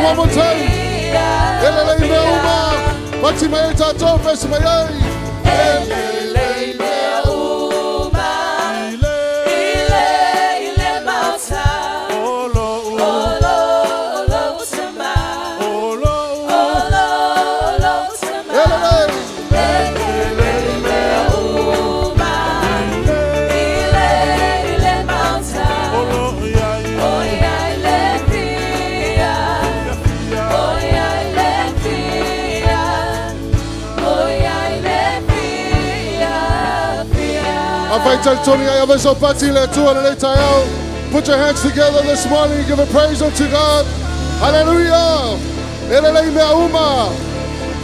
One more time. Elelei mea uma. Pati mai ai tātou, pesi mai ai. Elelei mea uma. Ile ile mauta. Olo olo sama. Olo olo sama. Elelei. Elelei mea uma. Ile ile mauta. Oia ile fia. Oia ile fia. Oia ile fia. Fia. Afai talitonu ai ave sau pati le Atua lenei taeao. Put your hands together this morning. Give a praise unto God. Hallelujah. E lelei mea uma.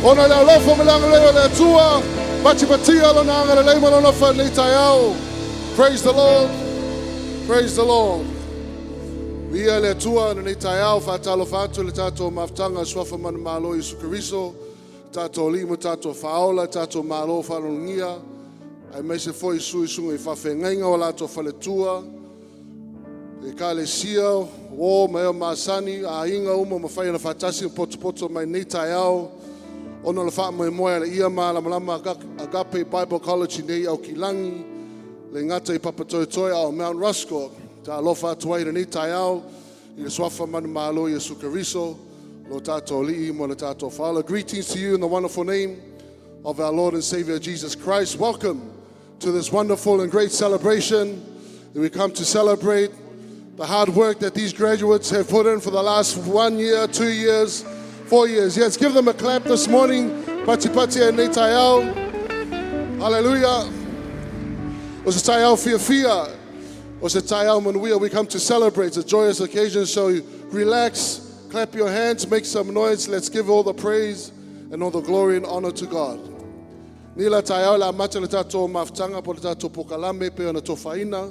Ona le alofa ma le agalelei o le Atua. Patipatia lona agalelei ma lona alofa lenei taeao. Praise the Lord. Praise the Lord. Viia le Atua lenei taeao faatalofa atu le tatou mafutaga suafa manumalo Iesu Keriso. Tatou alii ma tatou faaola, tatou malo faaloalogia. Aemaise foi sui susuga i faafeagaiga o latou faletua. Ekalesia, uō ma e masani, aiga uma mafai ona faatasi ma potopoto mai nei taeao. Ona o le faamoemoe a le ia malamalama Agape Bible College nei Aukilagi, le gata i Papatoetoe a o Mount Roskill. Talofa atu ai lenei taeao i le suafa manumalo Iesu Keriso, lo tātou alii mo le tātou faaola. Greetings to you in the wonderful name of our Lord and Savior Jesus Christ. Welcome to this wonderful and great celebration that we come to celebrate the hard work that these graduates have put in for the last 1 year, 2 years, 4 years. Yes, give them a clap this morning. Pati pati e nei taeao. Hallelujah. O se taeao fiafia. O se taeao manuia. We come to celebrate. It's a joyous occasion, so you relax, clap your hands, make some noise. Let's give all the praise and all the glory and honor to God. Ni la taeao le amata le tātou mafutaga po le tātou pokalame pe ona tofaina.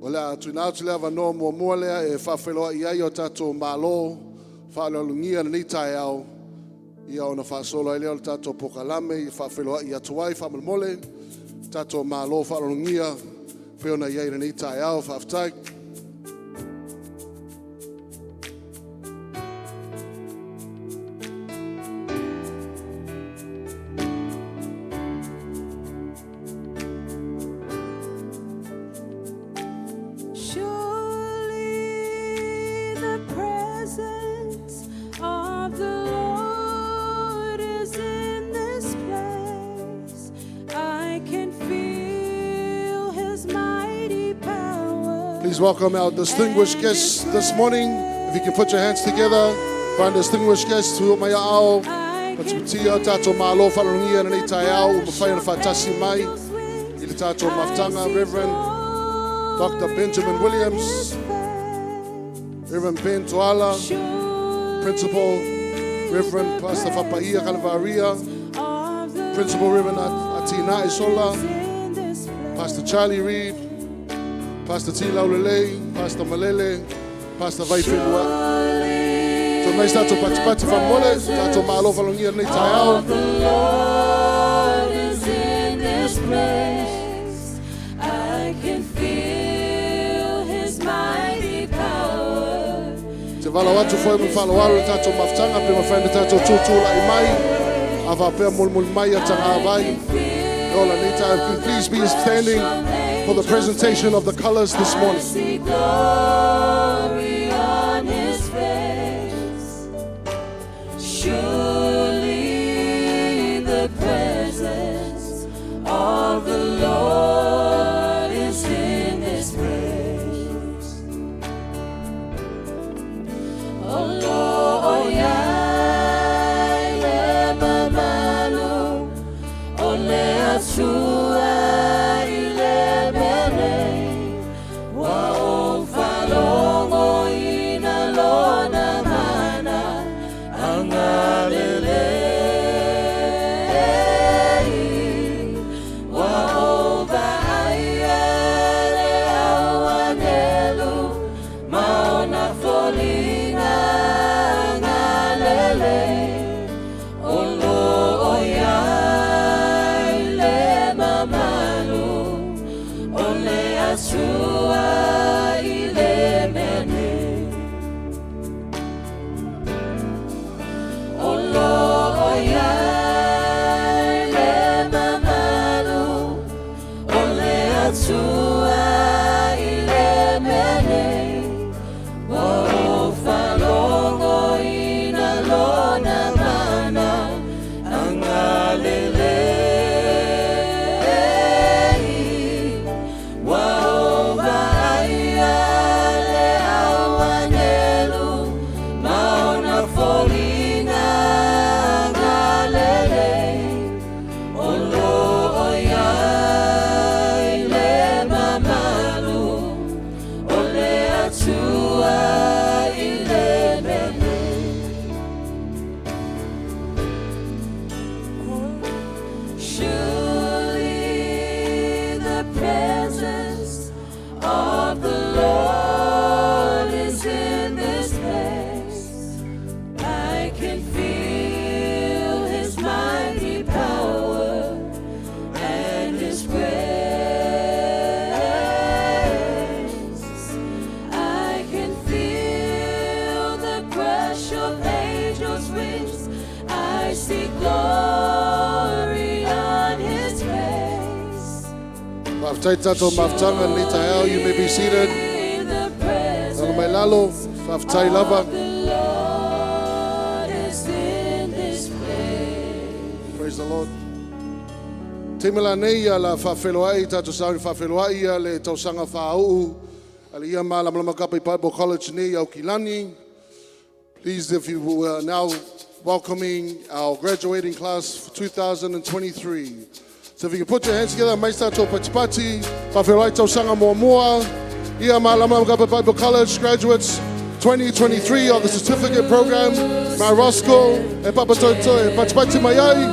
O le a tuuina atu le avanoa muamua lea e faafeiloai ai o tātou malo faaloalogia lenei taeao. Ia ona faasolo ai lea o le tātou pokalame i faafeiloai atu ai faamolemole. Tātou malo faaloalogia pe ona i ai lenei taeao faafetai. Surely the presence of the Lord is in this place. I can feel his mighty power. Please welcome our distinguished guests this morning. If you can put your hands together, for our distinguished guests who mai ao. I can Patipatia tātou malo faaloalogia lenei taeao ua mafai ona faatasi mai i le tātou mafutaga Reverend Dr. Benjamin Williams, Reverend Ben Tuala, Principal Reverend Pastor Fapaia Kalavaria, Principal Reverend Atina Isola, Pastor Charlie Reed, Pastor T. Laulelei, Pastor Malele, Pastor Vaifenua. So nice tātou patipati faamolemole, tātou malo faaloalogia lenei taeao. The Lord is in this place. I can feel His mighty power. Te valaau atu foi ma faaaloalo le tātou mafutaga pe mafai na tātou tūtūla'i mai. A faapea molimoli mai a tagavai. Ola nei taeao. Please be standing for the presentation of the colors this I morning. see glory on His face. Surely the presence of the Lord is in this place. O lo iai le mamalu o le Atua i le mea nei ua ou faalogoina lona mana agalelei ua ou vaaia le au anelu ma ona foliga agalelei o lo o iai le mamalu o le Atua i le mea nei. Faafetai tatou mafutaga i lenei taeao. You may be seated. Surely the Lalo mai lalo, presence faafetai lava. of the Lord is in this place. Praise the Lord. Taimi lenei ia la faafeiloai tatou sauni faafeiloai ia le tausaga faauu a le Ia Malamalama Agape Bible College nei Aukilani. Please, if you are now welcoming our graduating class for 2023. So if you can put your hands together, mai sa tatou patipati, faafeiloai tausaga muamua, Ia Malamalama Agape Bible College graduates 2023 of the certificate program, Ma Roscoe e Papa Toto e patipati mai ai.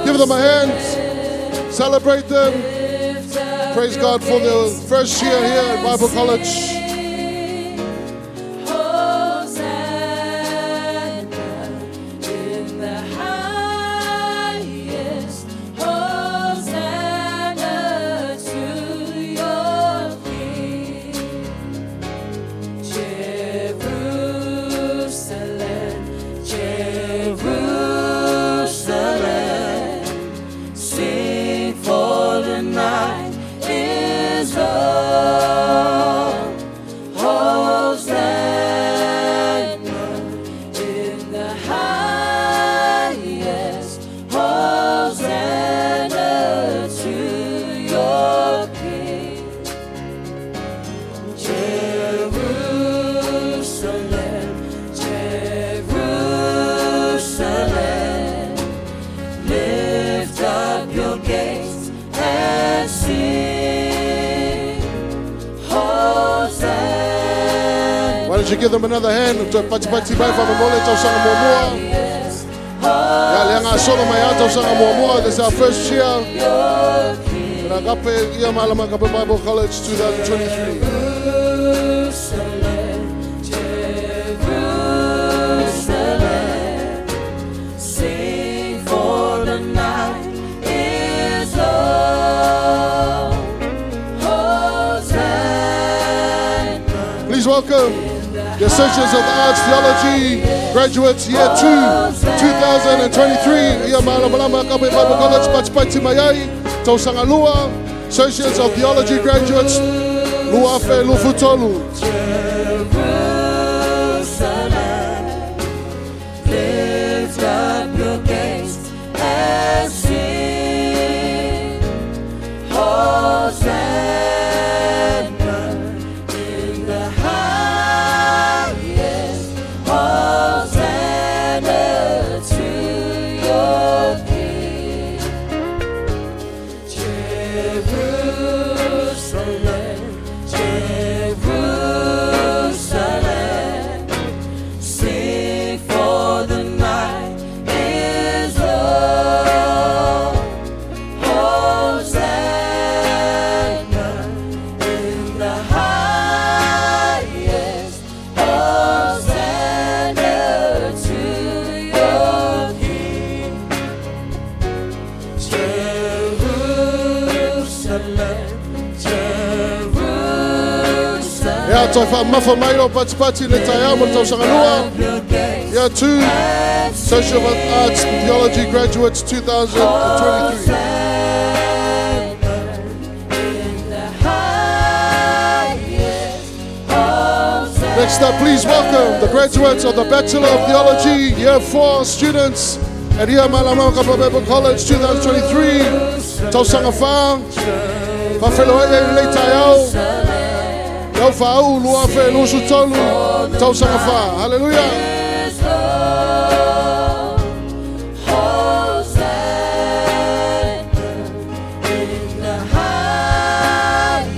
Give them a hand. Celebrate them. Lift up Praise your God for the gates first year here at and Bible College. sing, Hosanna in the highest. Hosanna to your King. Jerusalem, Jerusalem, sing for the night is o'er. Hosanna in the highest. Hosanna to your King. Jerusalem, Jerusalem, lift up your gates and sing, Hosanna. Why don't you give them another hand? Toe patipati mai faamolemole tausaga muamua. Yes, Ia le agasolo mai a tausaga muamua. This is our first year. your King. At Agape Ia Malama Agape Bible College 2023. Jerusalem, Jerusalem, sing for the night is o'er. Hosanna. Please welcome the Associates of Arts Theology graduates year 2, 2023. Ia Malamalama Agape Bible College, patipati mai ai, tausaga lua, Associates of Theology graduates, 2023. Jerusalem, lift up your gates and sing, Hosanna in the highest, Hosanna to your King. Jerusalem, Jerusalem, sing for the night is o'er. Hosanna in the highest, Hosanna to your King. Jerusalem, Jerusalem. Ia toe faamamafa mai lou patipati le taeao mo le tausaga lua. Your gates Year 2, and Associate of Arts Theology graduates 2023. Hosanna in the highest. Hosanna. Next up, please welcome the graduates of the Bachelor of Theology, Year 4 students at Ia Malamalama Bible College 2023. Tausaga fa, faafeiloai i lenei taeao, lau faauu 2023, tausaga fa. Hallelujah. Is o'er. Hosanna in the highest.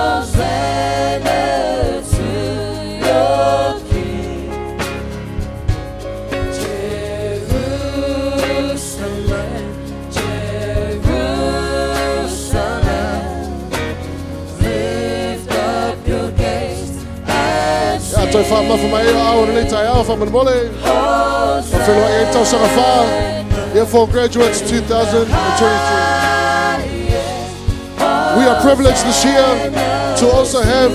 Hosanna to your King. Jerusalem, Jerusalem, lift up your gates and Ia toe faamamafa mai aao lenei taeao faamolemole. Faafeiloai ai tausaga fa, Year 4 graduates 2023. We are privileged this year to also have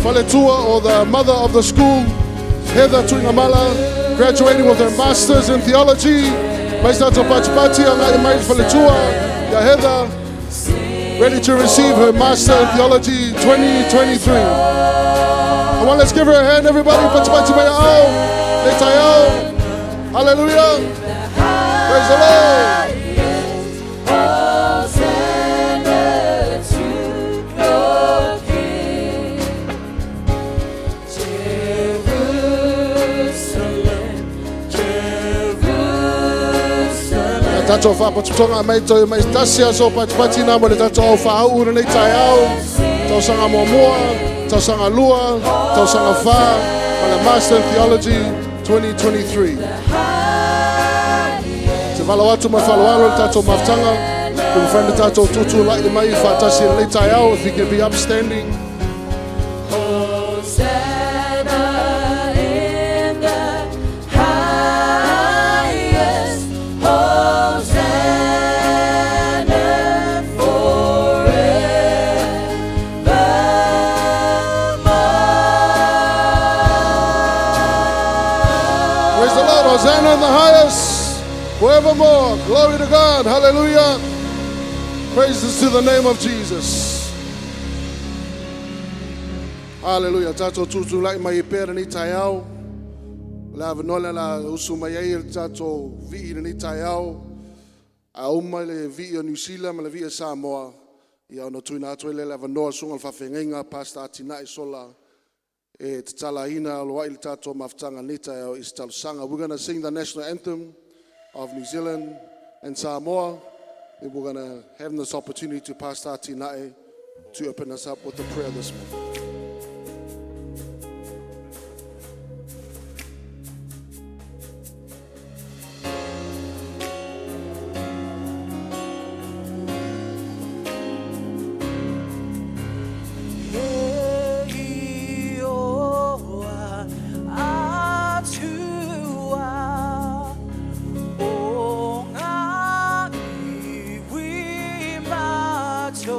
Faletua, or the mother of the school, Heather Tuigamala, graduating with her Masters in Theology. Mai sa tatou patipati, aga'i mai Faletua, ia Heather. Ready to receive her Master in Theology 2023. Come on, let's give her a hand, everybody. Hallelujah. Praise the Lord. Hosanna to your King. Jerusalem, Jerusalem. Tatou faapotopotoga mai toe mai tasi aso patipati na mo le tatou au faauu lenei taeao. Tausaga muamua, tausaga lua, tausaga fā, ma le Master in Theology 2023. Te valaau atu ma faaaloalo le tatou mafutaga. Pe mafai ona tatou tutulai mai faatasi i lenei taeao, if you can be upstanding. Hosanna in the highest. Hosanna forevermore. Praise the Lord. Hosanna in the highest. Forevermore. Glory to God. Hallelujah. Praises to the name of Jesus. Hallelujah. Tatou tutulai mai pea lenei taeao. Le avanoa le la usu mai ai le tatou vii lenei taeao. A uma le vii o New Zealand ma le vii o Samoa. Ia ona tuuina atu ai le avanoa susuga le faafeagaiga Pastor Atinae Sola e tatalaina aloaia le tatou mafutaga nei taeao i se talosaga. We're going to sing the national anthem of New Zealand and Samoa. Then we're going to have this opportunity to Pastor Atinae to open us up with the prayer this morning. E Ioa Atua o ngā iwi mataora.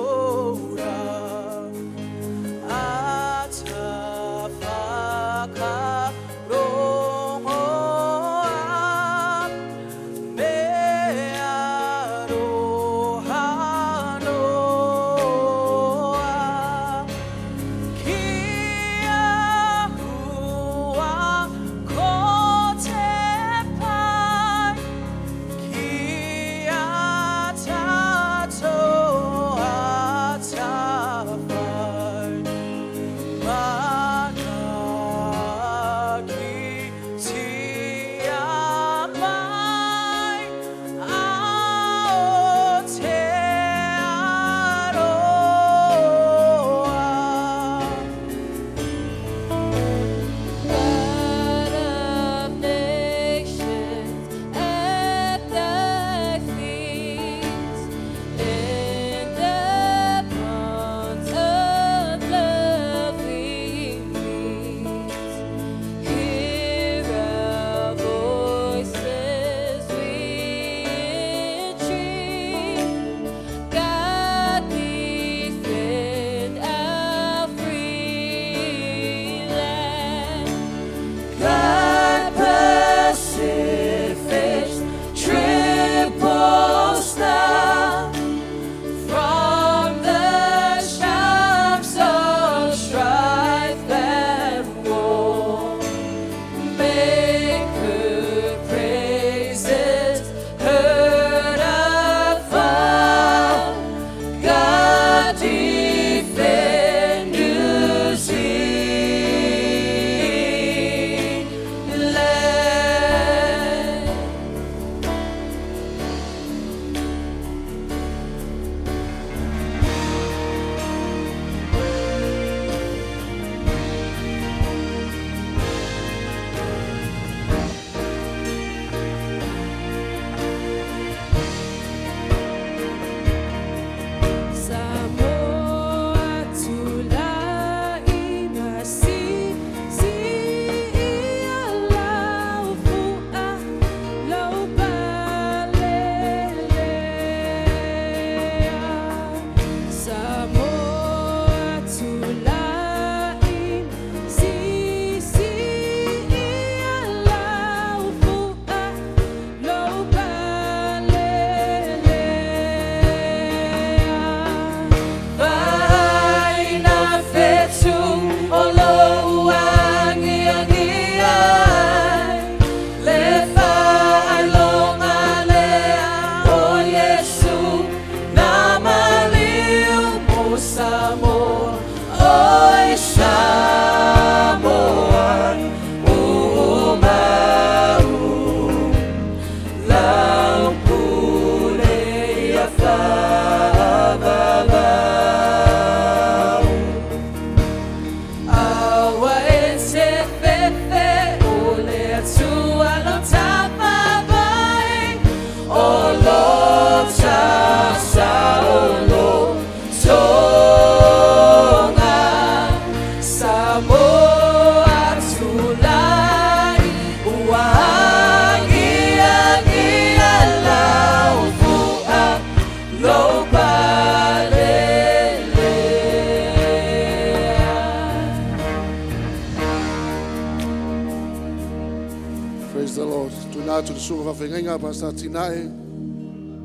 susuga faafeagaiga Pastor Tinae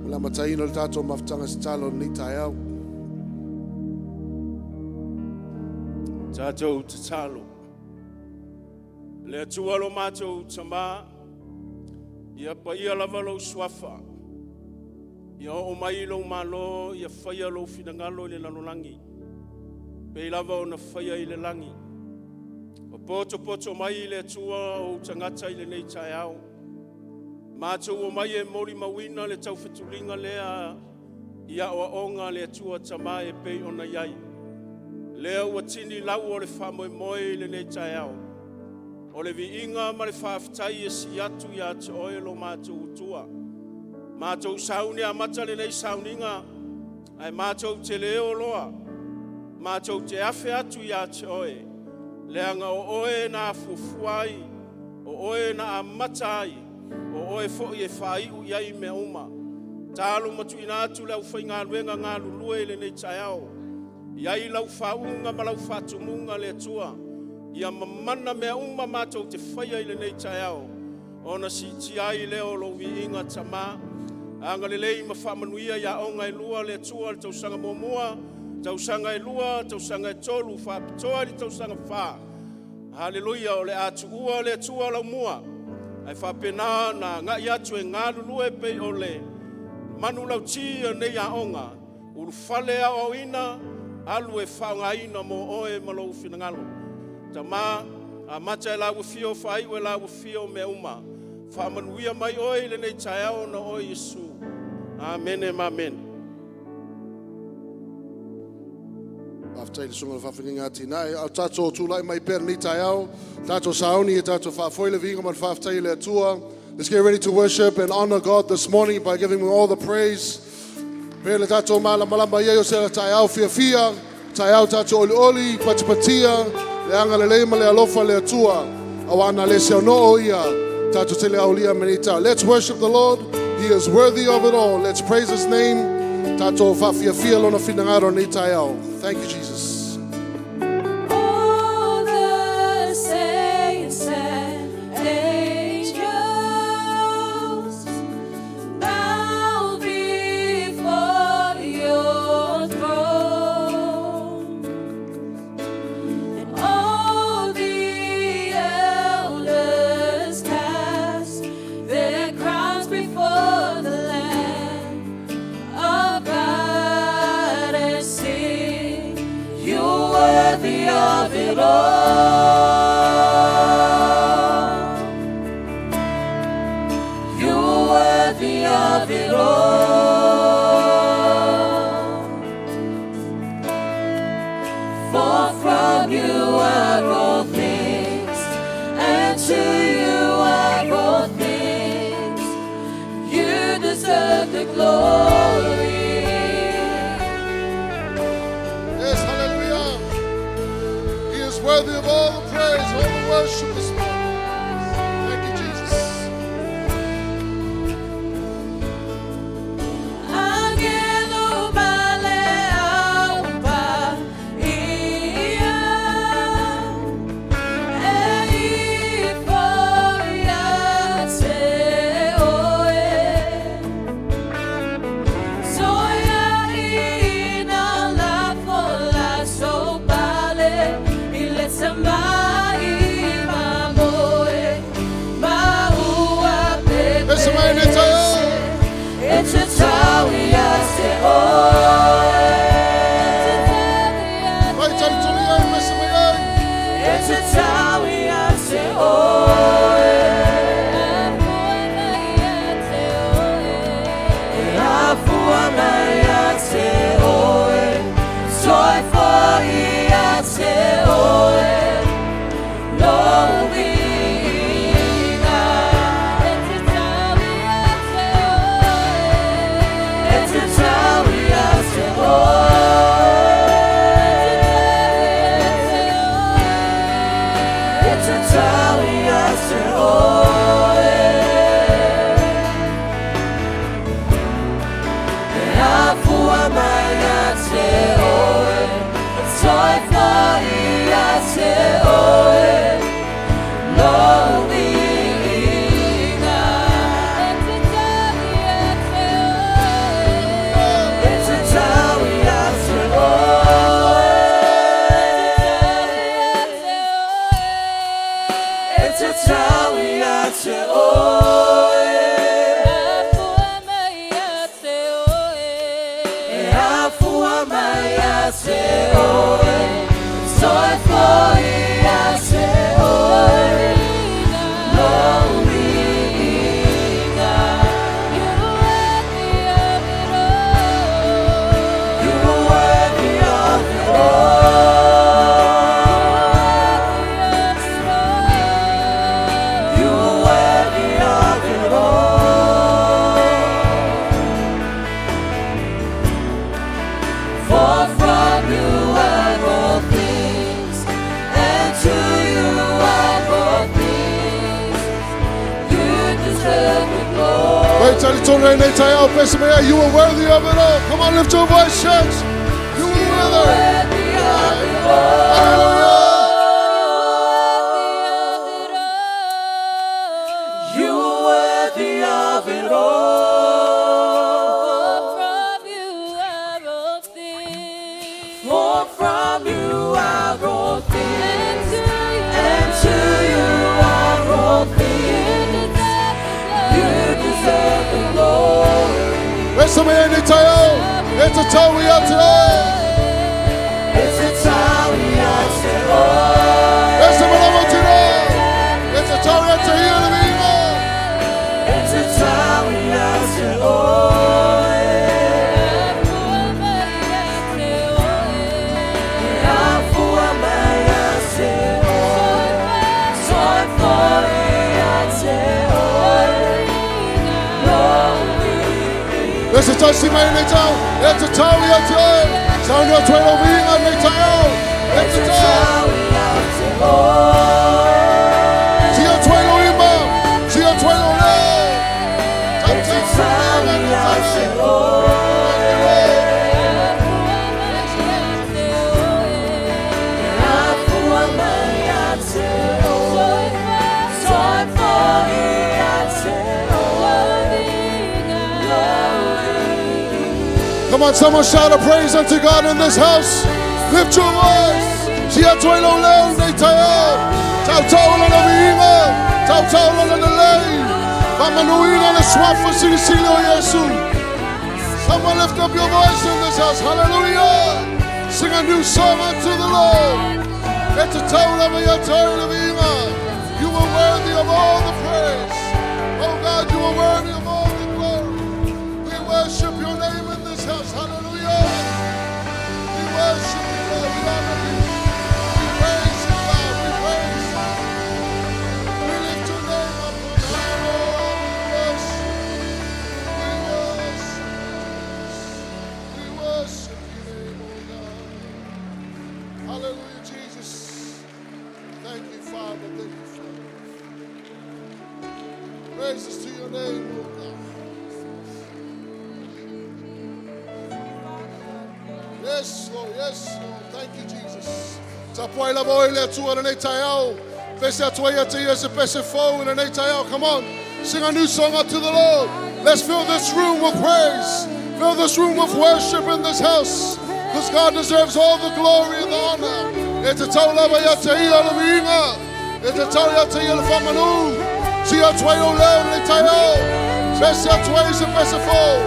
mo le amataina o le tatou mafutaga tatalo i lenei taeao. Tatou tatalo. Le Atua lo matou Tamā, ia paia lava lou suafa, ia oo mai lou malo, ia faia lou finagalo i le lalolagi, pei lava ona faia i le lagi. Ua potopoto mai le Atua o ou tagata i lenei taeao, matou omai e molimauina le taufetuliga lea i aoaoga a le Atua Tama e pei ona i ai. Lea ua tini lau o le faamoemoe i lenei taeao, o le viiga ma le faafetai e sii atu ia te Oe lo matou Atua. Matou sauni e amata lenei sauniga, ae matou te le o loa, matou te afe atu ia te Oe, leaga o Oe na afuafua ai, o Oe na amata ai, o Oe foi e faaiu i ai mea uma. Talo ma tuuina atu le aufaigaluega galulue i lenei taeao, i ai lau faauuga ma lau faatumuga le Atua, ia mamana mea uma matou te faia i lenei taeao, ona siitia ai lea o lou viiga Tama. Agalelei ma faamanuia i aoga e lua le Atua i le tausaga muamua, tausaga e lua, tausaga e tolu, faapitoa i le tausaga fa. Haleluia! O le a tuua le Atua laumua ae faapena ona agai atu e galulue pei o le manulauti o lenei aoga, ulufale e aoaoina, alu e faaaogaina mo Oe ma lou finagalo. Tama, amata e lau afio, faaiu e lau afio mea uma. Faamanuia mai Oe i lenei taeao ona o Oe Iesu. Amene ma amene. Faafetai i le susuga i le faafeagaiga a Tinae. A o tatou tulai mai pea i lenei taeao, tatou sauni e tatou faafoi le viiga ma le faafetai i le Atua. Let's get ready to worship and honor God this morning by giving Him all the praise. Pea le tatou malamalama ia o se taeao fiafia, taeao tatou olioli, patipatia, le agalelei ma le alofa le Atua. Auā na le se ono ia, tatou te le aulia ma nei tao. Let's worship the Lord. He is worthy of it all. Let's praise His name. Tatou faafiafia lona finagalo nei taeao. Thank you, Jesus. All the saints and angels bow before your throne, and all the elders cast their crowns before the Lamb of God and sing, "You're worthy of it all. You're worthy of it all. For from you are all things, and to you are all things. You deserve the glory." Yes, hallelujah. He is worthy of all the praise, all the worship this morning. Thank you, Jesus. Agelo male au paia e ifo ia te oe Soia ina la fola so pale i le tamai mamoe ma ua Ese mai nei taeao. E te tau ia te oe. Mai tali tuli ai, mese mai ai. E te tau ia te oe. E afua mai ia te oe. Toi foi ia te oe. Lou viiga. E te tau ia te oe. E te tau ia te oe. E te tau ia te oe. E afua mai ia te oe. Toi foi ia te oe. Lou viiga. te oe, soifua ia te oe, lou viiga. You are worthy of it all. You are worthy of it all. For from you are all things, and to you are all things. You deserve the glory. Wait till it's all right, You are worthy of it all. Come on, lift your voice, church. You are worthy. Worthy of it all. Hallelujah. You are worthy of it all. For from you are all things, and to you are all things. You deserve the glory. Wait a minute, Tayo. It's a tell we are today. It's a time we are to all. It's a minute today. It's a tell we are to heal the evil. It's a time we are to all. It's a tell we are today. It's a tell we are today. Sound your twin over here, Tayo. It's a tell. See your twin over here. See your twin over there. It's a time we are to all. Come on, someone shout a praise unto God in this house. Lift your voice. Sia toi lo leo nei taio. Tau tau la na viinga. Tau tau la na lei. Whamanuina le swafa silisili o Yesu. Someone lift up your voice in this house. Hallelujah. Sing a new song unto the Lord. It's a tau lava ia tau la viinga. You are worthy of all the praise. Oh God, you are worthy of all the glory. We worship your name in this house. Hallelujah. We worship you, Lord. We honor you. We praise you, God. We praise you. We lift your name up on high, Lord. We worship. We worship. We worship your name, oh God. Hallelujah, Jesus. Thank you, Father. Thank you, Father. Praises to your name, oh God. Yes, Lord. Yes, Lord. Thank you, Jesus. Tapuai lava oe le atua na nei tai Pese atua ia te ia se pese fau na nei tai Come on. Sing a new song unto the Lord. Let's fill this room with praise. Fill this room with worship in this house. Because God deserves all the glory and the honor. E te tau lava ia te ia le viinga. E te tau ia te ia le whamanu. Si atua i o leo na nei tai Pese atua i se pese fau.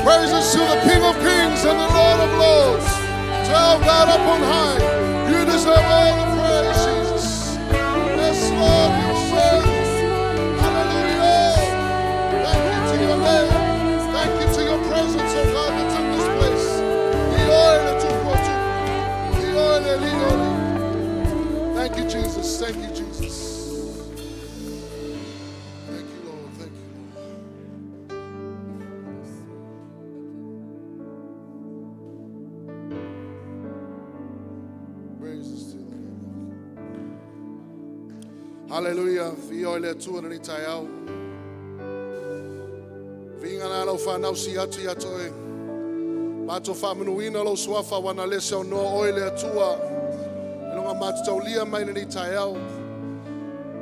Praises to the King of Kings and the Lord of Lords. To our God up on high. You deserve all the praise, Jesus. Yes, Lord, you are worthy. Hallelujah. Thank you to your name. Thank you to your presence, oh God, that's in this place. Thank you, Jesus. Thank you, Jesus. Thank you, Lord. Thank you, Lord. Praises to the name. Hallelujah. Fio le atua na ni tai au. Vinga na lau whanau si atu ia toe. Mātou whaamanuina lau suafa wana lese o noa oe le atua. E longa mātou taulia mai na ni tai au.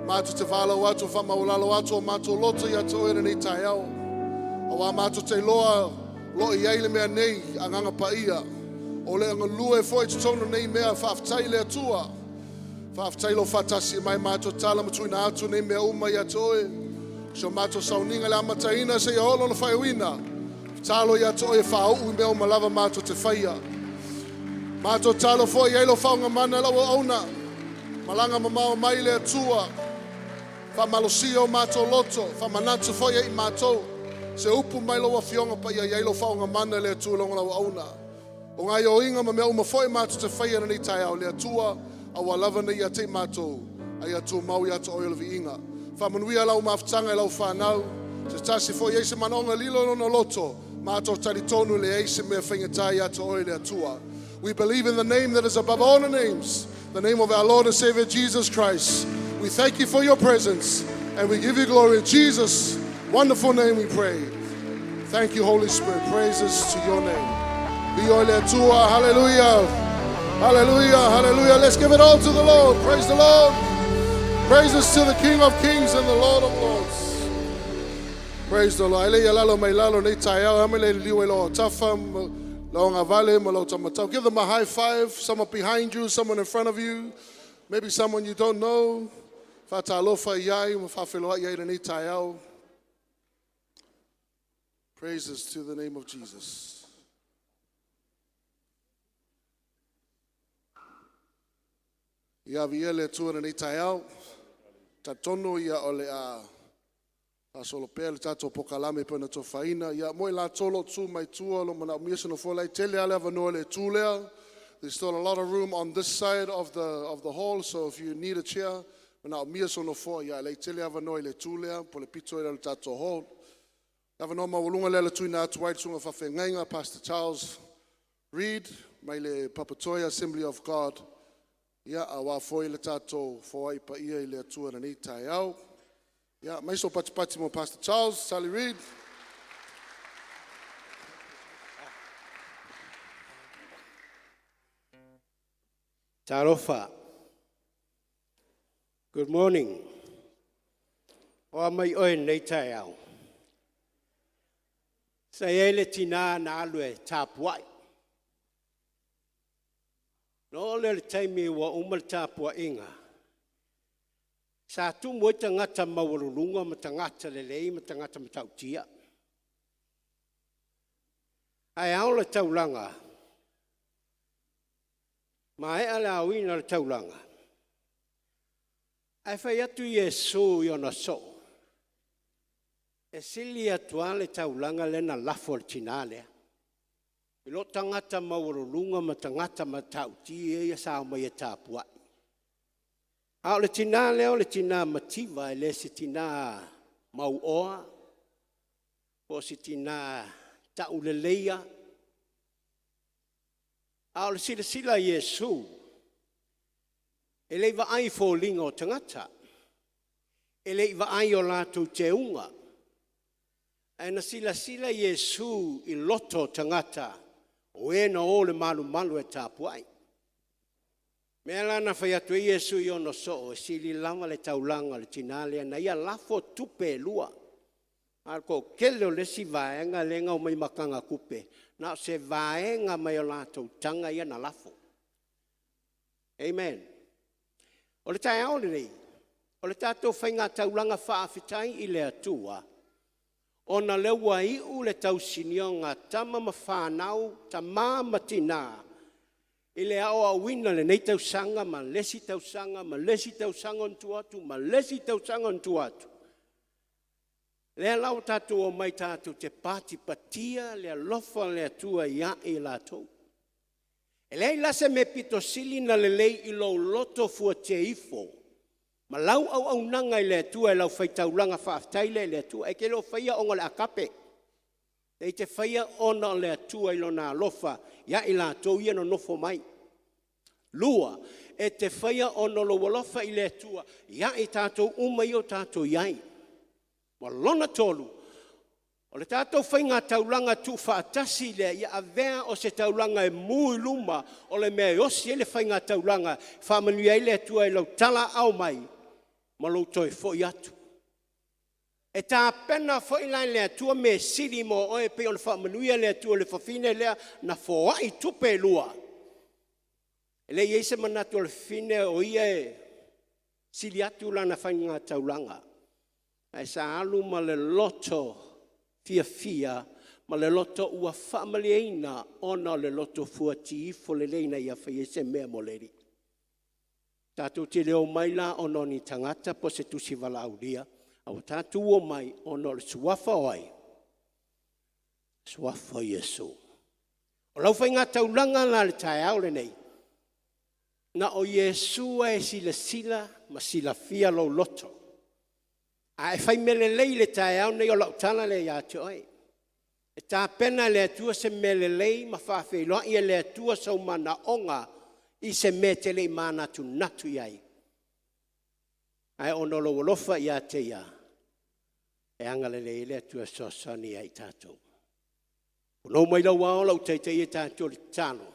Mātou te whalau atu, whamaulalo atu o mātou loto ia toe na ni tai au. O wā mātou te loa, loa i eile mea nei, a nganga pa ia. O le anga lue foi te tono nei mea whaaftai le atua. Whaaftai lo whatasi mai mātou tala matuina atu nei mea uma ia toe. So mātou sauninga le amataina se ia holo na whaiwina. Talo ia toe e whaau i mea uma lava mātou te whaia. Matou tatalo foi ia i ai lo faaaogamana i lau auauna, malaga mamao mai le Atua, faamalosia o matou loto, faamanatu foi ia i matou se upu mai lau Afioga Paia, ia i ai lau faaaogamana le Atua i luga o lau auauna. O gaoioiga ma mea uma foi matou te faia i lenei taeao, le Atua, aua lava ne i ia te i matou, a ia tumau ia te Oe le viiga. Faamanuia lau mafutaga i lau fanau, se tasi foi e i ai se manaoga e lilo i lona loto, matou te talitonu e leai se mea faigata ia te Oe le Atua. We believe in the name that is above all the names, the name of our Lord and Savior Jesus Christ. We thank you for your presence and we give you glory. In Jesus' wonderful name we pray. Thank you, Holy Spirit. Praises to your name. Viia le Atua. Hallelujah. Hallelujah. Hallelujah. Let's give it all to the Lord. Praise the Lord. Praises to the King of Kings and the Lord of Lords. Praise the Lord. Ae le lalo mai lalo nei taeao ame le liu e lo tafa lo ngavale ma lo tamatau. Give them a high five. Someone behind you, someone in front of you, maybe someone you don't know. Fatalofa iai ma whawheloa iai lenei taeao. Praises to the name of Jesus. Ia viia le Atua lenei taeao. Talitonu ia o le a faasolo pea le tatou pokalame pe ona tofaina. Ia mo i latou o lo o tu mai tua o lo o manaomia se nofoa lautele lava le avanoa i le itu lea. There's still a lot of room on this side of the hall, so if you need a chair, manaomia se nofoa, ia lautele avanoa i le itu lea, po le pito lea o le tatou hall. Le avanoa maualuga lea le tuuina atu ai le susuga faafeagaiga Pastor Charles Reed mai le Papatoetoe Assembly of God. Ia, aua foi le tatou foai paia i le Atua i lenei taeao. Ia, mai so patipati mo Pastor Charles, Sally Reed. Talofa. Good morning. O a mai oe nei taeao. Sa i ai le tinā na alu e tapuai. Na oo lea i le taimi ua uma le tapuaiga, sa tumu ai tagata maualuluga ma tagata lelei ma tagata matautia. Ae ao le taulaga, maea le aoina o le taulaga, ae fai atu Iesu i ona soo, e sili atu lava le taulaga lea na lafo e le tinā lea. I lo tagata maualuluga ma tagata matautia ia sa omai e tapuai. A o le tinā lea o le tinā mativa, e le se tinā mauoa, po o se tinā tauleleia. A o le silasila a Iesu, e le i vaai i foliga o tagata, e le i vaai i o latou teuga, ae na silasila Iesu i loto o tagata o e na o i le malumalu e tapuai. Mea la na fai atu ai Iesu i ona soo, e sili lava le taulaga o le tinā lea na ia lafo tupe e lua. A o le toatele o le isi vaega lea na omai mataga tupe, na o se vaega mai o latou taga ia na lafo. Amen. O le taeao lenei, o le tatou faigataulaga faafetai i le Atua, ona lea ua iu le tausinia o ngā tama ma whānau, tama ma tina, i le aoaoina lenei tausaga ma le isi tausaga ma le isi tausaga ona tua atu ma le isi tausaga ona tua atu. Lea la ua tatou omai tatou te patipatia le alofa o le Atua ia i latou. E leai la se mea pito sili ona lelei i lou loto fuateifo ma lau auaunaga i le Atua i lau faitaulaga faafetai lea i le Atua. E te le o faia ona o le agape, e te faia ona o le Atua i lona alofa ia i latou ia nonofo mai. Lua, e te faia ona o lou alofa i le Atua ia i tatou uma ia o tatou i ai. Ma lona tolu, o le tatou faigataulaga tuufaatasi lea ia avea o se taulaga e mu i luma o le mea e osi ai le faigataulaga, faamanuia ai le Atua i lau talaaao mai ma lou toe foi atu. E tapena foi la e le Atua mea sili mo oe, pei ona faamanuia le Atua i le fafine lea na foai tupe e lua. E le i i ai se manatu o le fafine o ia e sili atu lana faigataulaga, ae sa alu ma le loto fiafia. Ma le loto ua faamalieina ona o le loto fuati ifo lelei ina ia faia se mea mo le Alii. Tatou te le omai la ona o ni tagata po o se tusi valaaulia, a ua tatou omai ona o le suafa o ai? Suafa o Iesu. O lau faigataulaga la i le taeao lenei, na o Iesu e silasila ma silafia lou loto. A e fai mea lelei i le taeao lenei, o lau tala lea ia te oe, e tapena e le Atua se mea lelei ma faafeiloai e le Atua sou manaoga i se mea e te le i manatunatu i ai. Ae ona o lou alofa ia te ia, e agalelei ai le Atua e fesoasoani ia i tatou. Punou mai lau ao lau taitaia tatou i le tatalo,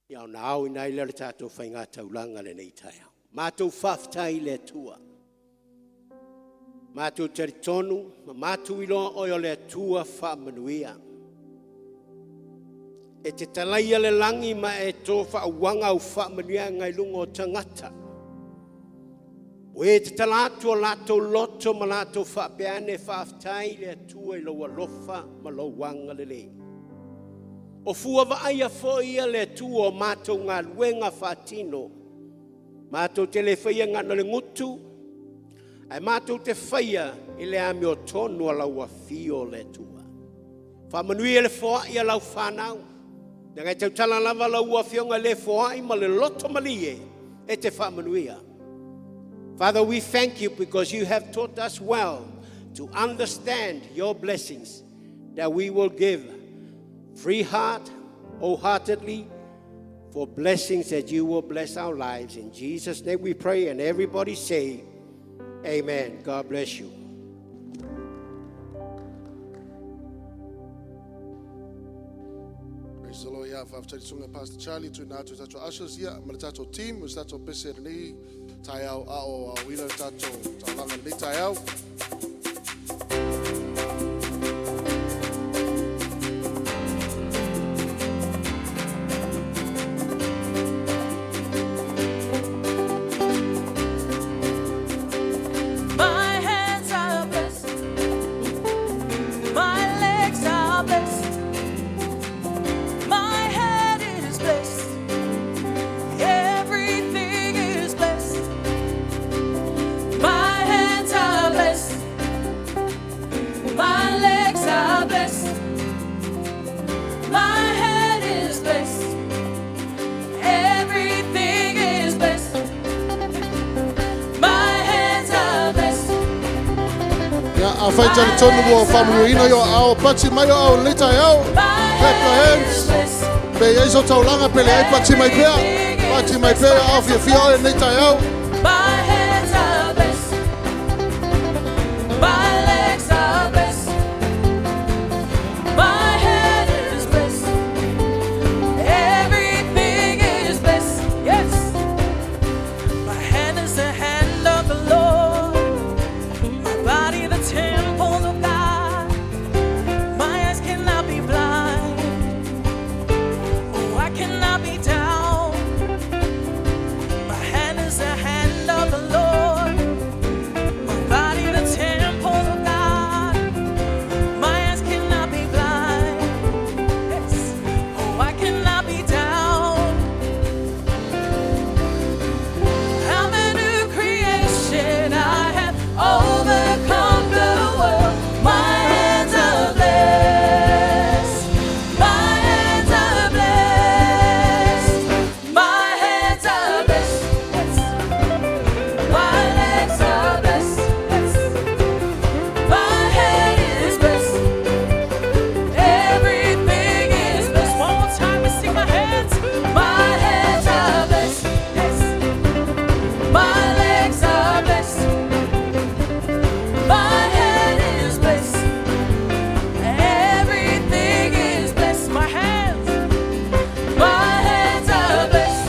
ia ona aoina ai lea o le tatou faigataulaga i lenei taeao. Matou faafetai i le Atua. Matou talitonu ma matou iloa oe o le Atua faamanuia. E te talaia le lagi ma e to faauaga au faamanuiaga i luga o tagata. O e tatala atu o latou loto ma latou faapea ane, faafetai i le Atua i lou alofa ma lou agalelei. O fua vaaia foi ia le Atua o matou galuega faatino. Matou te le faia na o le gutu, ae matou te faia i le amiotonu a lau afio le Atua. Faamanuia le foai a lau fanau, leaga e tautala lava lau afioga i le foai ma le loto malie e te faamanuia. Father, we thank you because you have taught us well to understand your blessings, that we will give free heart, wholeheartedly, for blessings that you will bless our lives. In Jesus' name we pray, and everybody say, amen. God bless you. Praise the Lord. Ia, faafetai susuga Pastor Charlie, tuina atu i tatou ushers ia, ma le tatou team, o se tatou pese lenei taeao a o aoina le tatou taulaga lenei taeao. My hands are blessed. My legs are blessed. My head is blessed. Everything is blessed. My hands are blessed. My legs are blessed. My head is blessed. Everything is blessed. My hands are blessed. Ia, afai talitonu ua faamanuiaina i o aao, pati mai o aao lenei taeao. My Clap your head hands. is blessed. Pe i ai so taulaga pe leai pati mai pea. Pati mai pea ao fiafia oe lenei taeao. My hands are blessed. My legs are blessed. My head is blessed. Everything is blessed. Yes. My hand is the hand of the Lord. My body the temple of God. My eyes cannot be blind. Oh, I cannot be down. My hand is the hand of the Lord. My body the temple of God. My eyes cannot be blind. Yes. Oh, I cannot be down. I'm a new creation. I have overcome the world. My hands are blessed. My hands are blessed. My hands are blessed. Yes. My legs are blessed. Yes. My head is blessed. Everything is blessed. One more time, we sing my hands. My hands are blessed. Yes. My legs are blessed. My head is blessed. Everything is blessed. My hands. My hands are blessed.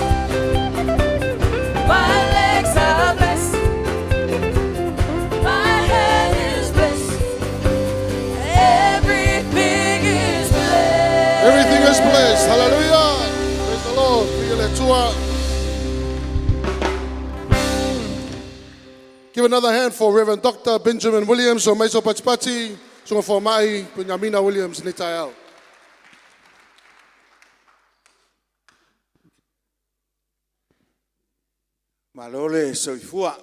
My legs are blessed. My head is blessed. Everything is blessed. Everything is blessed. Hallelujah. Praise the Lord. Viia le Atua. Give another hand for Reverend Dr. Benjamin Williams o Maiso Patipati. Susuga Fomai Peniamina Williams i lenei taeao. Malo le soifua.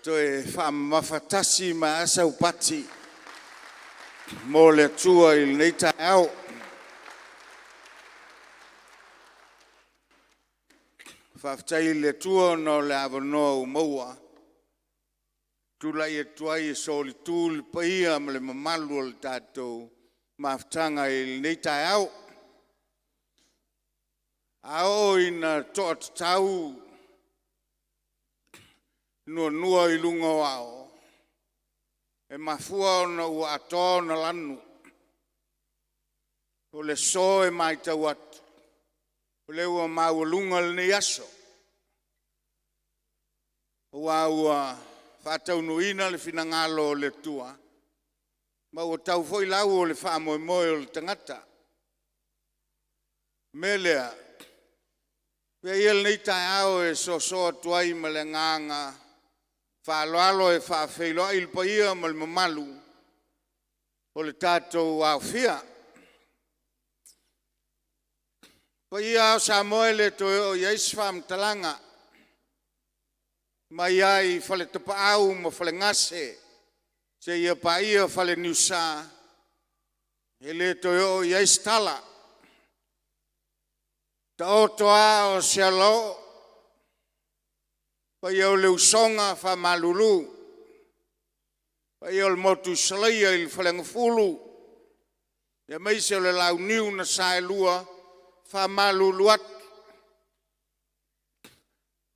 Toe faamamafa tasi mai lava sau pati mo le Atua i lenei taeao. Faafetai i le Atua ona o le avanoa ua maua e tulai atu ai e solitu le paia ma le mamalu o le tatou mafutaga i lenei taeao. A oo ina toatatau nuanua i luga o ao, e mafua ona ua atoa ona lanu. O le aso e matau atu, o lea ua maualuga lenei aso, aua ua faataunuuina le finagalo o le Atua, ma ua tau foi lau o le faamoemoe o le tagata. O le mea lea, avea ia lenei taeao e soso atu ai ma le agaga faaaloalo e faafeiloai le paia ma le mamalu o le tatou aofia. O paia lava o Samoa e le toe oo i ai se faamatalaga, mai lava i Faletapaau ma Falegase seia paia Faleniusa, e le toe oo i ai se tala. Taoto a ao o se alaoo, paia o le usoga faamalulu, paia o le motu i Salaia i le Faleagafulu, aemaise o le Launiu na Saelua, faamalulu atu,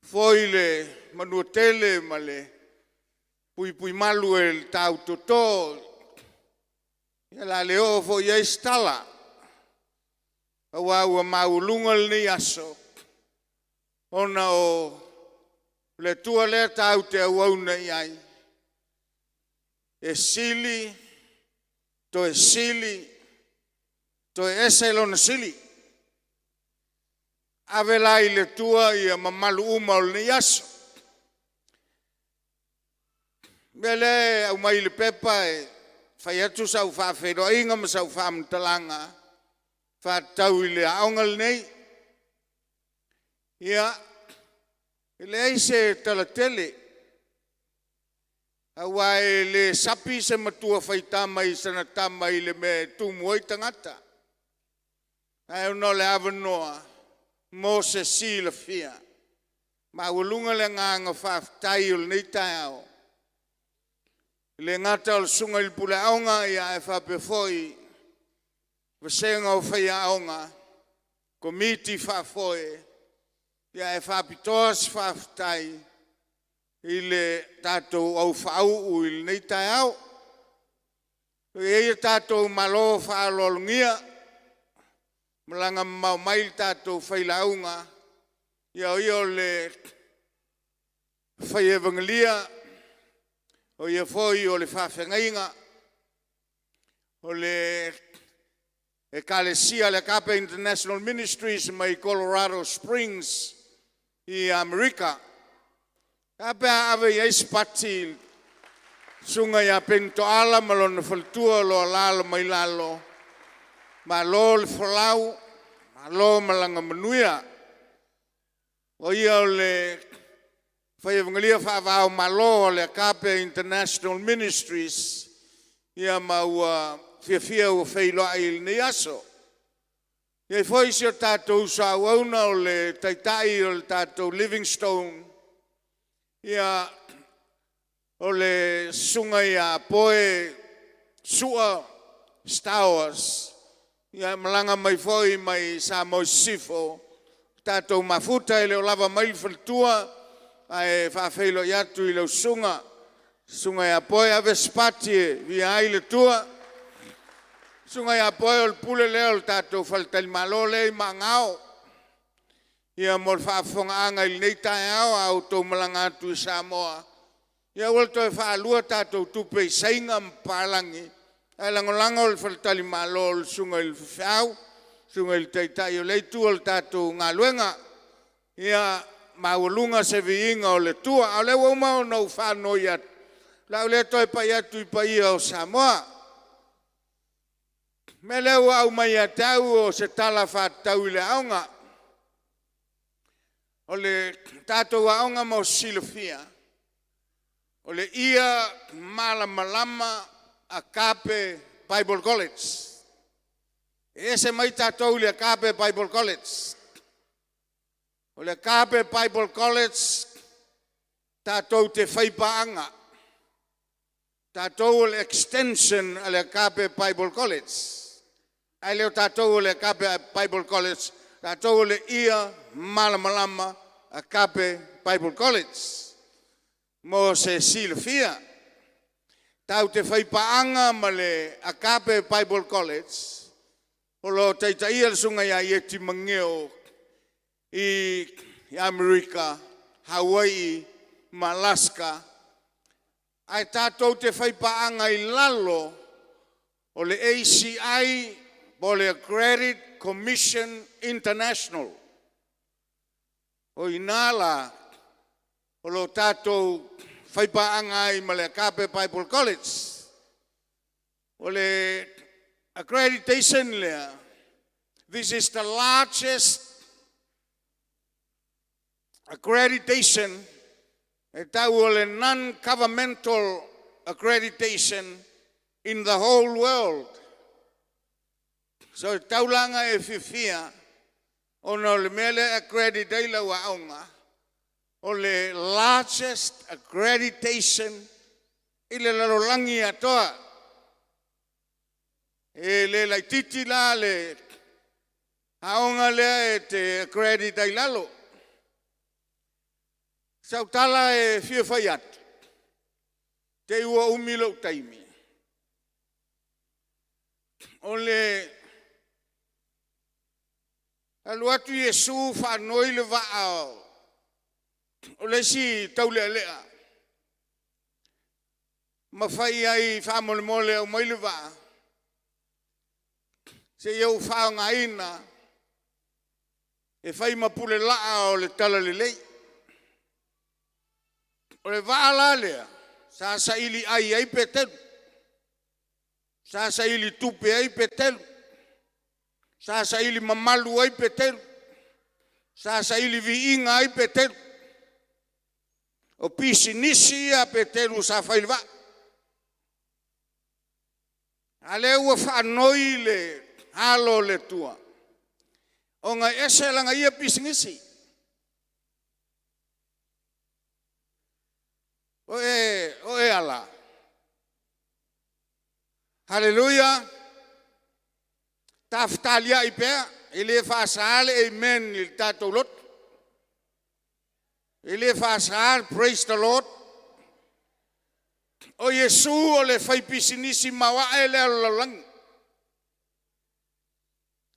foi le Manuatele ma le puipuimalu e le tau toto, ia o le a le oo foi i ai se tala, aua ua maualuga lenei aso ona o le Atua lea tatou te auauna i ai, e sili, toe sili, toe ese lona sili. Ave la i le Atua mamalu uma o lenei aso. O le mea lea e aumai i le pepa e fai atu sau faafeiloaiga ma sau faamatalaga faatatau i le aoga lenei. Ia, e leai se tala tele, aua e le sapi se matua faitama i sana tama i le mea e tumu ai tagata, ae ona o le avanoa mo se silafia. E maualuga le agaga faafetai o lenei taeao, e le gata o le susuga i le pule aoga ae faapea foi vasega o faiaoga, komiti faafoe, ae faapitoa se faafetai i le tatou au faauu i lenei taeao. E i ai lo tatou Malo faaaloalogia, malaga mamao mai le tatou failauga, o ia o le fai evagelia, o ia foi o le faafeagaiga o le ekalesia a le Agape International Ministries mai Colorado Springs i Amerika. E a pe a ave i ai se pati i le susuga ia Peni Toala ma lona faletua o lo o alaala mai lalo, malo le folau, malo malaga manuia. O ia o le fai evegelia faava-o-Malo a le Agape International Ministries, ia ma ua fiafia ua feiloai i lenei aso. E i ai foi si o tatou uso auauna o le taitai o le tatou Livingstone, ia, o le susuga ia Poe Sua Stowers, e malaga mai foi mai Samoa i Sisifo, tatou mafuta, e le o lava mai le faletua, ae faafeiloai atu i lau susuga, susuga ia Poe, ave se pati e viia ai le Atua. Le susuga ia Poe o le pule lea o le tatou faletalimalo lea i Maagao. Ia mo le faafofogaaga i lenei taeao a outou malaga atu i Samoa, ia aua le toe faalua tatou tupe i Saina ma papalagi, ae lagolago le faletalimalo i le susuga i le faifeau, le susuga i le taitai o lea itu o le tatou galuega. Ia maualuga se viiga o le Atua. A o lea ua uma ona ou faanoi atu, Lau le toe pai atu i paia o Samoa. Me lea ua au mai ia te au o se tala faatatau i le aoga. O le tatou aoga mo silafia, o le Ia Malamalama Agape Bible College. E ese mai tatou i le Agape Bible College. O le Agape Bible College tatou te faipaaga. Tatou o le extension a le Agape Bible College. Ae le o tatou o le Agape Bible College, tatou o le Ia Malamalama Agape Bible College. Mo se silafia, tatou te faipaaga ma le Agape Bible College, o lo o taitaia le susuga ia Ieti Mageo i Amerika, Hawaii ma Alaska, ae tatou te faipaaga i lalo o le ACI po o le Accredit Commission International. O i ina la o lo o tatou faipaaga ai ma le Agape Bible College. O le accreditation lea, this is the largest accreditation e tau o le non-governmental accreditation in the whole world. So e taulaga e fiafia ona o le mea lea e accredit ai lau aoga, o le largest accreditation i le lalolagi atoa. E le laititi la le aoga lea e te accredit ai lalo. Sau tala e fia fai atu, te i ua umi lou taimi. O le alu atu Iesu faanoi le vaa o le isi taulealea ma fai ai faamolemole aumai le vaa seia ou faaaogaina e fai ma pulelaa o le talalelei. O le vaa la lea sa saili ai ai Petelu, sa saili tupe ai Petelu, sa saili mamalu ai Petelu, sa saili viiga ai Petelu. O pisinisi ia a Petelu sa fai i le vaa. A lea ua faanoi le alo o le Atua, ona e ese lana ia pisinisi. O e ala. Haleluia! Tafetaliai pea, e le faasaina le amen i le tatou lotu. E le faasaina le praise the Lord. O Iesu o le faipisinisi maoae lea o le lalolagi.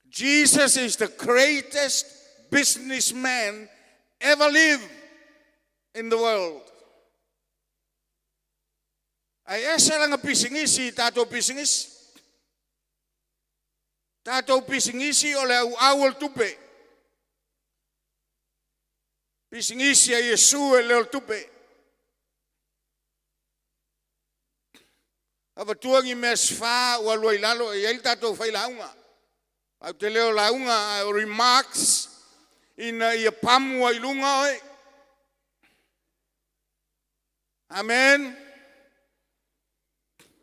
Jesus is the greatest businessman ever lived in the world. Ae ese lana pisinisi i tatou pisinisi. Tatou pisinisi o le auau o le tupe. Pisinisi a Iesu e le o le tupe. Avatua ni mea se 4 ua lua i lalo e i ai le tatou failauga. Au te le o lauga ae o remarks ina ia pamu ai luga oe. Amen.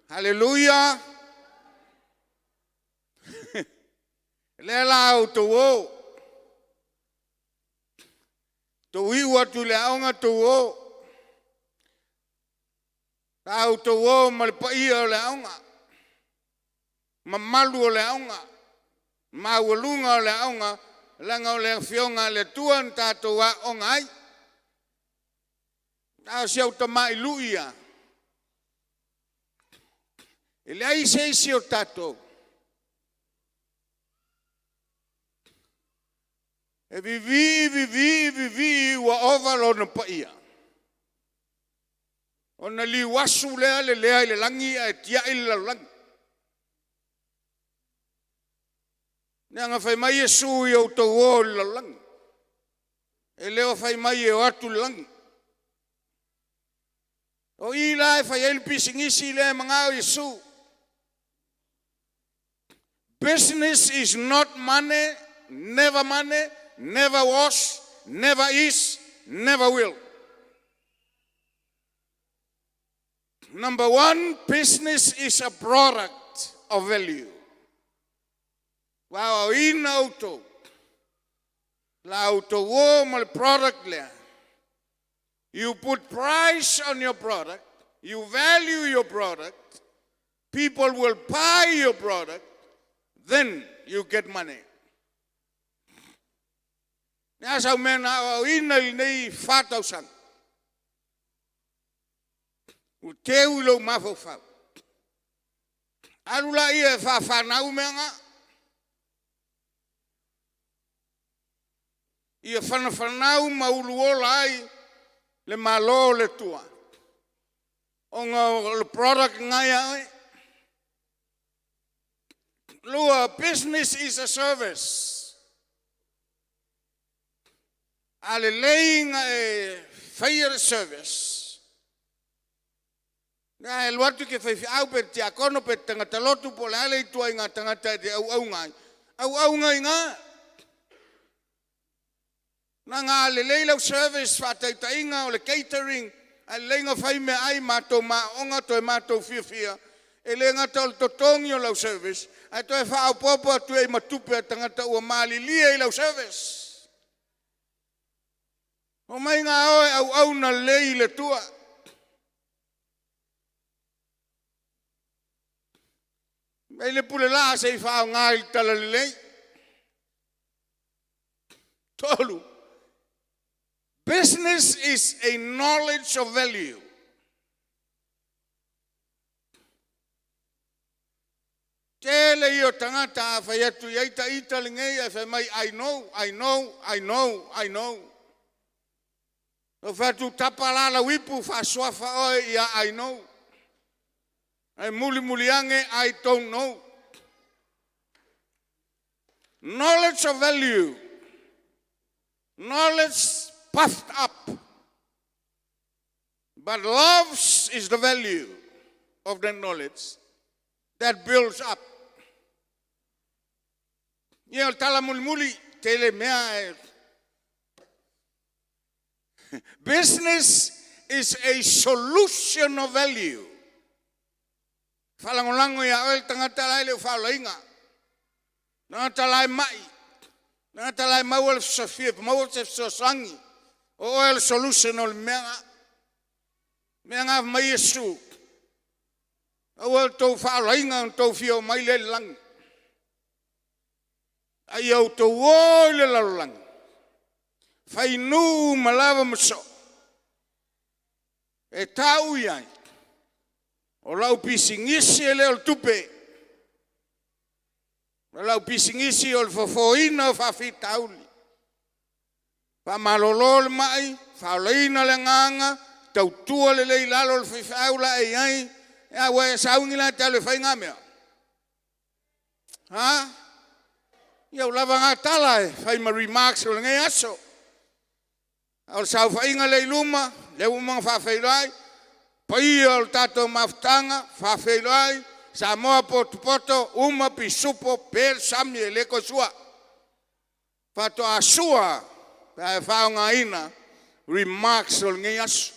Haleluia. Lea la outou o. Tou iu atu i le aoga tou o. La outou o ma le paia o le aoga. Mamalu o le aoga. Maualuga o le aoga. Leaga o le afioga a le Atua na tatou aoga ai. A o si au tamai lui ia. E leai se isi o tatou e vivii, vivii, vivii ua ova lona paia. Ona liuasu lea le lea i le lagi ae tiai le lalolagi. Leaga fai mai Iesu i outou o i le lalolagi. E le o fai mai e o atu i le lagi. O i la e fai ai le pisinisi lea e magao Iesu. Business is not money, never money, never was, never is, never will. Number one, business is a product of value. Ua aoina outou, la outou o ma le product lea. You put price on your product, you value your product, people will buy your product, then you get money. Le a sau mea na aoaoina i lenei 4 tausaga. Ua teu i lou mafaufau. Alu laia e faafanau mea na. Ia fanafanau ma uluola ai le Malo o le Atua. Ona o le product na ia oe. Lua, business is a service. A lelei na e faia le service, na e alu atu ke faifeau pe tiakono pe tagata lotu po o le a le ituaiga tagata e te auauna ai, auauna i ina. Na a lelei lau service faataitaiga o le catering, a lelei na fai meaai matou maooga toe matou fiafia, e le gata o le totogi o lau service, ae toe faaopoopo atu ai ma tupe a tagata ua malilie i lau service. O mai ga oe auauna lelei i le Atua. Mai le pule laa se i faaaoga i le talalelei. Tolu, business is a knowledge of value. Tele ia o tagata a fai atu i ai ta ita lenei ae fai mai, "I know, I know, I know, I know." O fai atu tapa la lau ipu faasuafa oe ia "I know". Ae mulimuli ane, "I don't know." Knowledge of value. Knowledge puffed up. But love is the value of that knowledge that builds up. Ia o le tala mulimuli, tele mea e. Business is a solution of value. Faalagolago ia oe le tagata la e le o faalaina. Tagata la e mai. Tagata la e maua le sofia, maua se fesoasoani. O oe le solution o le mea na. Mea na mai Iesu. Aua tou faalaina na tou fia o mai le lagi. Ai outou o i le lalolagi. Fai nuu ma lava ma soo. E tau i ai, o lau pisinisi e le o le tupe. O lau pisinisi o le fofoina o faafitauli. Faamalolo le mai, faalaina le agaga, tautua lelei lalo le faifeau la e i ai, e ua e sauni la e te alu e fai na mea. Ha? Ia ua lava na tala e fai ma remarks o lenei aso. A o le saofaiga lea i luma, lea ua uma ona faafeiloai, paia o le tatou mafutaga, faafeiloai, Samoa potopoto, uma pisupo, pe le sami e le toe sua. Faatoa sua pe a e faaaogaina remarks o lenei aso.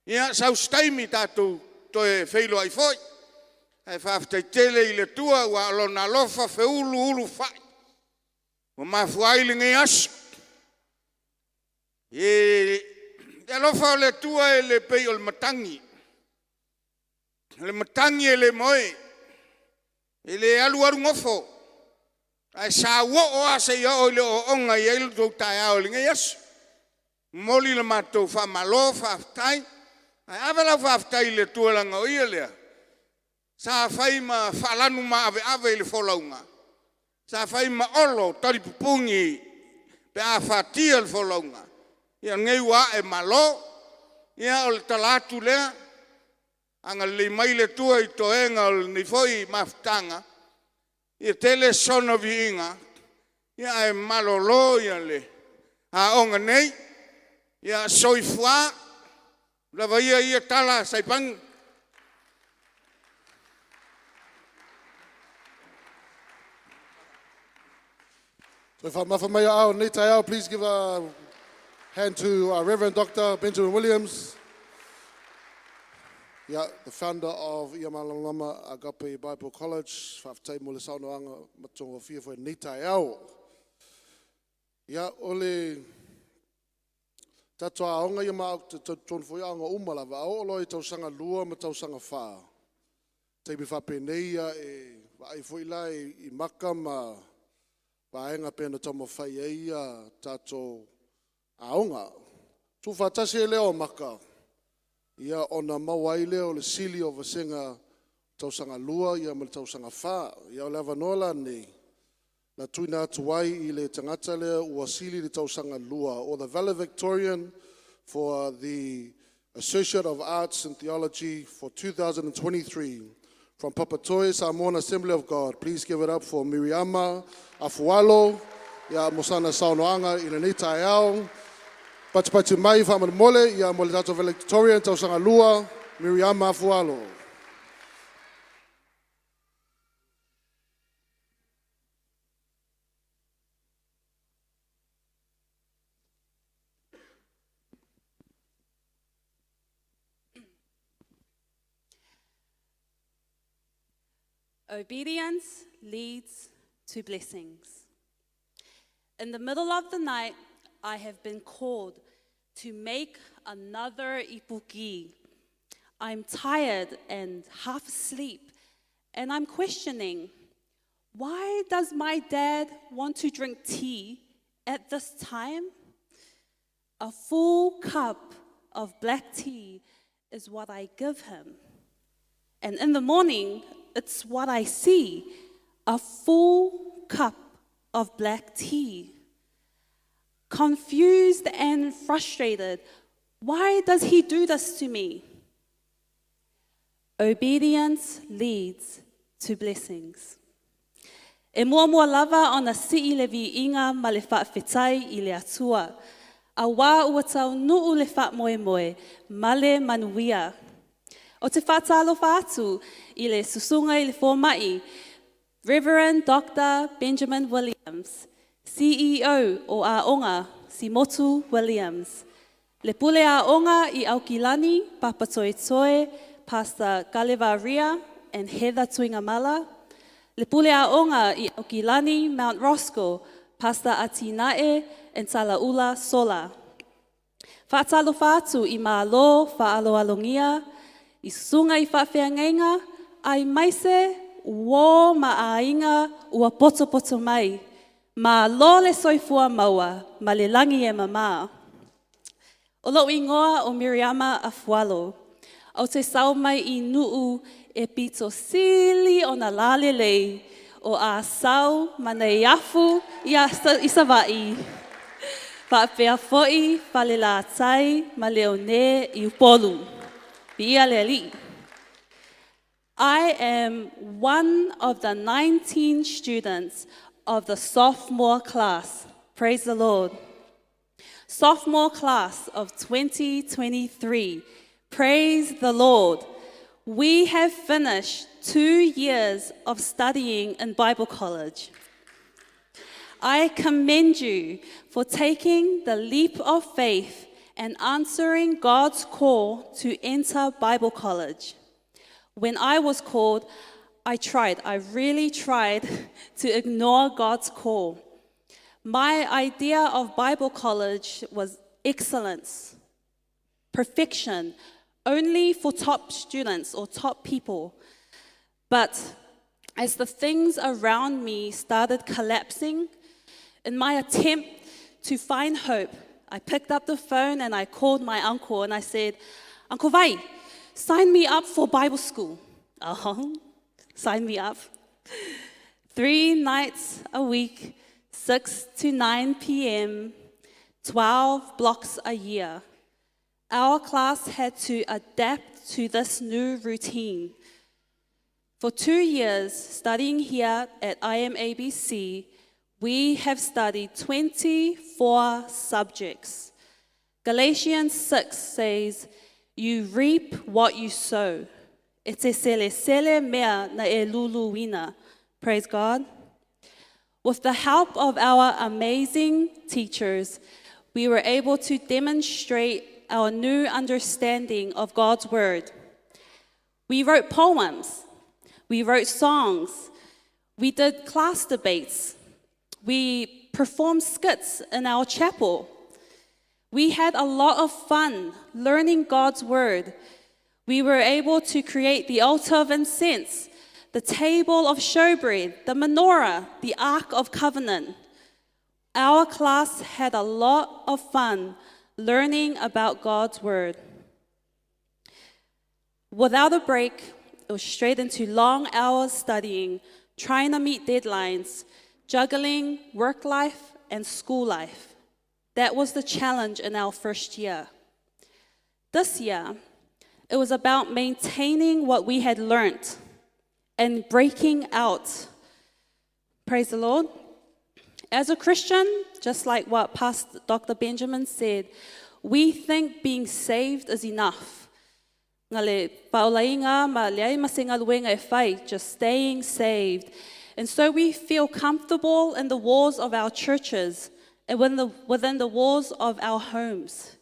Ia, sau se taimi tatou toe feiloai foi. Ae faafetai tele i le Atua aua o Lona alofa feuluulufai ua mafua ai lenei aso. Le alofa o le Atua e le pei o le matagi. O le matagi e le moe, e le alu alu nofo, ae sauoo lava seia oo i le ooooga e i ai lo outou taeao i lenei aso. E momoli le matou faamalo faafetai. Ae ave lau faafetai i le Atua leaga o Ia lea sa fai ma faalanu maaveave i le folauga, sa fai ma olo talipupuni pe a fatia le folauga. Ia o lenei ua ae malo. Ia o le tala atu lea, agalelei mai le Atua i toega o lenei foi mafutaga, ia tele sona viiga, ae malolo le aoga nei. Ia soifua. Lava ia ia tala Saipangi. So whaamafa mai au nei taeao, please give a hand to Reverend Dr. Benjamin Williams. Yeah, the founder of Ia Malamalama Agape Bible College. Faafetai mo le saunoaga matagofie foi nei taeao. Ia, o le tatou aoga ia ma au te talitonu foi aoga uma lava, a oo loa i tausaga 2 ma tausaga 4, taimi faapenei ia e vaai foi la i maka ma vaega pei ona taumafai ai ia tatou aoga. Tuufaatasi ai lea o maka, ia ona maua ai lea o le sili o vasega tausaga 2 ia ma le tausaga 4. Ia o le avanoa la lenei, na tuuina atu ai i le tagata lea ua sili le tausaga 2 or the valedictorian for the Associate of Arts in Theology for 2023 from Papatoetoe Samoan Assembly of God. Please give it up for Miriama Afualo, ia mo sana saunoaga i lenei taeao. Patipati mai faamolemole ia mo le tatou valedictorian tausaga 2, Miriama Afualo. Obedience leads to blessings. In the middle of the night, I have been called to make another ipuki. I'm tired and half asleep, and I'm questioning, why does my dad want to drink tea at this time? A full cup of black tea is what I give him. And in the morning, it's what I see, a full cup of black tea. Confused and frustrated, why does he do this to me? Obedience leads to blessings. E muamua lava ona sii le viiga ma le faafetai i le Atua. Auā ua taunuu le faamoemoe ma le manuia. Ou te faatalofa atu i le susuga i le fomai, Reverend Dr. Benjamin Williams, CEO o Aoga Simotu Williams, le pule aoga i Aukilani, Papatoetoe, Pastor Kalevaria and Heather Tuigamala, le pule aoga i Aukilani, Mount Roskill, Pastor Atinae and Talaula Sola. Faatalofa atu i malo faaaloalogia, i susuga i faafeagaiga, aemaise uō ma aiga ua potopoto mai. Malo le soifua maua ma le lagi e mama. O lou igoa o Miriama Afualo. Ou te sau mai i nuu e pito sili ona lalelei o Asau ma Neiafu i Savaii, faapea foi Falelatai ma Leone i Upolu. Viia le Alii. I am one of the 19 students of the sophomore class. Praise the Lord. Sophomore class of 2023. Praise the Lord. We have finished 2 years of studying in Bible college. I commend you for taking the leap of faith and answering God's call to enter Bible college. When I was called, I tried, I really tried to ignore God's call. My idea of Bible college was excellence, perfection, only for top students or top people. But as the things around me started collapsing, in my attempt to find hope, I picked up the phone and I called my uncle and I said, Uncle Vai, sign me up for Bible school. Uh-huh. Sign me up. 3 nights a week, 6 to 9 p.m., 12 blocks a year. Our class had to adapt to this new routine. For 2 years, studying here at IMABC, we have studied 24 subjects. Galatians 6 says, You reap what you sow. E te selesele mea na e luluina. Praise God. With the help of our amazing teachers, we were able to demonstrate our new understanding of God's Word. We wrote poems, we wrote songs, we did class debates, we performed skits in our chapel. We had a lot of fun learning God's Word. We were able to create the altar of incense, the table of showbread, the menorah, the Ark of Covenant. Our class had a lot of fun learning about God's Word. Without a break, it was straight into long hours studying, trying to meet deadlines, juggling work life and school life. That was the challenge in our first year. This year, it was about maintaining what we had learnt and breaking out. Praise the Lord. As a Christian, just like what Pastor Dr. Benjamin said, we think being saved is enough. Ngale paolainga ma leai ma e whai, just staying saved. And so we feel comfortable in the walls of our churches and within the walls of our homes.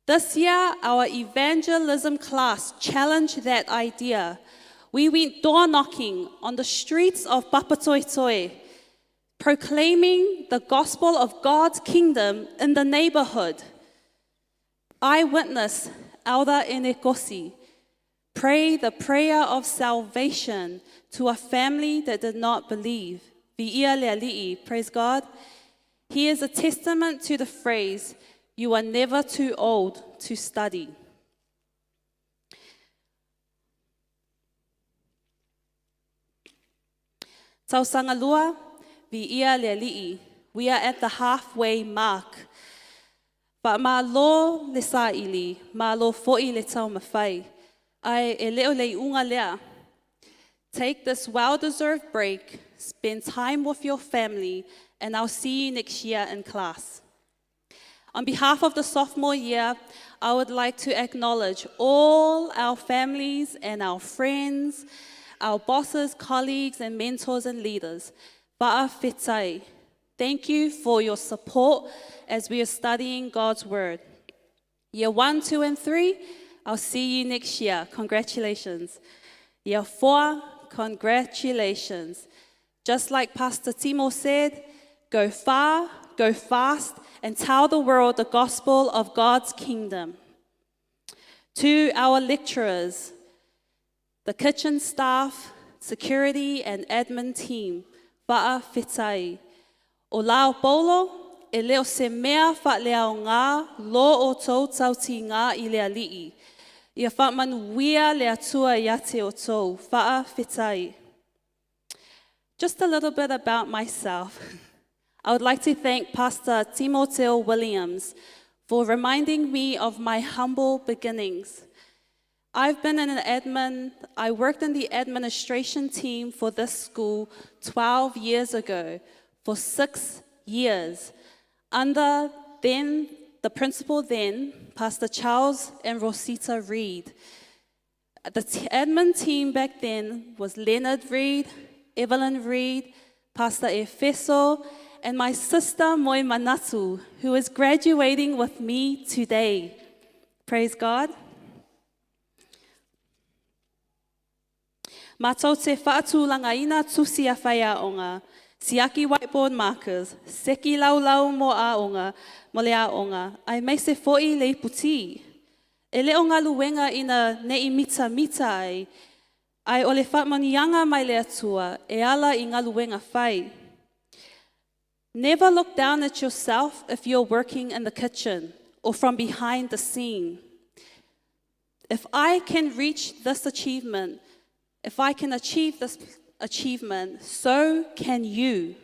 This year, our evangelism class challenged that idea. We went door knocking on the streets of Papatoetoe, proclaiming the gospel of God's kingdom in the neighborhood. Eyewitness Elder Enekosi pray the prayer of salvation to a family that did not believe. Vi'ia le ali'i, praise God. He is a testament to the phrase, you are never too old to study. Tausangalua, vi'ia le ali'i. We are at the halfway mark. Fa malo le sa'ili, malo fo'i le taumafai. Ai e leo le unga lea. Take this well-deserved break, spend time with your family, and I'll see you next year in class. On behalf of the sophomore year, I would like to acknowledge all our families and our friends, our bosses, colleagues, and mentors and leaders. Fa'afetai. Thank you for your support as we are studying God's Word. Year 1, 2, and 3, I'll see you next year. Congratulations. Year 4, congratulations. Just like Pastor Timo said, go far, go fast, and tell the world the gospel of God's kingdom. To our lecturers, the kitchen staff, security, and admin team, fa'afetai. O lao polo, e leo se mea wha leo ngā, lo o tau tau ti ngā i le ali'i. Ia wha le atua ia te o tau, fa'afetai. Just a little bit about myself. I would like to thank Pastor Timoteo Williams for reminding me of my humble beginnings. I've been in an admin, I worked in the administration team for this school 12 years ago for 6 years under then the principal then, Pastor Charles and Rosita Reed. The admin team back then was Leonard Reed, Evelyn Reed, Pastor Efeso, and my sister Moi Manatu, who is graduating with me today. Praise God. Mātou te whaatulanga ina tusi a whai siaki whiteboard markers, seki lau lau mo aonga, mo le aonga, ai mei se fo'i le iputi. E leo ngaluenga ina nei mita mita ai, ai o le whaamanianga mai le atua, e ala i ngaluenga whai. Never look down at yourself if you're working in the kitchen or from behind the scene. If I can reach this achievement, if I can achieve this achievement, so can you.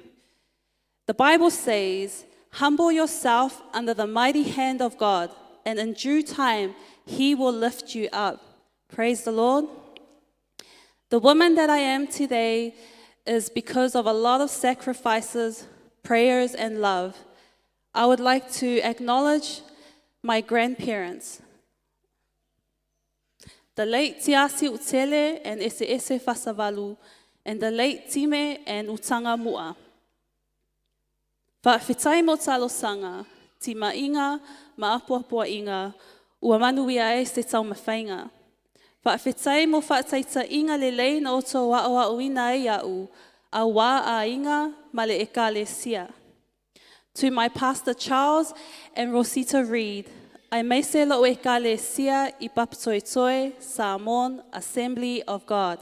The Bible says, humble yourself under the mighty hand of God, and in due time, he will lift you up. Praise the Lord. The woman that I am today is because of a lot of sacrifices, prayers, and love. I would like to acknowledge my grandparents. The late Tiasi Utele and Ese Fasavalu, and the late Time and Utanga Mua. Whawhitai mo talosanga, ti mainga, ma apuapua inga, ua manuia e se tau mawhainga. Whawhitai mo whataita inga le lei na o tō wao au ina e au, a wā a inga ma le ekalesia. To my pastor Charles and Rosita Reed, aemaise lo'u ekalesia i Papatoetoe, Samoan Assembly of God.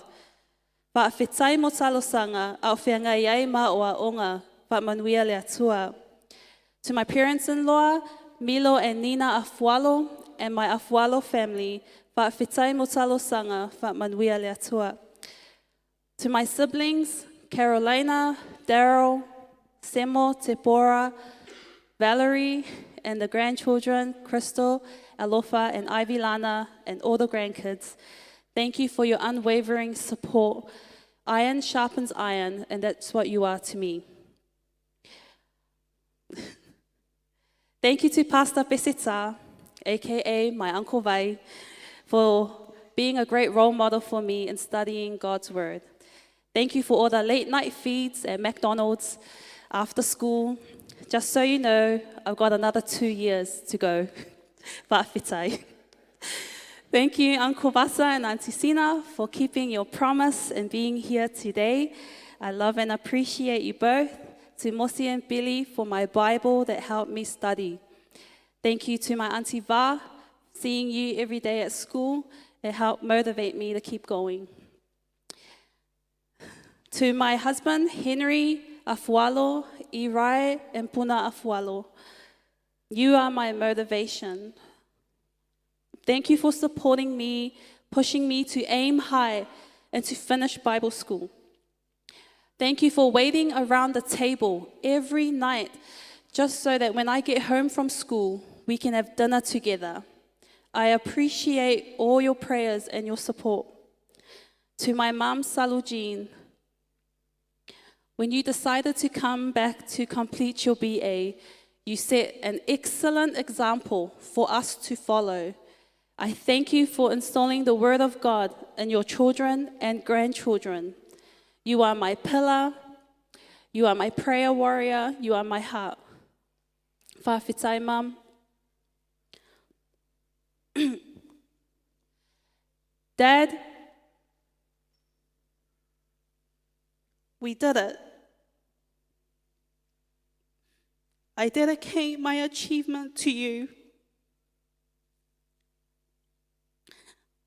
Fa'afetai mo talosaga a o feagai ai ma a'oa'oga fa'amanuia le Atua. To my parents-in-law, Milo and Nina Afualo, and my Afualo family, fa'afetai mo talosaga fa'amanuia le Atua. To my siblings, Carolina, Daryl, Semo, Tepora, Valerie, and the grandchildren, Crystal, Alofa, and Ivy Lana, and all the grandkids, thank you for your unwavering support. Iron sharpens iron, and that's what you are to me. Thank you to Pastor Peseta, aka my Uncle Vai, for being a great role model for me in studying God's Word. Thank you for all the late night feeds at McDonald's after school. Just so you know, I've got another 2 years to go. Fa'afetai. Thank you, Uncle Vasa and Auntie Sina, for keeping your promise and being here today. I love and appreciate you both. To Mosi and Billy for my Bible that helped me study. Thank you to my Auntie Va, seeing you every day at school. It helped motivate me to keep going. To my husband, Henry Afualo, Irai, and Puna Afualo, you are my motivation. Thank you for supporting me, pushing me to aim high and to finish Bible school. Thank you for waiting around the table every night just so that when I get home from school, we can have dinner together. I appreciate all your prayers and your support. To my mom, Salujin, when you decided to come back to complete your BA, you set an excellent example for us to follow. I thank you for installing the Word of God in your children and grandchildren. You are my pillar, you are my prayer warrior, you are my heart. Fa'afetai, Mum. Dad, we did it. I dedicate my achievement to you.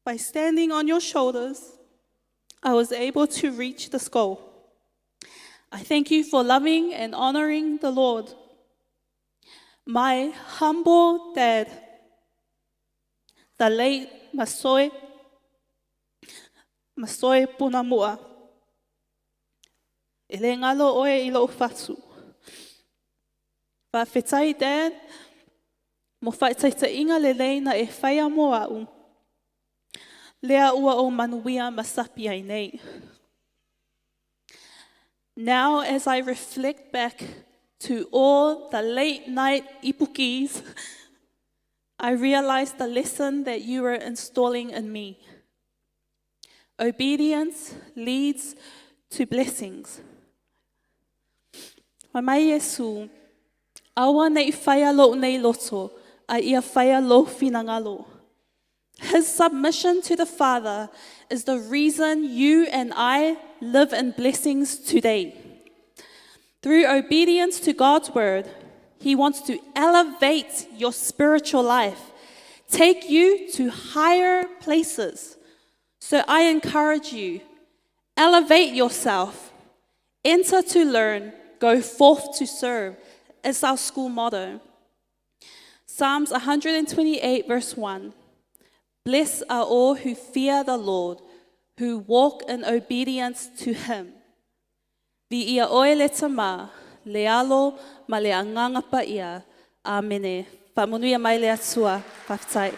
By standing on your shoulders, I was able to reach this goal. I thank you for loving and honoring the Lord. My humble dad, the late Masoe Punamua. E le galo oe i lou fatu. Fa'afetai dad, mo fa'ataitaiga lelei na e faia mo a'u. Lea ua o manuia ma sapi ai nei. Now, as I reflect back to all the late night ipukis, I realize the lesson that you were installing in me. Obedience leads to blessings. Fai mai Iesu, aua nei faia lou nei loto, a ia faia lou finagalo. His submission to the Father is the reason you and I live in blessings today. Through obedience to God's word, He wants to elevate your spiritual life, take you to higher places. So I encourage you elevate yourself, enter to learn, go forth to serve. It's our school motto. Psalms 128, verse 1. Blessed are all who fear the Lord, who walk in obedience to him. Viia oe le Tama, le Alo, ma le Agaga Paia. Amene. Faamanuia mai le Atua. Fa'afetai.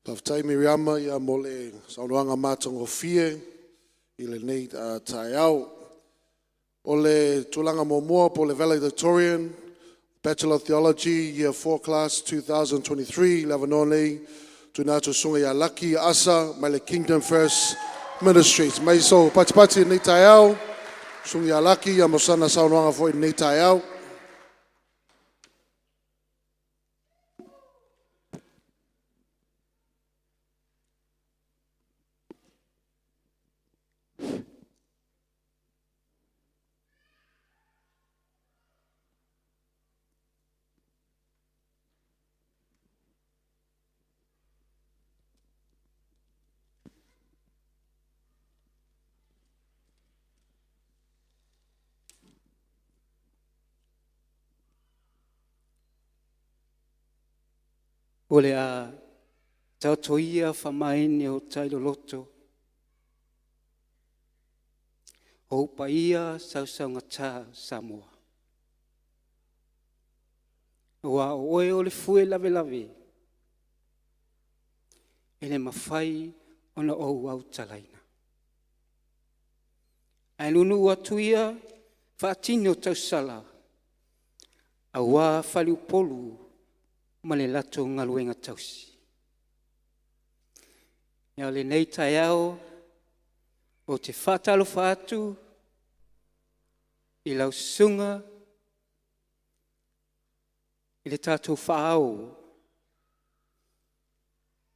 Fa'afetai Miriama ia mo le saunoaga matagofie i lenei taeao. O le tulaga muamua po le valedictorian. Bachelor of Theology, Year 4 Class 2023, le avanoa lenei, tuuina atu i le susuga ia Laki Asa mai le Kingdom First Ministries. Mai sou patipati i lenei taeao, susuga ia Laki ia mo sana saunoaga foi i lenei taeao. O le a taoto ia faamaene o tai loloto, o ou paia sausaugata Samoa. Aua o oe o le fue lavelave e le mafai ona ou autalaina. Ae nuunuu atu ia faatini o tausala aua faleupolu ma le latou galuega tausi. A o lenei taeao, ou te faatalofa atu i lau susuga i le tatou Faa-ao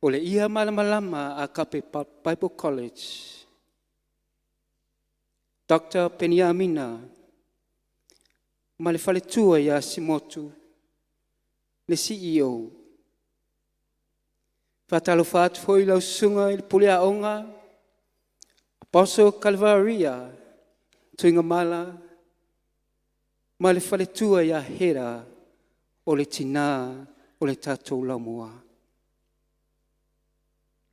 o le Ia Malamalama Agape Bible College, Dr. Peniamina ma le faletua ia Simotu le CEO. E faatalofa atu foi i lau susuga i le Pule Aoga Apostle Kalivaria Tuigamala ma le faletua ia Hera, o le tina o le tatou Laumua.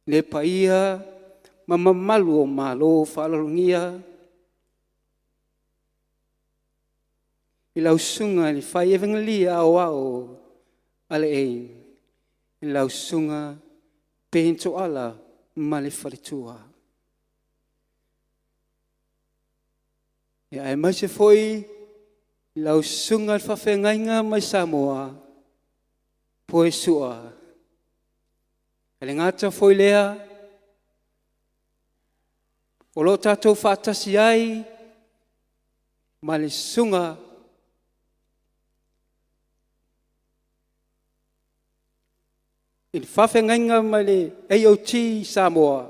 Le paia ma mamalu o Malo Faaaloalogia, i lau Susuga i le Fai Evegelia Aoao a le AIM, lau Susuga Ben Tooala ma le faletua. Aemaise foi lau susuga i le faafeagaiga mai Samoa, Poe Sua. E le gata foi lea, o lo o tatou faatasi ai ma le susuga i le faafeagaiga mai le AOG i Samoa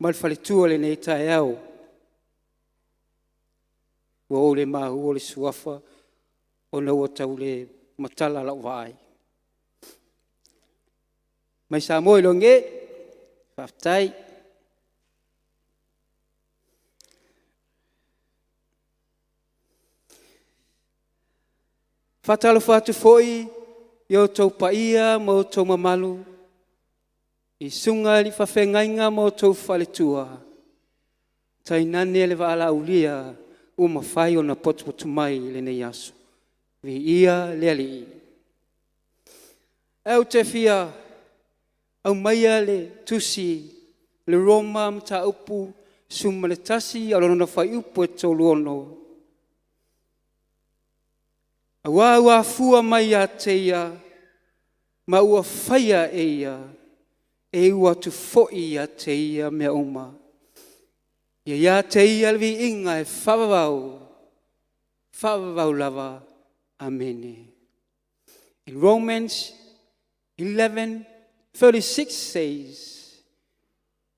ma le faletua i lenei taeao. Ua ou le maua le suafa ona ua tau le matala lau vaai. Mai Samoa i lagi e, faafetai. E faatalofa atu foi i outou paia ma outou mamalu i susuga i faafeagaiga ma outou faletua, tainane le valaaulia ua mafai ona potopoto mai i lenei aso. Viia le Alii. Ae ou te fia aumaia le tusi le Roma mataupu 11 lona fuaiupu e 36, aua ua afua mai ia te Ia, ma ua faia e Ia, e uu atu foi ia te Ia mea uma. Ia ia te Ia le viiga e faavavau, faavavau lava. Amene. In Romans 11:36 says,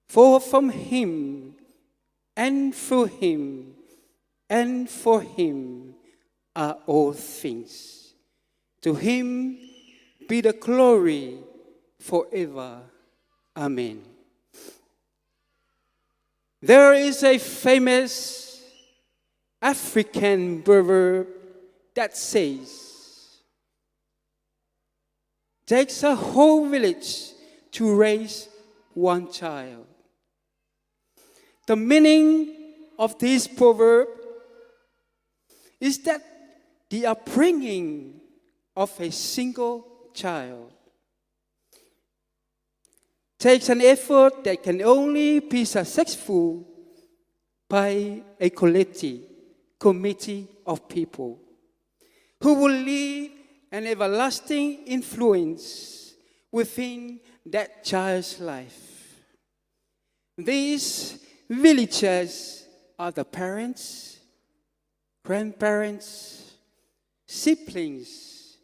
For from him and through him and for him are all things. To him be the glory forever. Amen. There is a famous African proverb that says, takes a whole village to raise one child. The meaning of this proverb is that the upbringing of a single child takes an effort that can only be successful by a collective committee of people who will leave an everlasting influence within that child's life. These villagers are the parents, grandparents, siblings,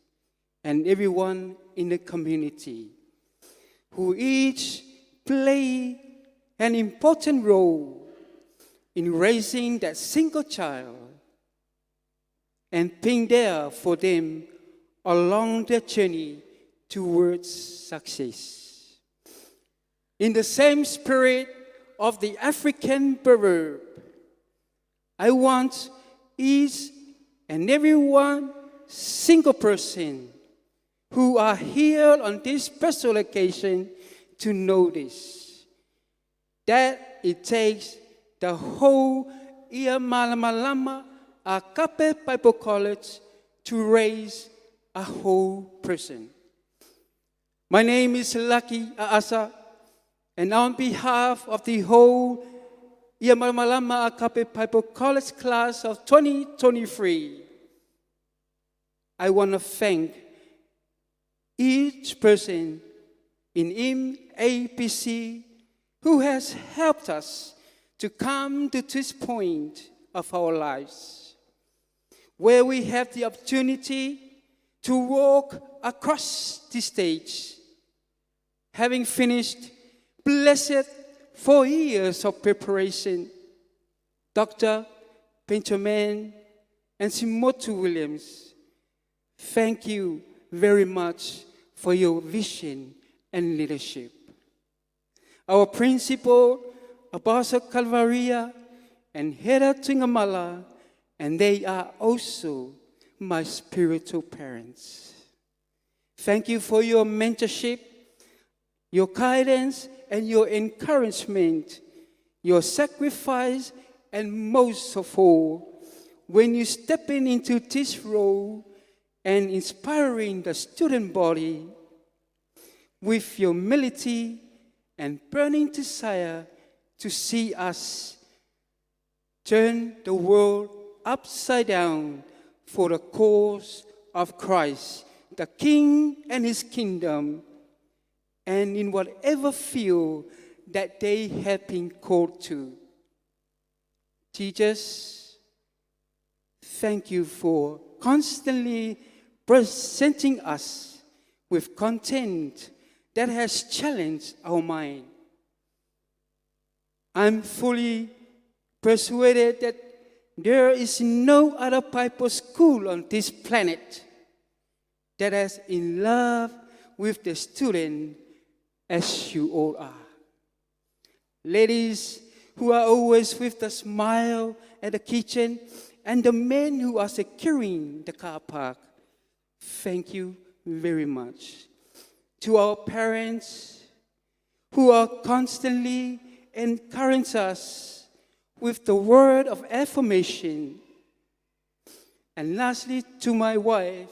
and everyone in the community who each play an important role in raising that single child and being there for them along their journey towards success. In the same spirit of the African proverb, I want each and every one single person who are here on this special occasion to know this, that it takes the whole Ia Malamalama Agape Bible College to raise a whole person. My name is Lucky Aasa, and on behalf of the whole Ia Malamalama Agape Bible College class of 2023, I want to thank each person in MABC who has helped us to come to this point of our lives, where we have the opportunity to walk across the stage, having finished blessed 4 years of preparation. Dr. Benjamin and Simotu Williams, thank you very much for your vision and leadership. Our principal, Apostle Calvaria, and Hera Tingamala, and they are also my spiritual parents. Thank you for your mentorship, your guidance, and your encouragement, your sacrifice, and most of all, when you step into this role and inspiring the student body with humility and burning desire to see us turn the world upside down for the cause of Christ, the King and his kingdom, and in whatever field that they have been called to. Teachers, thank you for constantly presenting us with content that has challenged our mind. I'm fully persuaded that there is no other Bible school on this planet that is in love with the student as you all are. Ladies who are always with the smile at the kitchen, and the men who are securing the car park, thank you very much. To our parents who are constantly encouraging us with the word of affirmation. And lastly, to my wife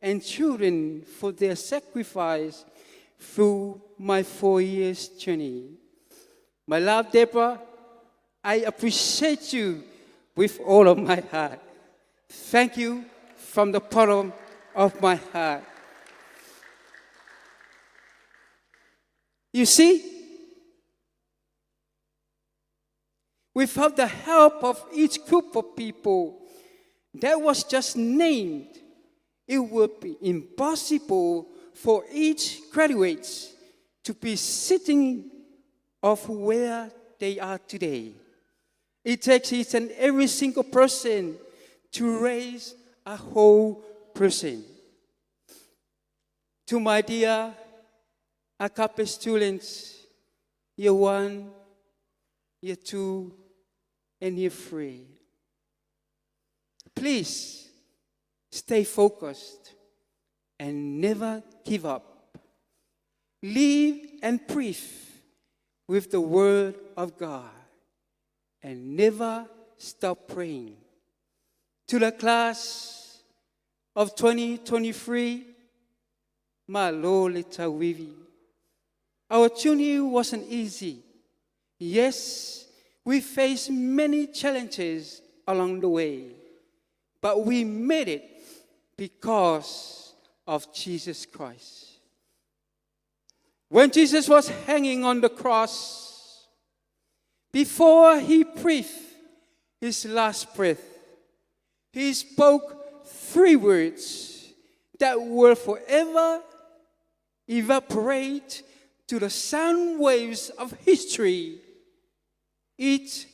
and children for their sacrifice through my 4 years journey. My love, Deborah, I appreciate you with all of my heart. Thank you from the bottom of my heart. You see, without the help of each group of people that was just named, it would be impossible for each graduate to be sitting of where they are today. It takes each and every single person to raise a whole person. To my dear Agape students, year 1, year 2, and year 3, please stay focused and never give up. Live and breathe with the Word of God and never stop praying. To the class of 2023, Malo le tauivi. Our journey wasn't easy. Yes, we faced many challenges along the way, but we made it because of Jesus Christ. When Jesus was hanging on the cross, before he breathed his last breath, he spoke three words that will forever evaporate to the sound waves of history. It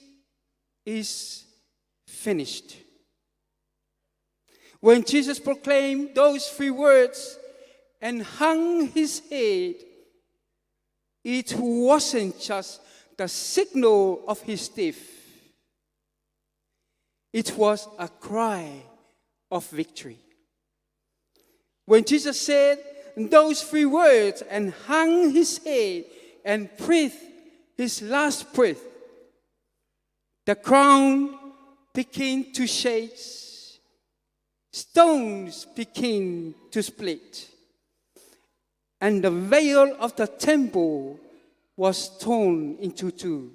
is finished. When Jesus proclaimed those three words and hung his head, it wasn't just the signal of his death. It was a cry of victory. When Jesus said those three words and hung his head and breathed his last breath, the ground began to shake, stones began to split, and the veil of the temple was torn into two,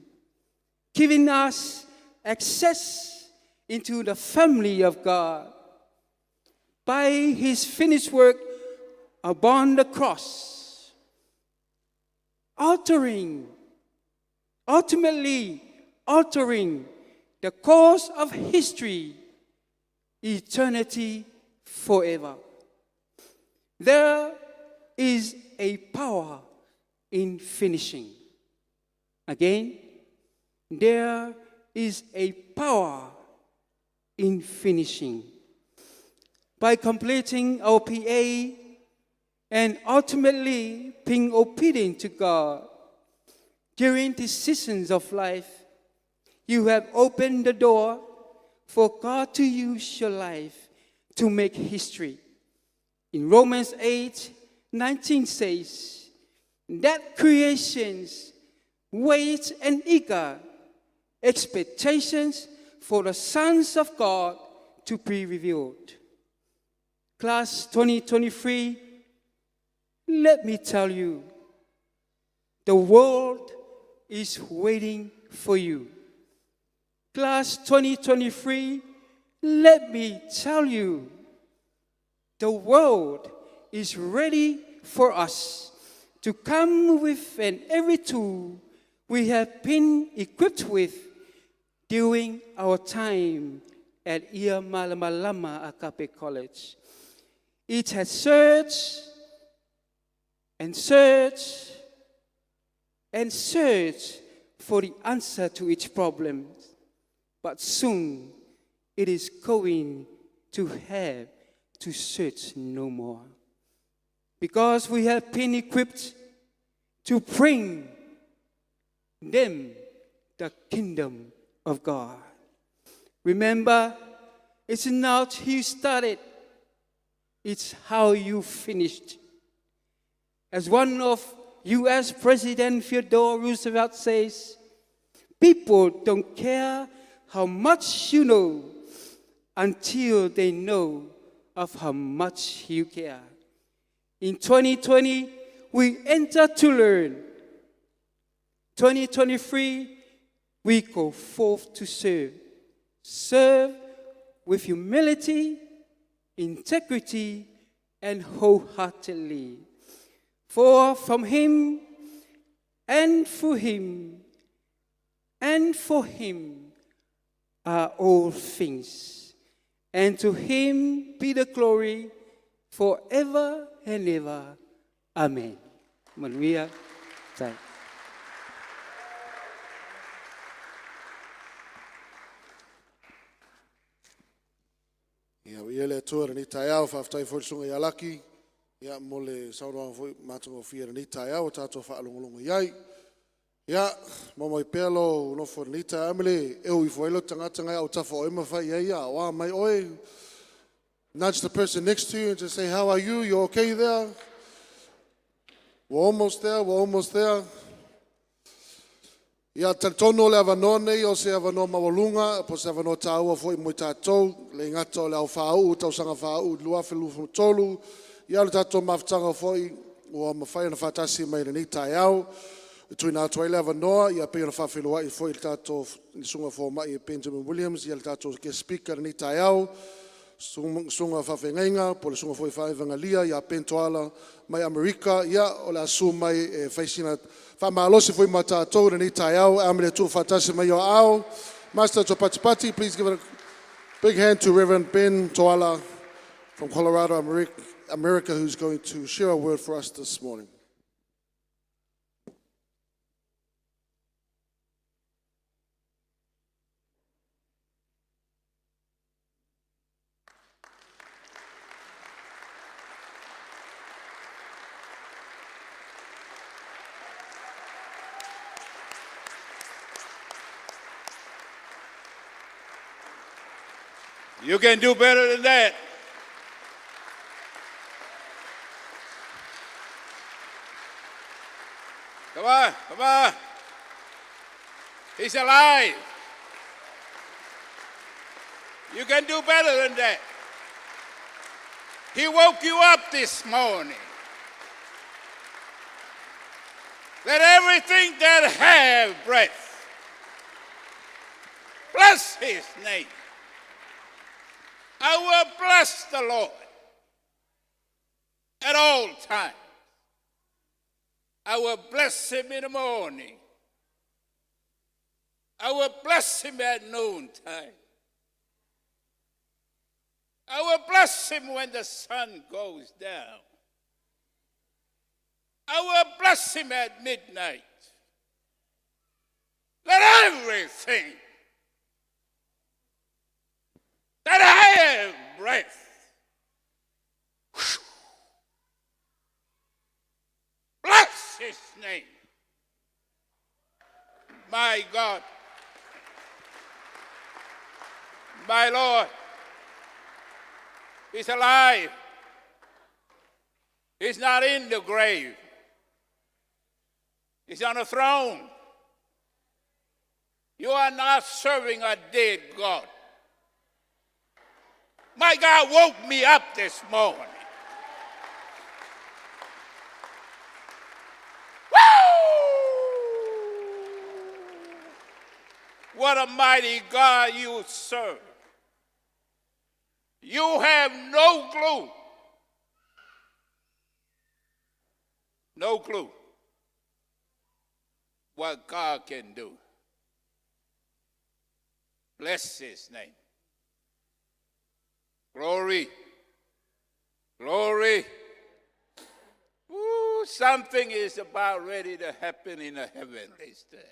giving us access into the family of God. By his finished work upon the cross, ultimately altering the course of history, eternity forever. There is a power in finishing. Again, there is a power in finishing. By completing our PA and ultimately being obedient to God during these seasons of life, you have opened the door for God to use your life to make history. In Romans 8:19 says that creations wait and eager expectations for the sons of God to be revealed. Class 2023, let me tell you, the world is waiting for you. Class 2023, let me tell you, the world is ready for us to come with an every tool we have been equipped with during our time at Ia Malamalama Agape College. It has searched and searched and searched for the answer to each problem, but soon it is going to have to search no more, because we have been equipped to bring them the kingdom of God. Remember, it's not you started, it's how you finished. As one of U.S. President Theodore Roosevelt says, people don't care how much you know until they know of how much you care. In 2020, we enter to learn. 2023, we go forth to serve. Serve with humility, integrity, and wholeheartedly. For from him, and through him, and for him are all things. And to him be the glory forever and ever. Amen. Manuia. Tai. Ia, ia le atua lenei taeao, faafetai foi le susuga ia Laki, ia, mo le saunoaga foi matagofie lenei taeao ua tatou faalogologo i ai. Ia, maua mai pea lou nofo i lenei taeao ma le eo ifo ai lou tagata ngai autafa o oe ma fai i ai, ia, o a mai oe. Nudge the person next to you and just say, how are you? You okay there? We're almost there, we're almost there. Ia, talitonu o le avanoa nei o se avanoa maualuga, po o se avanoa taua foi mo i tatou, le gata o le au fāuu, tausaga fāuu 2023, ia o le tatou mafutaga foi ua mafai ona faatasi mai lenei taeao. E tuuina atu ai le avanoa, ia pei ona faafeiloai foi i le tatou susuga fomai Benjamin Williams, ia le tatou guest speaker lenei taeao, Susuga Faafeagaiga po o le Susuga foi Faevagalia ia Ben Toala mai Amerika. Ia o le a susu mai e fai sina faamalosi foi ma tatou i lenei taeao. E amo le Atua faatasi mai o aao. Master Topatipati, please give it a big hand to Reverend Ben Toala from Colorado, America, who's going to share a word for us this morning. You can do better than that. Come on, come on. He's alive. You can do better than that. He woke you up this morning. Let everything that have breath bless his name. I will bless the Lord at all times. I will bless him in the morning. I will bless him at noontime. I will bless him when the sun goes down. I will bless him at midnight. Let everything that have breath bless his name. My God, my Lord, he's alive. He's not in the grave. He's on a throne. You are not serving a dead God. My God woke me up this morning. Woo! What a mighty God you serve. You have no clue. No clue what God can do. Bless his name. Glory. Glory. Ooh, something is about ready to happen in the heavenlies today.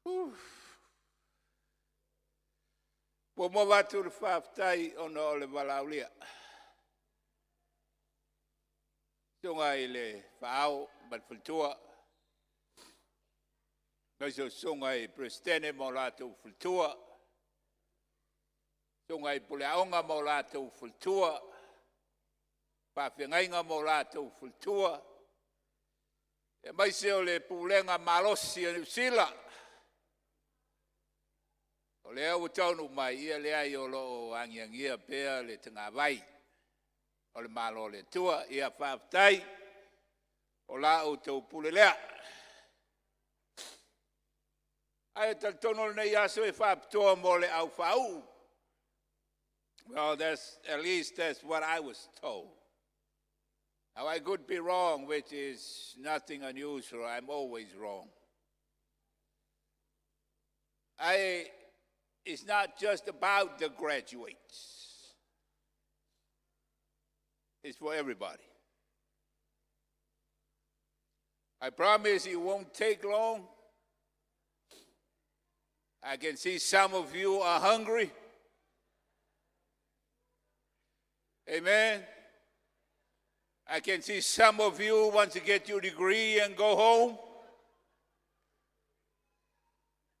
Ooh. Ua mo watu le whaftai o na o le walaulia. Sunga i le whaau ma le faletua. Nai o sunga i presidente mo latou faletua. Sunga i puleaonga mo latou faletua. Faafeagaiga mo latou faletua. E maise o le pulega malosi a Niu Sila. O lea ua taunuu mai, ia leai o lo o agiagia pea le tagavai o le Malo o le Atua. Ia faafetai, o la outou pule lea. Ae talitonu lenei aso e faapitoa mo le au faauu. Well, at least that's what I was told. Now, I could be wrong, which is nothing unusual. I'm always wrong. It's not just about the graduates. It's for everybody. I promise it won't take long. I can see some of you are hungry. Amen. I can see some of you want to get your degree and go home.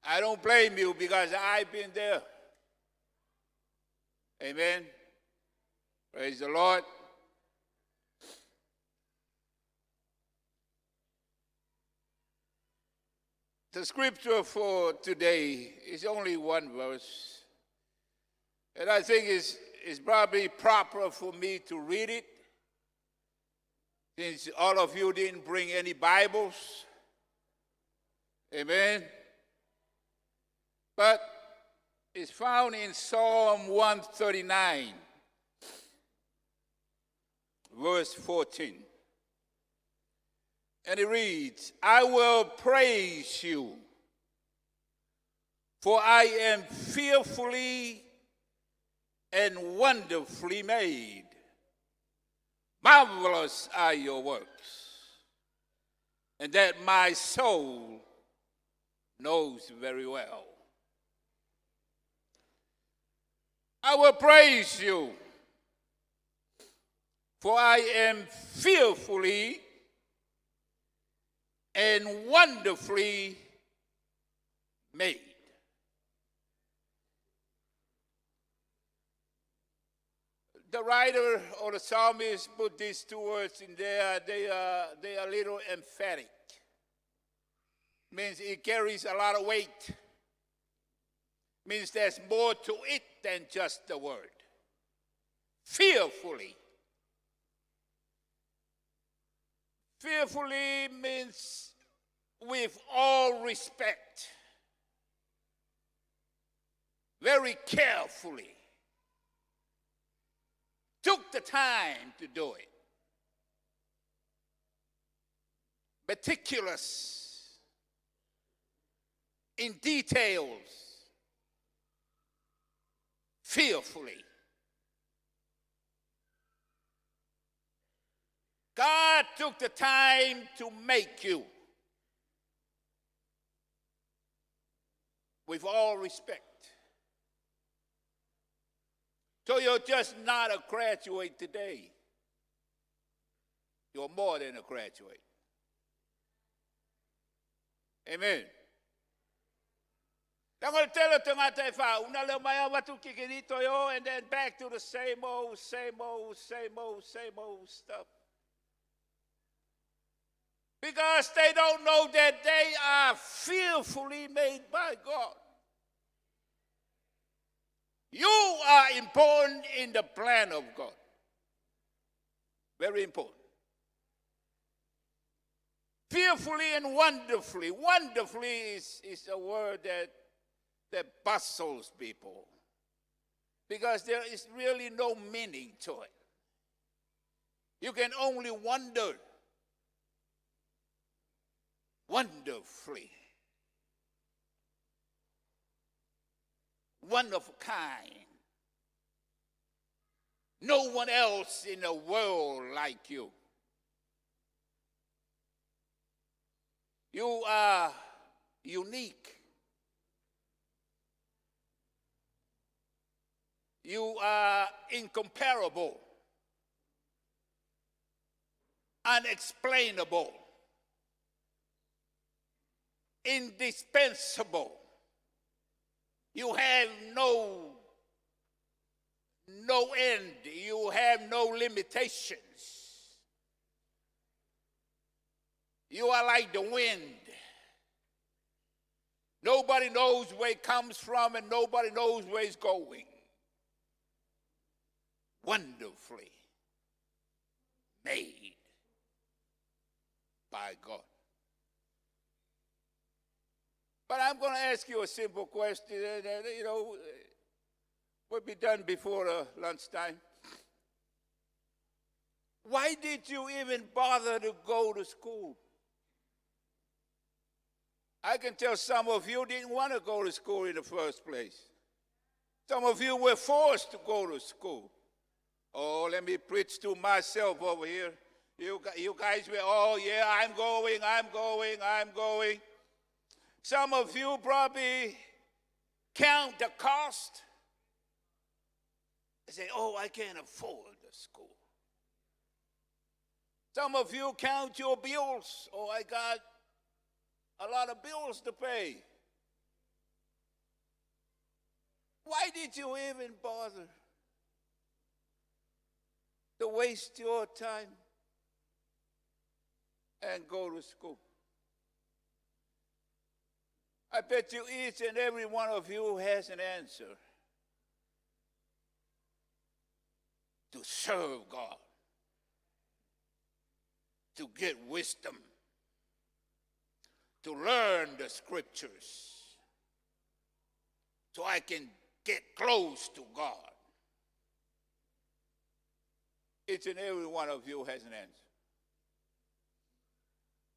I don't blame you because I've been there. Amen. Praise the Lord. The scripture for today is only one verse. And I think it's probably proper for me to read it, since all of you didn't bring any Bibles. Amen. But Is found in Psalm 139, verse 14. And it reads, I will praise you, for I am fearfully and wonderfully made. Marvelous are your works, and that my soul knows very well. I will praise you, for I am fearfully and wonderfully made. The writer or the psalmist put these two words in there. They are a little emphatic. Means it carries a lot of weight. Means there's more to it than just the word. Fearfully. Fearfully means with all respect. Very carefully. Took the time to do it. Meticulous in details. Fearfully. God took the time to make you. With all respect. So you're just not a graduate today. You're more than a graduate. Amen. And then back to the same old, same old, same old, same old stuff. Because they don't know that they are fearfully made by God. You are important in the plan of God. Very important. Fearfully and wonderfully. Wonderfully is a word that puzzles people. Because there is really no meaning to it. You can only wonder. Wonderfully. One of a kind. No one else in the world like you. You are unique. You are incomparable, unexplainable, indispensable. You have no end. You have no limitations. You are like the wind. Nobody knows where it comes from and nobody knows where it's going. Wonderfully made by God. But I'm going to ask you a simple question that, will be done before lunchtime. Why did you even bother to go to school? I can tell some of you didn't want to go to school in the first place. Some of you were forced to go to school. Oh, let me preach to myself over here. You guys were, oh yeah, I'm going, I'm going, I'm going. Some of you probably count the cost. They say, oh, I can't afford the school. Some of you count your bills. Oh, I got a lot of bills to pay. Why did you even bother to waste your time and go to school? I bet you each and every one of you has an answer. To serve God, to get wisdom, to learn the scriptures, so I can Get close to God. Each and every one of you has an answer.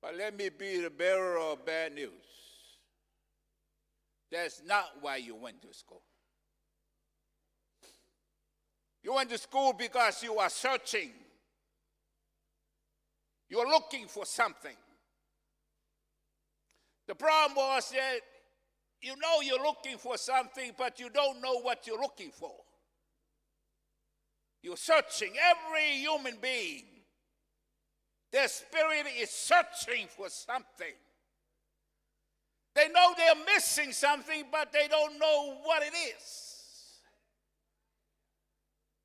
But let me be the bearer of bad news. That's not why you went to school. You went to school because you are searching. You're looking for something. The problem was that you know you're looking for something, but you don't know what you're looking for. You're searching. Every human being, their spirit is searching for something. They know they're missing something, but they don't know what it is.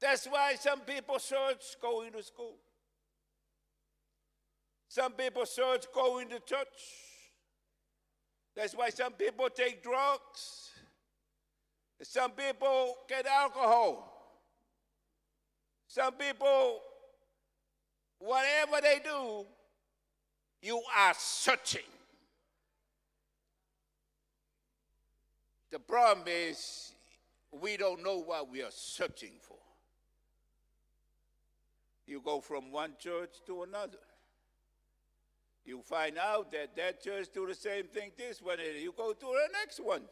That's why some people search going to school. Some people search going to church. That's why some people take drugs. Some people get alcohol. Some people, whatever they do, you are searching. The problem is we don't know what we are searching for. You go from one church to another. You find out that that church do the same thing this one, and you go to the next one.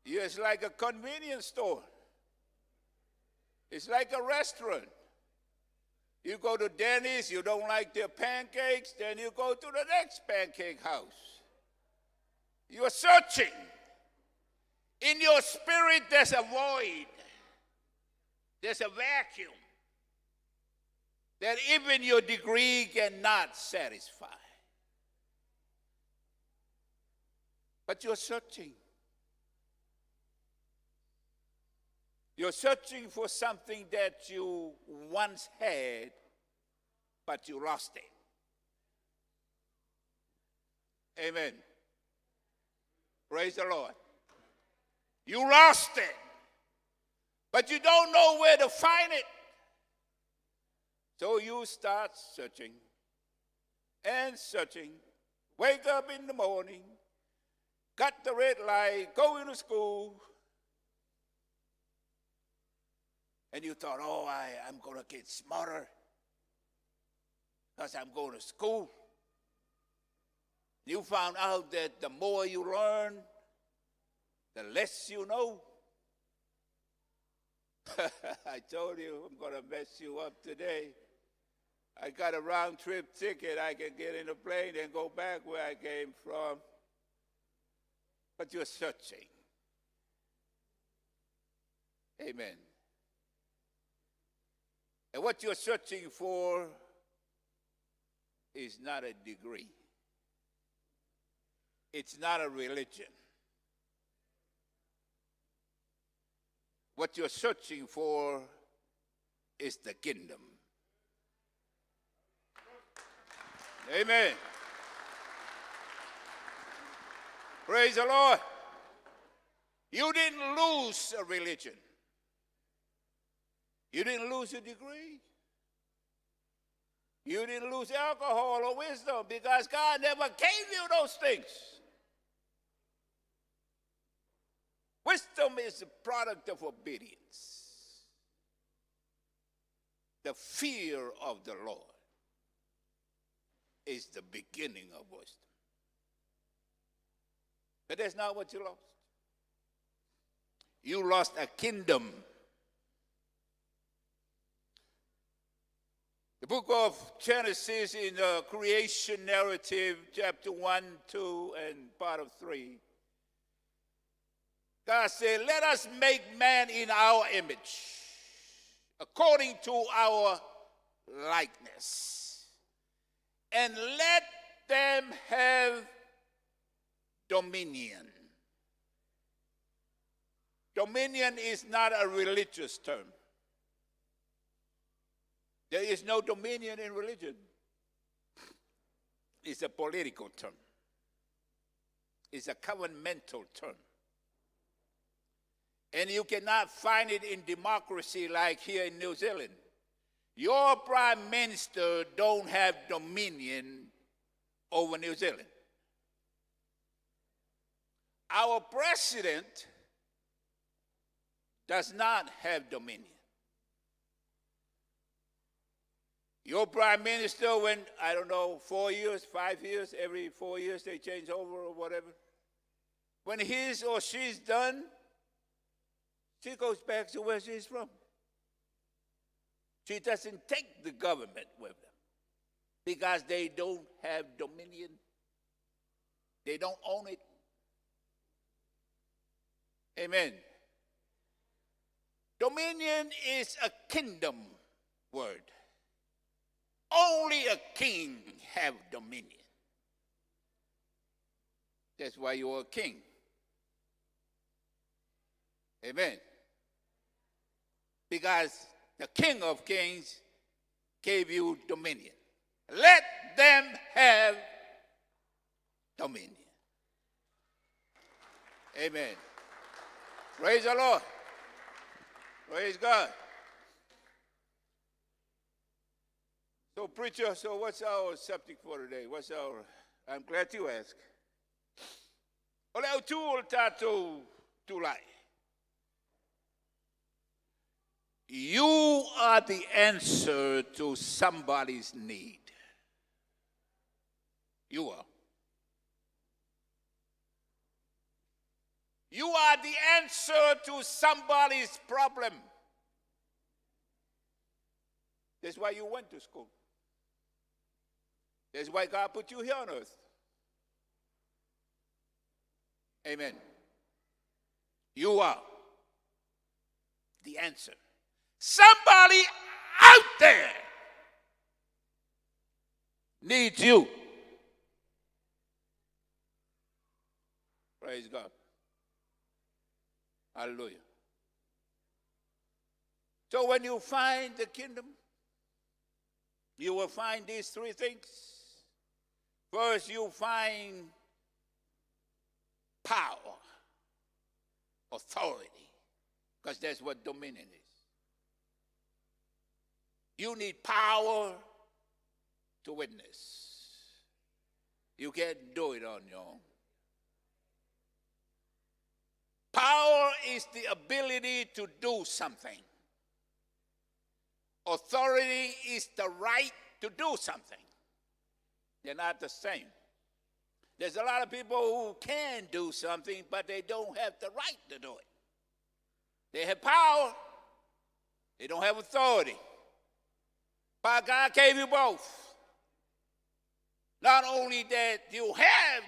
It's like a convenience store. It's like a restaurant. You go to Denny's, you don't like their pancakes, then you go to the next pancake house. You're searching. In your spirit, there's a void. There's a vacuum that even your degree cannot satisfy. But you're searching. You're searching for something that you once had, but you lost it. Amen. Praise the Lord. You lost it, but you don't know where to find it. So you start searching and searching. Wake up in the morning, got the red light, go into school. And you thought, oh, I'm going to get smarter because I'm going to school. You found out that the more you learn, the less you know. I told you I'm going to mess you up today. I got a round trip ticket. I can get in a plane and go back where I came from. But you're searching. Amen. And what you're searching for is not a degree. It's not a religion. What you're searching for is the kingdom. Amen. Praise the Lord. You didn't lose a religion. You didn't lose a degree. You didn't lose alcohol or wisdom because God never gave you those things. Wisdom is the product of obedience. The fear of the Lord is the beginning of wisdom. But that's not what you lost. You lost a kingdom. The book of Genesis in the creation narrative, chapter 1, 2, and part of 3. God said, let us make man in our image, according to our likeness, and let them have dominion. Dominion is not a religious term. There is no dominion in religion. It's a political term. It's a governmental term. And you cannot find it in democracy like here in New Zealand. Your prime minister don't have dominion over New Zealand. Our president does not have dominion. Your prime minister, when, I don't know, 4 years, 5 years, every 4 years they change over or whatever. When he's or she's done, she goes back to where she's from. She doesn't take the government with them because they don't have dominion. They don't own it. Amen. Dominion is a kingdom word. Only a king have dominion. That's why you are a king. Amen. Because the King of Kings gave you dominion. Let them have dominion. Amen. Praise the Lord. Praise God. So, preacher, what's our subject for today? I'm glad you asked. O le au tu o le tātou tūlai. You are the answer to somebody's need. You are. You are the answer to somebody's problem. That's why you went to school. That's why God put you here on earth. Amen. You are the answer. Somebody out there needs you. Praise God. Hallelujah. So when you find the kingdom, you will find these three things. First, you find power, authority, because that's what dominion is. You need power to witness. You can't do it on your own. Power is the ability to do something. Authority is the right to do something. They're not the same. There's a lot of people who can do something, but they don't have the right to do it. They have power. They don't have authority. But God gave you both. Not only that you have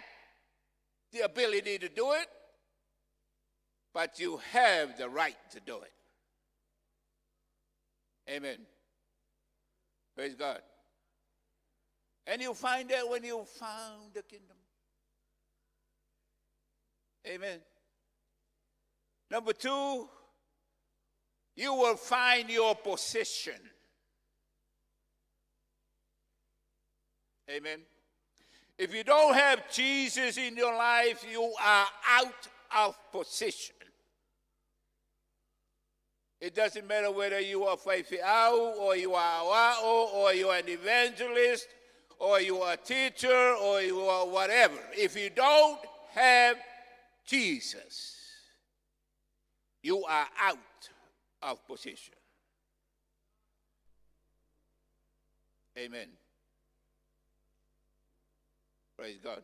the ability to do it, but you have the right to do it. Amen. Praise God. And you find that when you found the kingdom. Amen. Number two, you will find your position. Amen. If you don't have Jesus in your life, you are out of position. It doesn't matter whether you are faifeau or you are awa'o or you are an evangelist or you are a teacher or you are whatever. If you don't have Jesus, you are out of position. Amen. Praise God.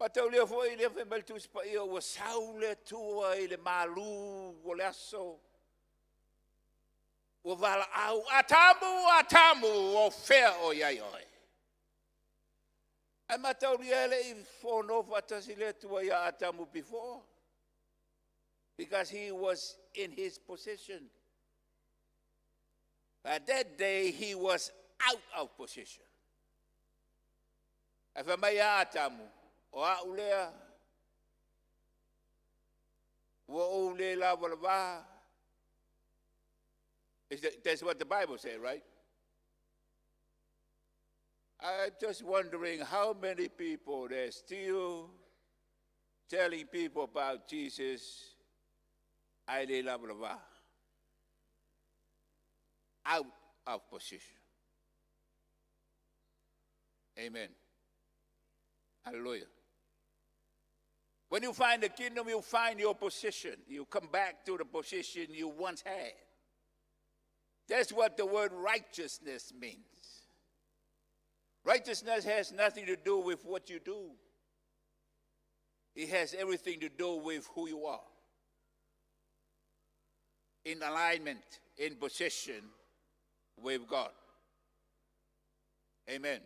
Patau lea foi lea fai mai le Tusi Paia, ua sau le Atua i le malu o le aso. Ua valaau, Atamu, Atamu, o fea o iai oe. Ai matau lia le i fono faatasi le Atua ia Atamu before. Because he was in his position. But that day he was out of position. Ai fai mai ia Atamu, o au lea, ua ou le lava lava. That's what the Bible said, right? I'm just wondering how many people they're still telling people about Jesus, ai le lava lava. Out of position. Amen. Hallelujah. When you find the kingdom, you find your position. You come back to the position you once had. That's what the word righteousness means. Righteousness has nothing to do with what you do. It has everything to do with who you are. In alignment, in position with God. Amen.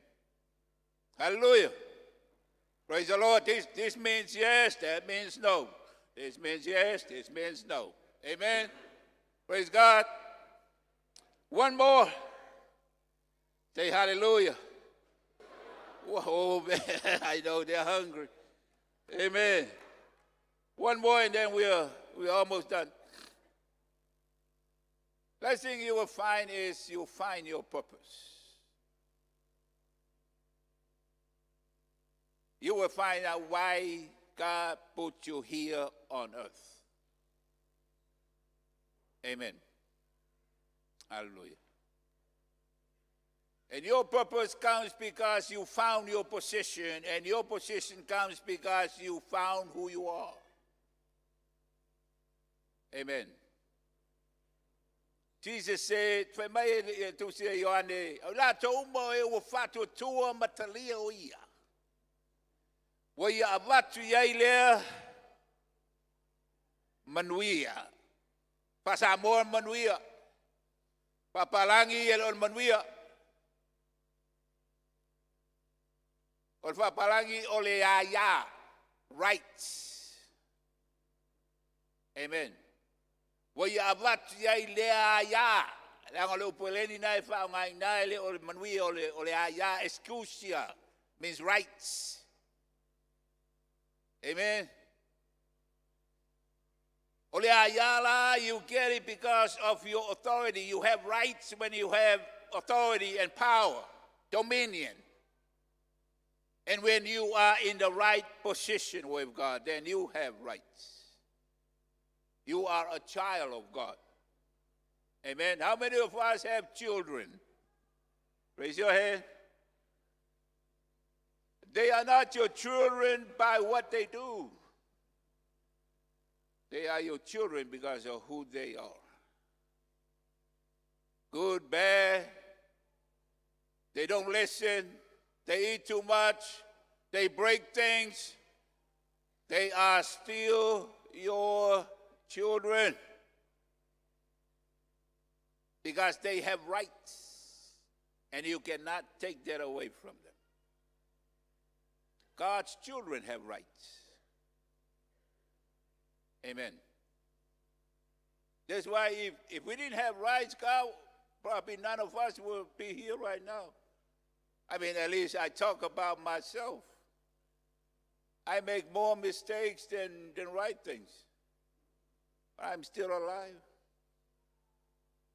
Hallelujah. Praise the Lord. This means yes, that means no. This means yes, this means no. Amen. Praise God. One more. Say hallelujah. Whoa, man, I know they're hungry. Amen. One more and then we're almost done. Last thing you will find is you'll find your purpose. You will find out why God put you here on earth. Amen. Hallelujah. And your purpose comes because you found your position, and your position comes because you found who you are. Amen. Jesus said, "Fai mai e tusi e Ioane, au la tō e ua whātua tua matalia o ia. Ua ia avatu iai lea manuia. Faasamoa manuia. Faapalagi e le o le manuia. O le faapalagi o le aia, rights. Amen. Ua ia avatu i ai lea aia. Leaga o le upu eleni na e whaonga e le o le manuia o le aia, exousia, means rights. Amen. O le aia la, you get it because of your authority. You have rights when you have authority and power, dominion. And when you are in the right position with God, then you have rights. You are a child of God. Amen. How many of us have children? Raise your hand. They are not your children by what they do. They are your children because of who they are. Good, bad. They don't listen. They eat too much. They break things. They are still your children because they have rights, and you cannot take that away from them. God's children have rights. Amen. That's why if we didn't have rights, God, probably none of us would be here right now. I mean, at least I talk about myself. I make more mistakes than right things. But I'm still alive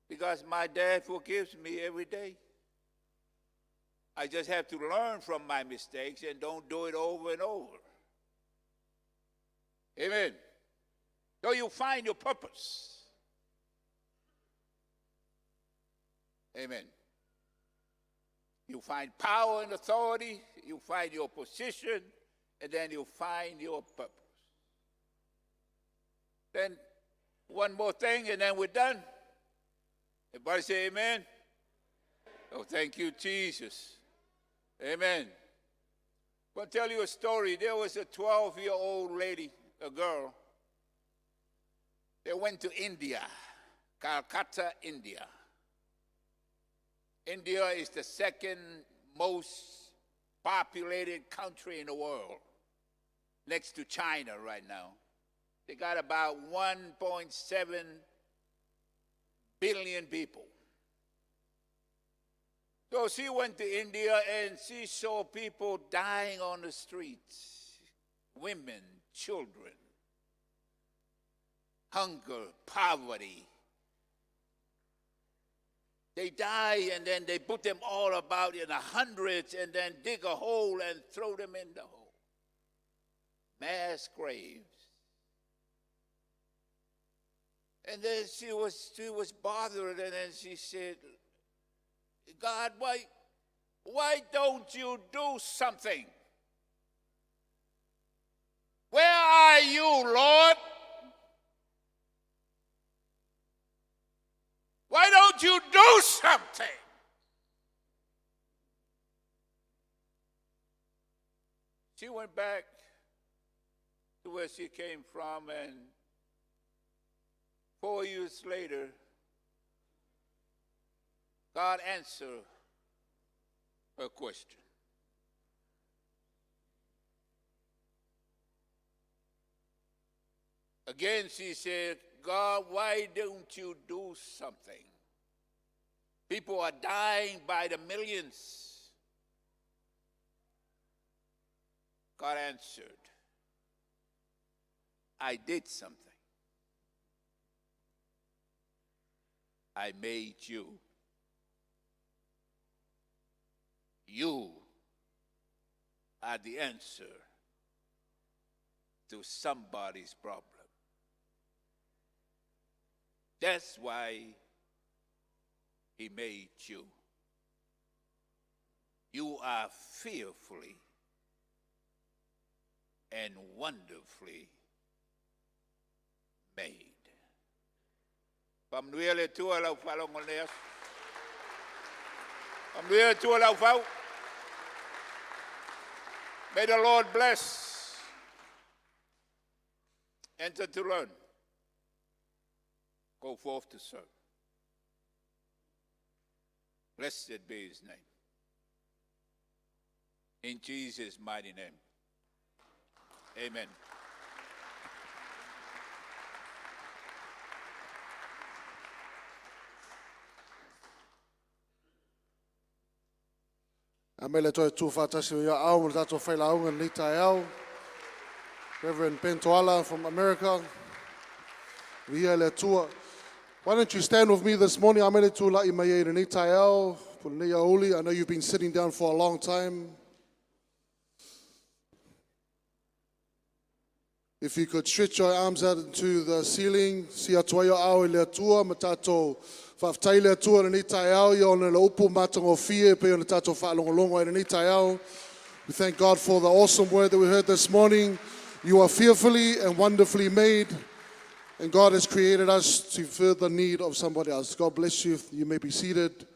because my dad forgives me every day. I just have to learn from my mistakes and don't do it over and over. Amen. So you find your purpose. Amen. You find power and authority, you find your position, and then you find your purpose. Then one more thing, and then we're done. Everybody say amen. Oh, thank you, Jesus. Amen. I'm going to tell you a story. There was a 12-year-old lady, a girl. They went to India, Calcutta, India. India is the second most populated country in the world, next to China right now. They got about 1.7 billion people. So she went to India and she saw people dying on the streets, women, children, hunger, poverty. They die and then they put them all about in the hundreds and then dig a hole and throw them in the hole. Mass graves. And then she was bothered, and then she said, God, why don't you do something? Where are you, Lord? Why don't you do something? She went back to where she came from, and 4 years later, God answered her question. Again, she said, "God, why don't you do something? People are dying by the millions." God answered, "I did something. I made you. You are the answer to somebody's problem." That's why he made you. You are fearfully and wonderfully made. Faamanuia le Atua lau faalogo i lenei aso. Faamanuia le Atua lau fau. May the Lord bless. Enter to learn. Go forth to serve. Blessed be his name. In Jesus' mighty name. Amen. A mele toe tū whātasi o ia au mo le tātou whailaunga ni taeao. Reverend Ben Toala from America. Viia le Atua. Why don't you stand with me this morning? A mele tū lai mai e ni taeao. Po le nei auli. I know you've been sitting down for a long time. If you could stretch your arms out into the ceiling, si atua ia au i le Atua, ma tātou whaaftai le Atua le nei taeao, ia ona le upu matagofie pe o le tātou whaalongolongo i le nei taeao. We thank God for the awesome word that we heard this morning. You are fearfully and wonderfully made, and God has created us to fill the need of somebody else. God bless you. You may be seated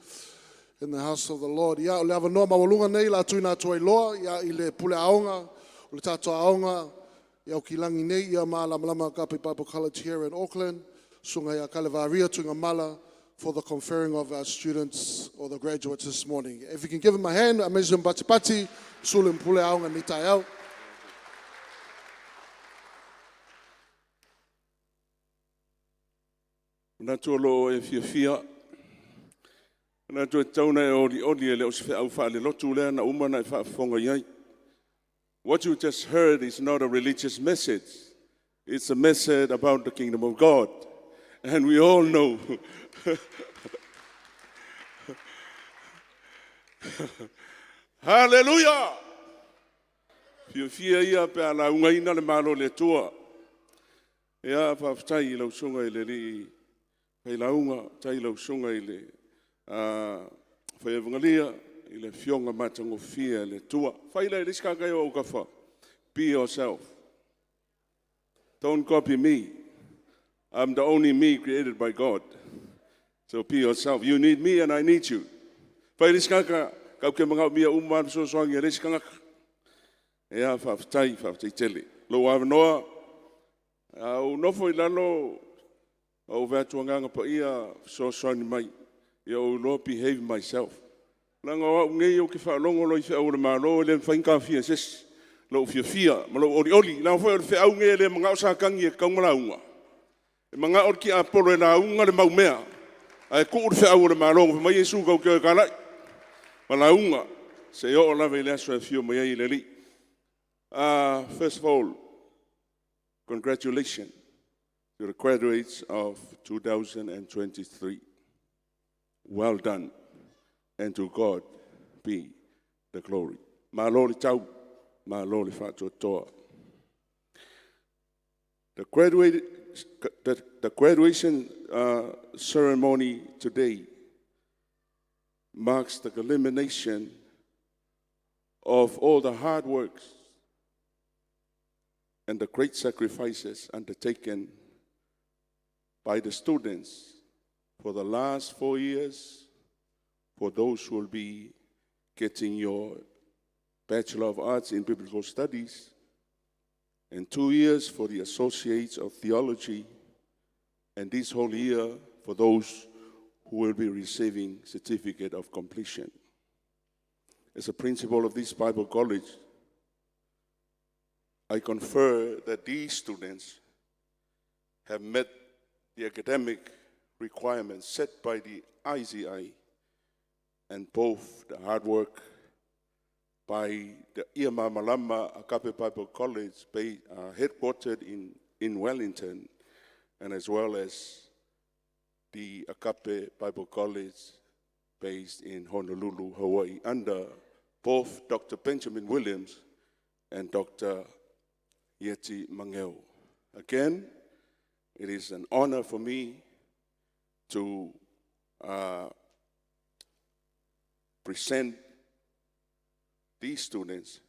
in the house of the Lord. Ia, o le avanoa maualuga nei la tuina atu ai loa, ia i le pule aonga, o le tātou aonga, i Aukilani nei, ia Malamalama Agape Bible College here in Auckland, sunga ia Kalevaria Tuigamala for the conferring of our students or the graduates this morning. If you can give them a hand, amazing pati pati, sulu pule aonga ni taeao. Manatu o loo e fiafia. Manatu e tauna e oli oli e le o se feau faale-lotu lea na uma na e faafofoga i ai. What you just heard is not a religious message. It's a message about the kingdom of God. And we all know. Hallelujah! Fiafia ia pe a laugaina le malo le Atua. Ia faafetai i lau susuga i le alii failauga, tai lau susuga i le faievagalia i le afioga matagofie a le Atua. Fai la i le isi tagata e o au kafa. Be yourself. Don't copy me. I'm the only me created by God. So be yourself. You need me and I need you. Fai le isi tagata, kau ke mangao mia uma anu sosoangi a le isi tagata. Ea faafetai, faafetai tele. Lou avanoa, au nofo i lalo, au vae atu agaga paia fesoasoani mai. Ia ou iloa behave myself. Leaga o au nei ou te faalogo loa i feau o le Malo e le mafai ona taofia e se isi. Lou fiafia ma lou olioli. Leaga foi o le feau nei e le manao Satani e tatau ona lauga. E manao le tiapolo e lauga le mau mea, ae tuu le feau o le Malo. Fai mai Iesu tatou te o e talai ma lauga se i oo lava i le aso e afio mai ai le Alii. First of all, congratulations to the graduates of 2023. Well done, and to God be the glory. Malo le tau, malo le faatoatoa. The graduation ceremony today marks the culmination of all the hard works. and the great sacrifices undertaken by the students for the last 4 years, for those who will be getting your Bachelor of Arts in Biblical Studies, and 2 years for the Associates of Theology, and this whole year for those who will be receiving certificate of completion. As a principal of this Bible college, I confer that these students have met the academic requirements set by the ICI and both the hard work by the Ia Malamalama Agape Bible College, headquartered in Wellington, and as well as the Agape Bible College based in Honolulu, Hawaii, under both Dr. Benjamin Williams and Dr. Ieti Mageo. Again, it is an honor for me to present these students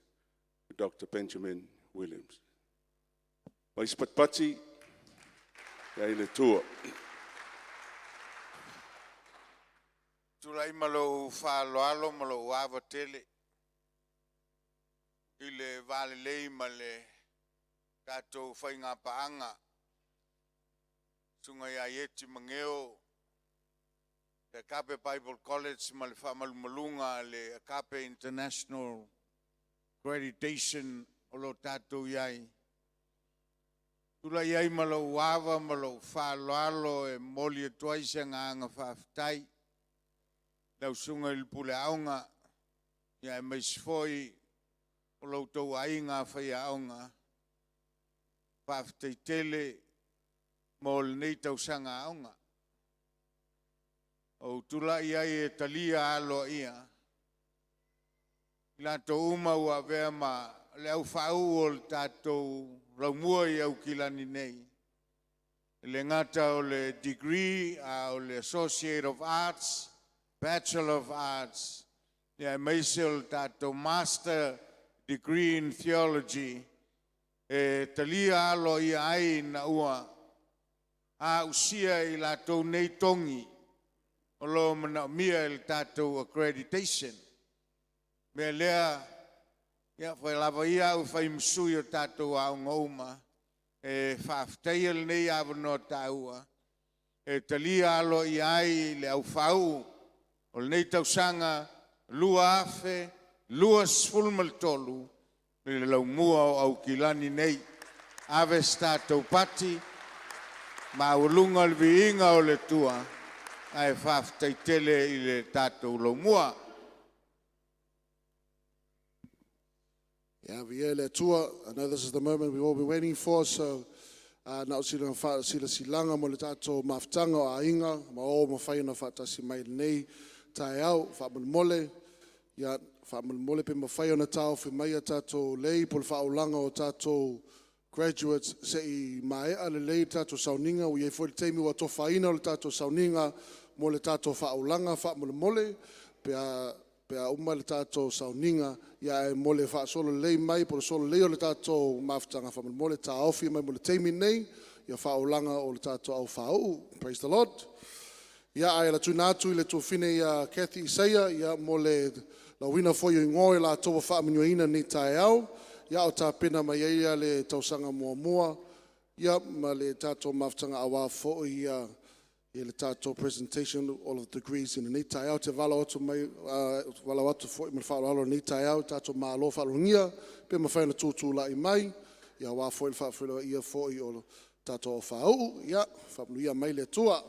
to Dr. Benjamin Williams. Mai patipati, ia i le tua. Tulai ma lou faaaloalo ma lou ava tele i le valelei ma le tatou faigapaaga susuga ia Ieti Mageo le Agape Bible College ma le faamalumaluga a le Agape International Accreditation o lo tatou i ai. Tulai ai ma lou ava ma lou faaaloalo e momoli atu ai se agaga faafetai. Lau susuga i le pule aoga, ia aemaise foi o lo outou aiga faiaoga. Faafetai tele mo lenei tausaga aoga. Ou tulai ai e talia aloaia i latou uma ua avea ma le aufauu o le tatou laumua i Aukilani nei. E le gata o le degree a o le Associate of Arts, Bachelor of Arts, ia aemaise o le tatou Master Degree in Theology e talia aloaia ai na ua ausia i latou nei togi o lo manaomia e le tatou accreditation. Mea lea, ia fai lava ia au fai ma sui o tatou aoga uma e faafetaia lenei avanoa taua e talia aloaia ai le aufauu o lenei tausaga 2023 i le laumua o Aukilani nei. Ave se tatou pati, maualuga le viiga o le Atua, ae faafetai tele i le tatou laumua. Yeah, vi le Atua. I know this is the moment we've all been waiting for, so na o sila fa sila silanga mo le tatou mafutaga o aiga ma o mafai ona faatasi mai lenei taeao faamolemole ia faamolemole pe mafai ona taofi mai a tatou lei po o le faaulaga o tatou graduates se i maea lelei le tatou sauniga ua i ai foi le taimi ua atofaina o le tatou sauniga mo le tatou faaulaga faamolemole pe a uma le tatou sauniga ia ae mo le faasolo lelei mai po o le solo lelei o le tatou mafutaga faamolemole taofi mai mo le taimi nei ia faaulaga o le tatou au faauu. Praise the Lord. Ia ae tuuina atu i le tuafafine ia Kathy Isaia ia mo le lauina foi o igoa i latou ua faamanuiaina nei taeao ia o tapena mai ai ia le tausaga muamua ia ma le tatou mafutaga aua foi ia i le tatou presentation all of the degrees i lenei taeao. Te valaau atu mai valaau atu foi ma le faaaloalo i lenei taeao i tatou malo faalogia pe mafai ona tutulai mai ia aua foi le faafeiloaia foi o le tatou aufauu. Ia faamanuia mai le Atua.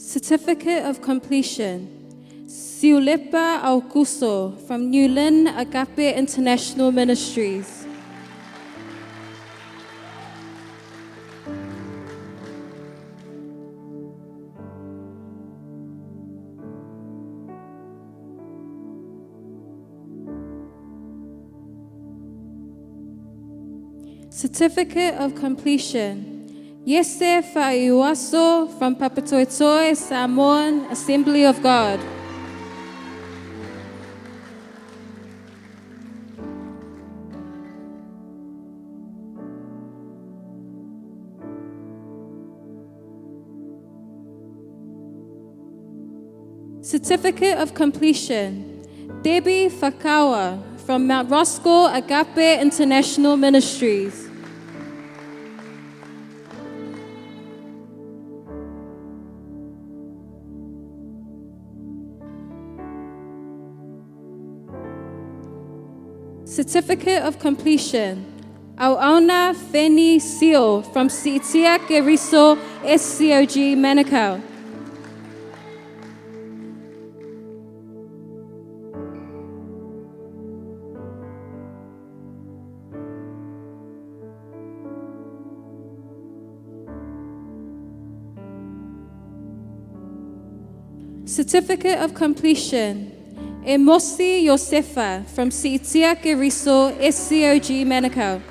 Certificate of Completion, Siulepa Aukuso from New Lynn Agape International Ministries. Certificate of Completion, Yese Faiuaso from Papatoetoe Samoan Assembly of God. Certificate of Completion, Debbie Fakawa from Mount Roscoe Agape International Ministries. Certificate of Completion, Auauna Feni Sio from Sitia Keriso SCOG Manukau. Certificate of Completion, Emosi Yosefa from Sitia Keriso SCOG Manukau.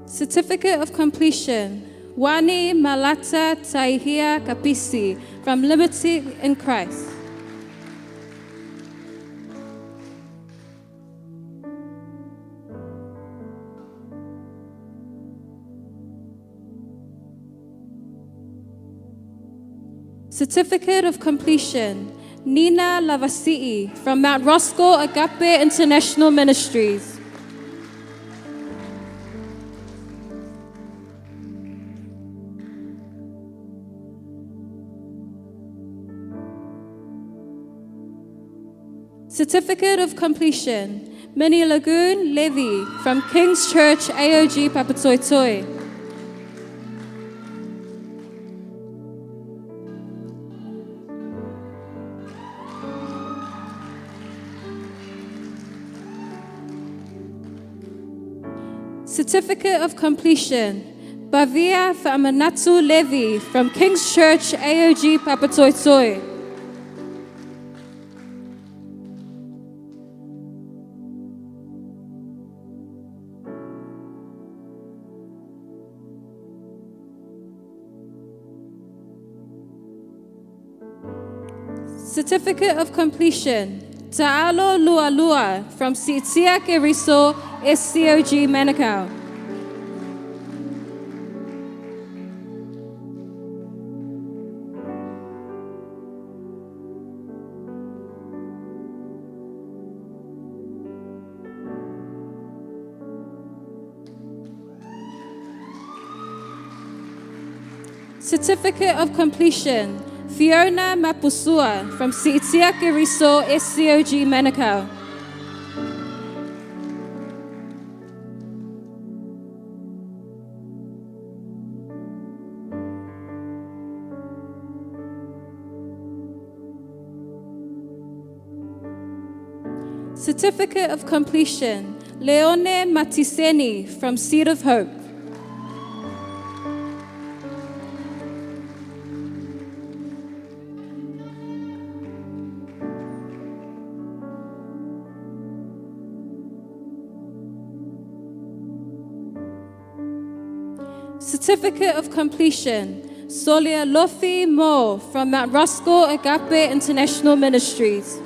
Certificate of Completion, Wani Malata Taihia Kapisi from Liberty in Christ. Certificate of Completion, Nina Lavasii from Mount Roscoe Agape International Ministries. Certificate of Completion, Mini Lagoon Levy from King's Church AOG Papatoetoe. Certificate of Completion, Bavia Fa'amanatu Levy from King's Church AOG Papatoetoe. Certificate of Completion, Ta'alo Lualua from Sitia Keriso SCOG Manukau. Certificate of Completion, Fiona Mapusua from Sitia Keriso SCOG Manukau. Certificate of Completion, Leone Matiseni from Seed of Hope. Certificate of Completion, Solia Lofi Mo from Mount Roscoe Agape International Ministries.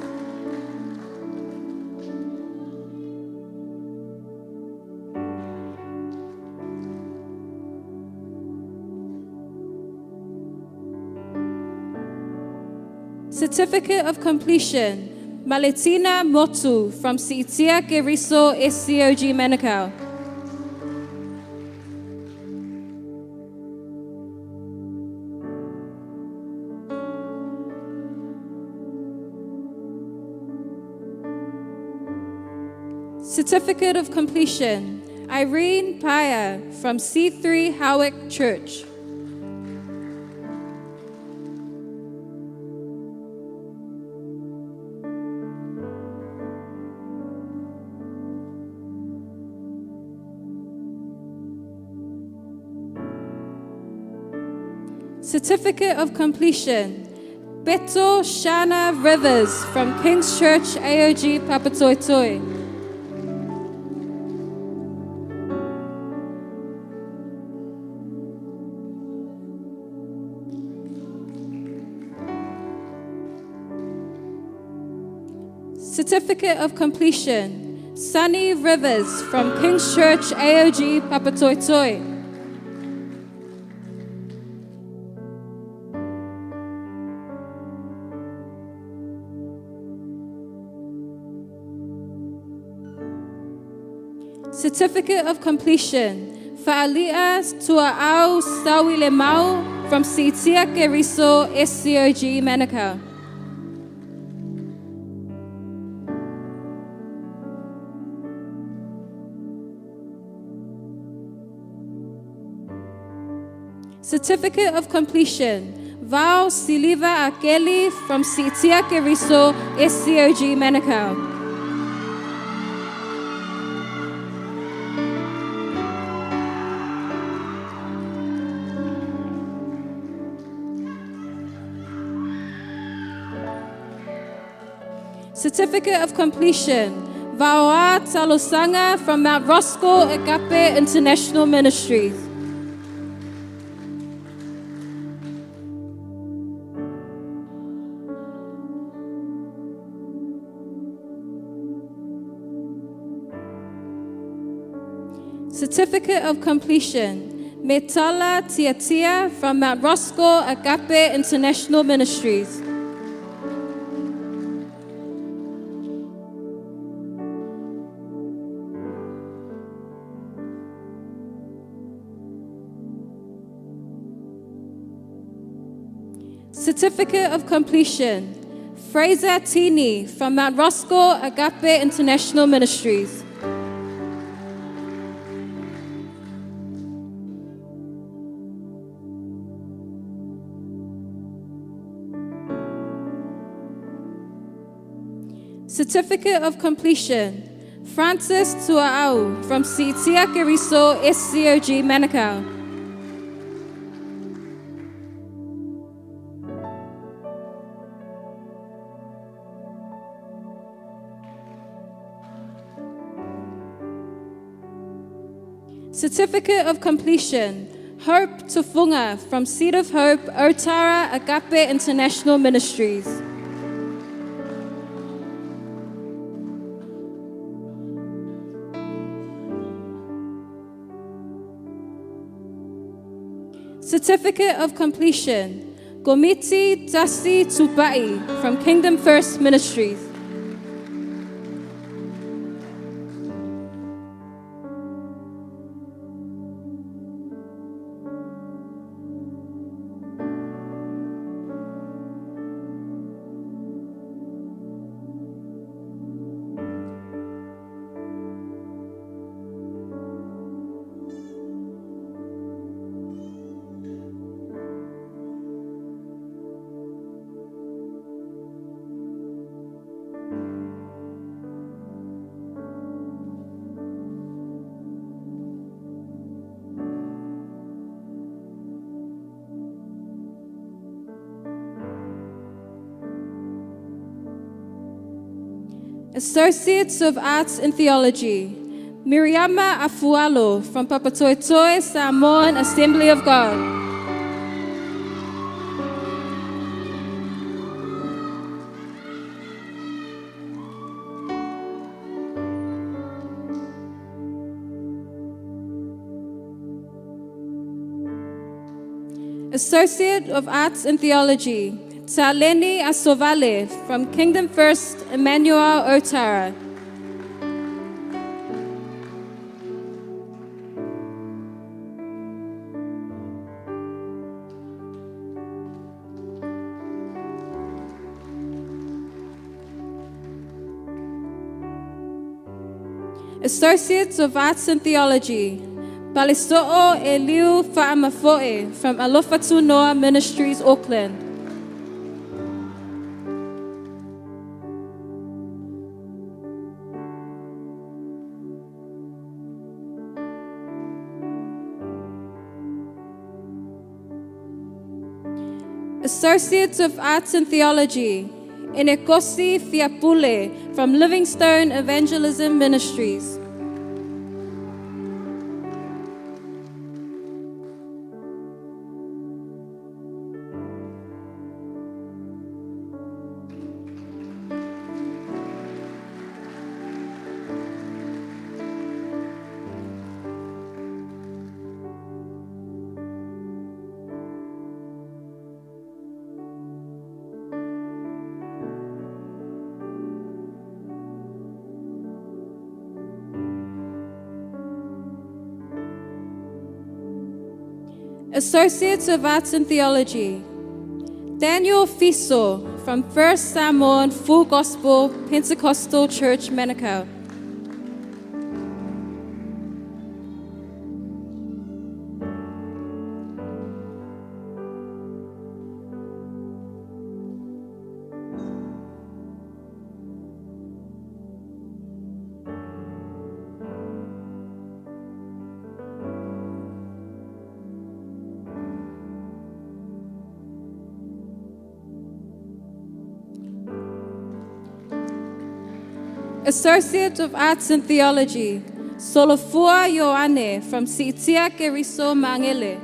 Certificate of Completion, Maletina Motu from Sitia Keriso SCOG Manukau. Certificate of Completion, Irene Paya from C3 Howick Church. Certificate of Completion, Beto Shana Rivers from King's Church AOG Papatoetoe. Certificate of Completion, Sunny Rivers from King's Church AOG Papatoetoe. Certificate of Completion, Fa'alia Tua'au Sawi Mau from Sitia Keriso SCOG Manukau. Certificate of Completion, Val Siliva Akeli from Sitia Keriso SCOG Manukau. Certificate of Completion, Vaoa Talosanga from Mount Roscoe Agape International Ministries. Certificate of Completion, Metala Tiatia from Mount Roscoe Agape International Ministries. Certificate of Completion, Fraser Tini from Mount Roscoe Agape International Ministries. Certificate of Completion, Francis Tua'au from Sitia Keriso SCOG Manukau. Certificate of Completion, Hope Tufunga from Seed of Hope, Otara Agape International Ministries. Certificate of Completion, Gomiti Tasi Tupai from Kingdom First Ministries. Associates of Arts and Theology, Miriama Afualo from Papatoetoe Samoan Assembly of God. Associate of Arts and Theology, Taleni Asovale from Kingdom First Emmanuel Otara. Associates of Arts and Theology, Paleso'o Eliu Fa'amafo'e from Alofa Tunoa Ministries, Auckland. Associates of Arts and Theology, Enekosi Fiapule from Livingstone Evangelism Ministries. Associates of Arts and Theology, Daniel Fiso from First Samoan Full Gospel Pentecostal Church, Manukau. Associate of Arts and Theology, Solofua Ioane from Sitia Keriso Mangele.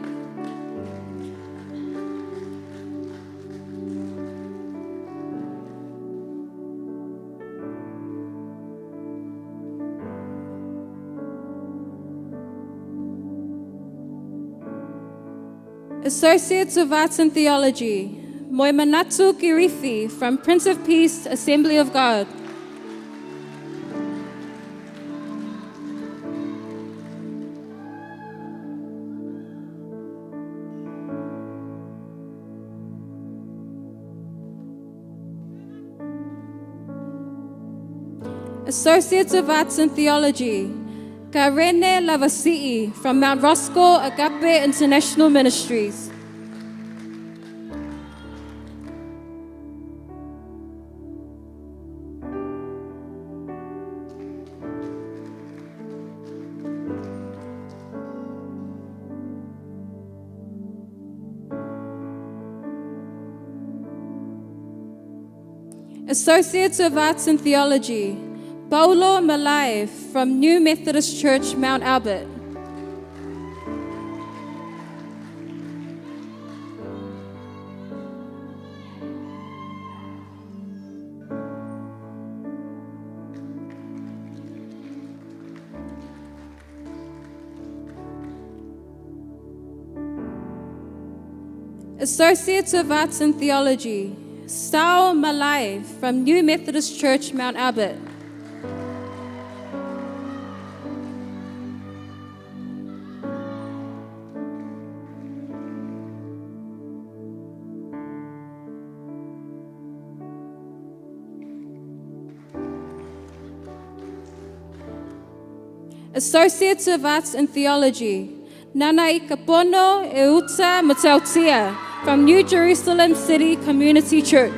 Associates of Arts and Theology, Moemanatu Kirifi from Prince of Peace Assembly of God. Associates of Arts and Theology, Karene Lavasi'i from Mount Roscoe Agape International Ministries. Associates of Arts and Theology, Paulo Malai from New Methodist Church, Mount Albert. Associates of Arts and Theology, Sao Malai from New Methodist Church, Mount Albert. Associates of Arts and Theology, Nanaikapono Euta Matautia from New Jerusalem City Community Church.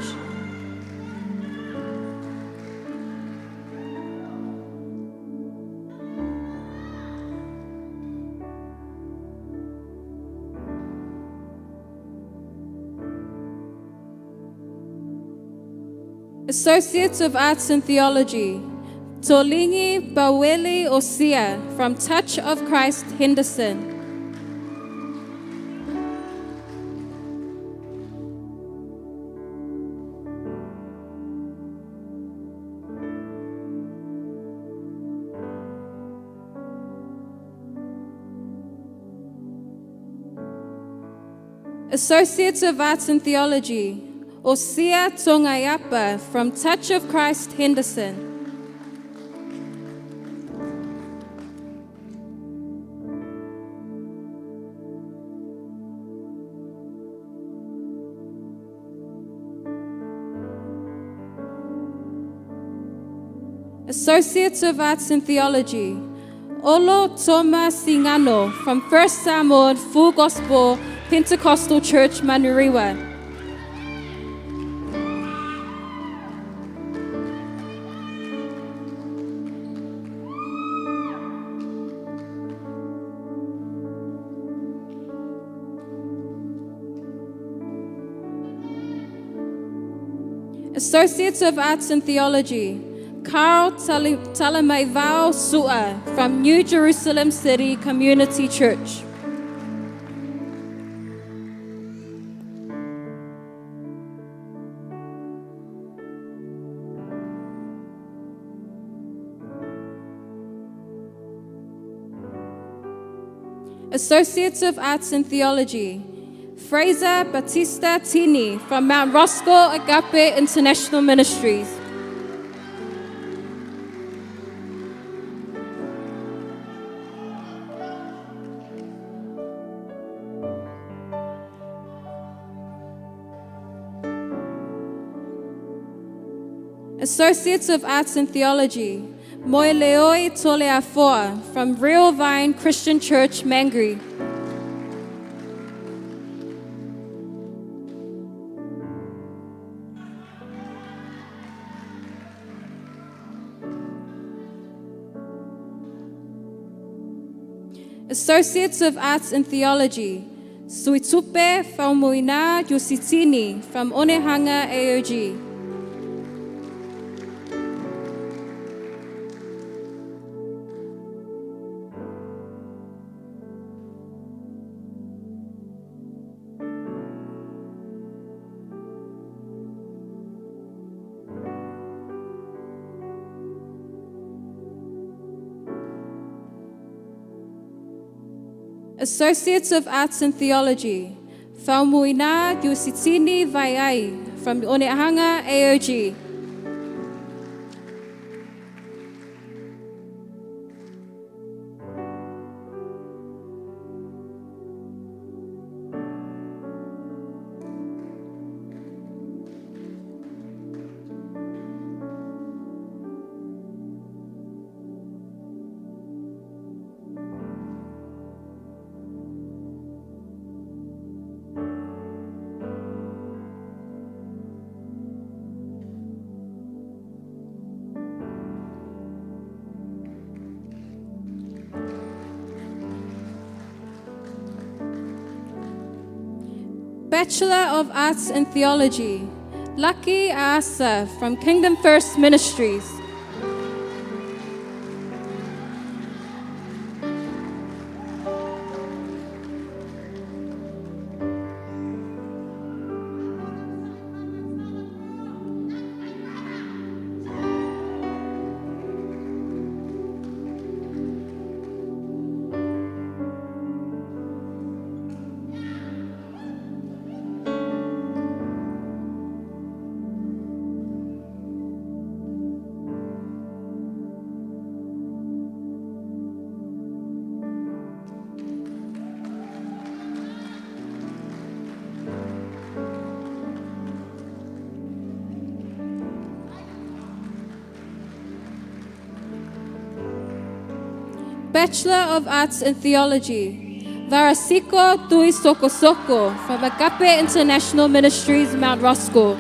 Associates of Arts and Theology, Tolingi Baweli Osia from Touch of Christ Henderson. Associates of Arts and Theology, Osia Tongayapa from Touch of Christ Henderson. Associates of Arts in Theology, Olo Toma Singano from First Samoan Full Gospel Pentecostal Church, Manurewa. Associates of Arts in Theology, Carl Talamaivao Sua from New Jerusalem City Community Church. Associates of Arts in Theology, Fraser Batista Tini from Mount Roscoe Agape International Ministries. Associates of Arts in Theology, Moeleoi Toleafoa from Real Vine Christian Church, Mangere. Associates of Arts in Theology, Suitupe Faumuina Yusitini from Onehunga AOG. Associates of Arts and Theology, Faumuina Yusitini Vaiai from Onehunga AOG. Bachelor of Arts in Theology, Lucky Aasa from Kingdom First Ministries. Bachelor of Arts in Theology, Varasiko Tui Soko Soko from Agape International Ministries, Mount Roscoe.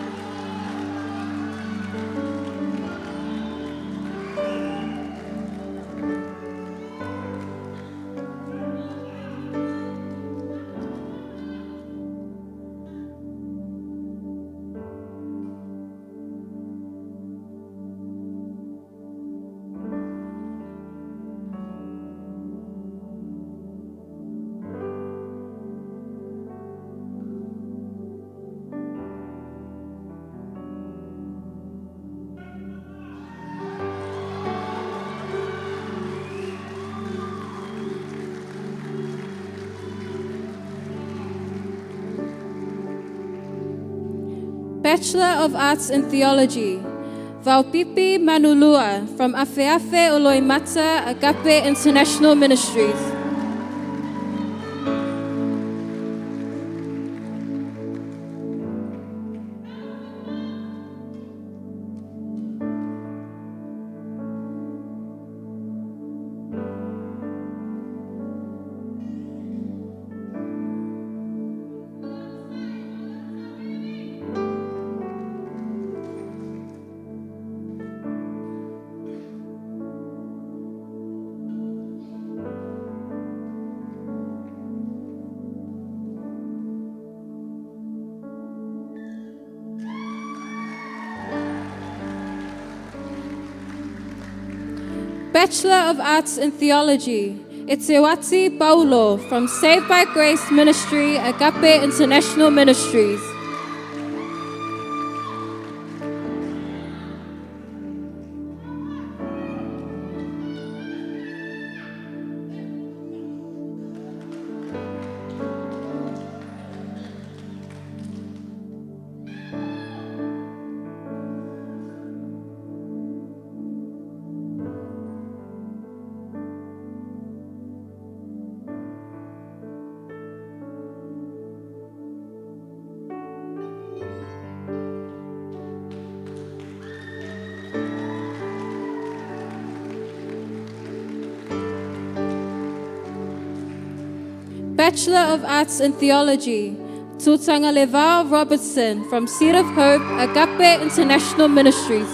Bachelor of Arts in Theology, Vaupipi Manulua from Afeafe Oloimata Agape International Ministries. Bachelor of Arts in Theology, Eteuati Paulo from Saved by Grace Ministry, Agape International Ministries. Bachelor of Arts in Theology, Tutangalevao Robertson from Seed of Hope, Agape International Ministries.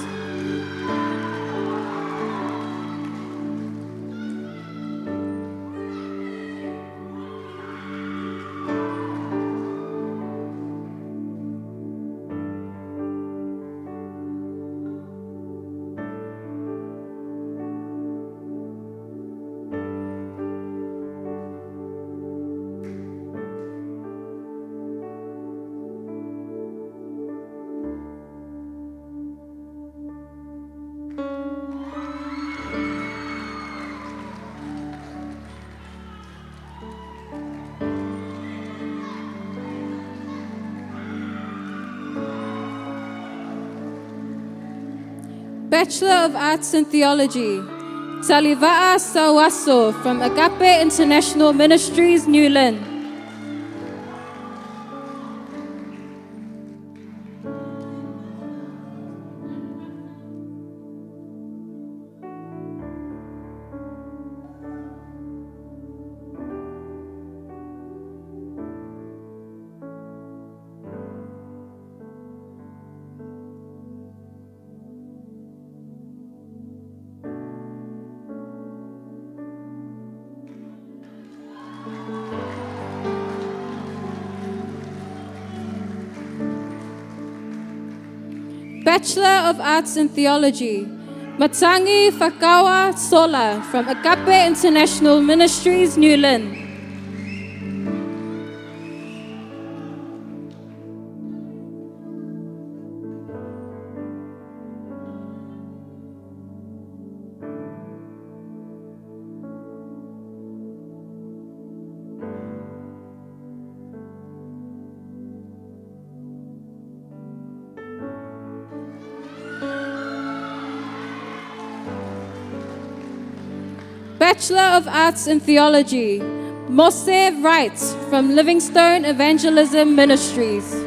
Bachelor of Arts in Theology, Taliva'a Sawaso from Agape International Ministries, New Lynn. Bachelor of Arts in Theology, Matangi Fakawa Sola from Agape International Ministries, New Lynn. Bachelor of Arts in Theology, Mose Wright from Livingstone Evangelism Ministries.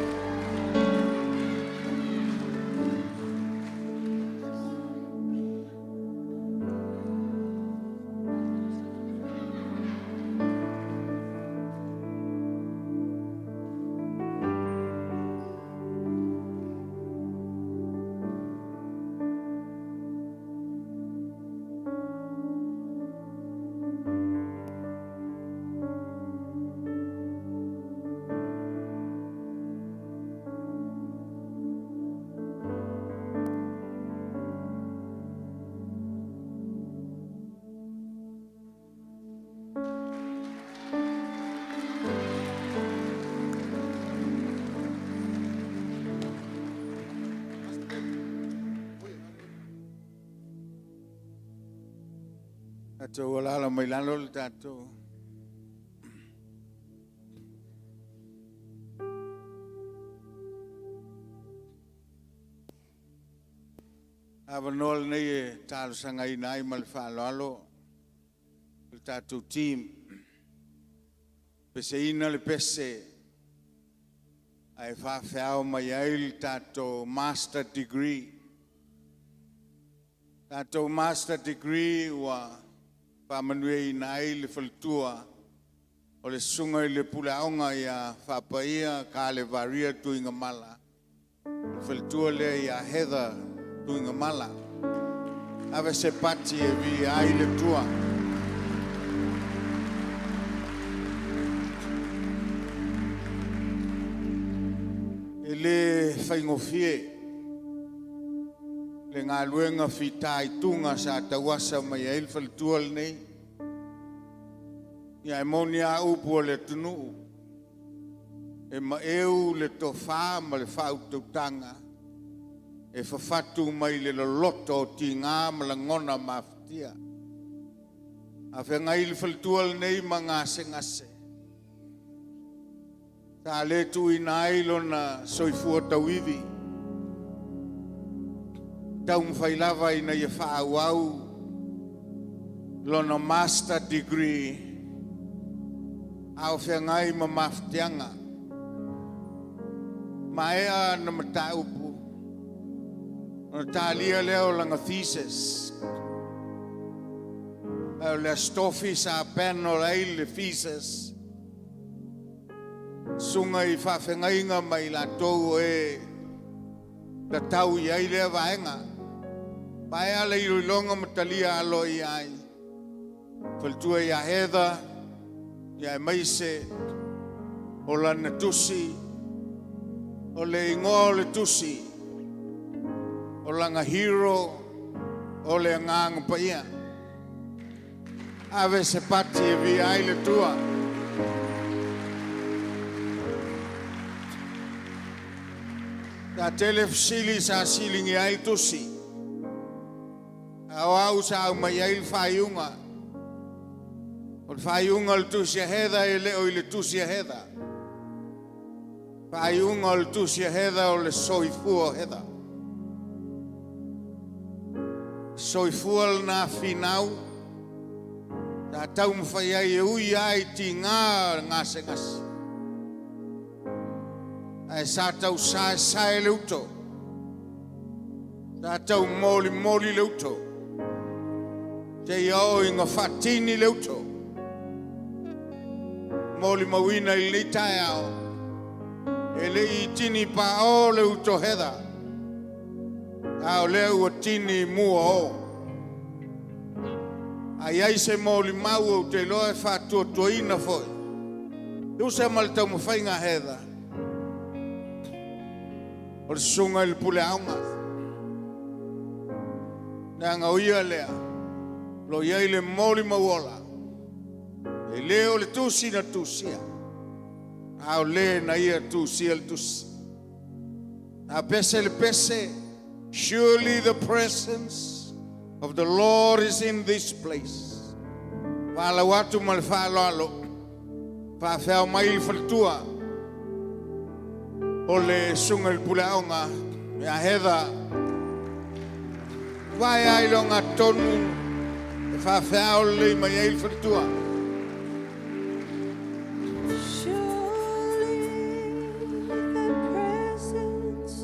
Tatou alala mai lalo le tatou. Avanoa lenei e talosagaina ai ma le faaaloalo le tatou team. Peseina le pese ae faafeao mai ai le tatou master degree. Tatou master degree ua faamanuiaina ai le faletua o le susuga i le puleaoga ia Faapaia Kalevaria Tuigamala. Le faletua lea ia Heather Tuigamala. Ave se pati e vi ai le tua. E le faigofie le Le galuega fitaituga sa tauasa mai ai le faletua lenei. Ia e moni a upu o le atunuu, e maeu le tofā ma le faautautaga e fafatu mai le loloto o tigā ma lagona mafatia. A feagai le faletua lenei ma gasegase, sa le tuuina ai lona soifua tauivi, taumafai lava ina ia faaauau lona master degree a o feagai ma mafatiaga. Maea na mataupu ona talia lea o lana thesis. Ae o le Aso Tofi sa panel ai le thesis, susuga i faafeagaiga ma i latou o e tatau i ai lea vaega. Maea le iloiloga ma talia aloaia ai. Faletua ia Heather, ia aemaise o lana tusi, o le igoa o le tusi, o lana hero, o le agaga paia. Ave se pati e viia ai le Atua. Sa tele fesili sa siligia ai tusi. A o au sa aumai ai le faaiuga. O le faaiuga o le tusi a Heather e le o i le tusi a Heather. Faaiuga o le tusi a Heather o le soifua o Heather. Soifua lena finau. Sa taumafai ai e ui ai tigā gasegase. Ae sa tau saesae le uto. Sa tau molimoli le uto. Seia oo ina faatini le uto. Molimauina i lenei taeao. E le i tini paʻo le uto Heather. A o lea ua tini mua o. A i ai se molimau ou te iloa e faatuatuaina foi. Tusa ma le taumafaiga Heather. O le susuga i le pule aoga. Leaga o ia lea, lo i ai le molimau ola. E le o le tusi na tusia, a o le na ia tusia le tusi. A pese le pese, surely the presence of the Lord is in this place. Faalaau atu ma le faaaloalo, faafeao mai le faletua, o le susuga i le pule aoga, ia Heather. Vae ai le ogatotonu, e faafeao lelei mai ai le faletua. Surely the presence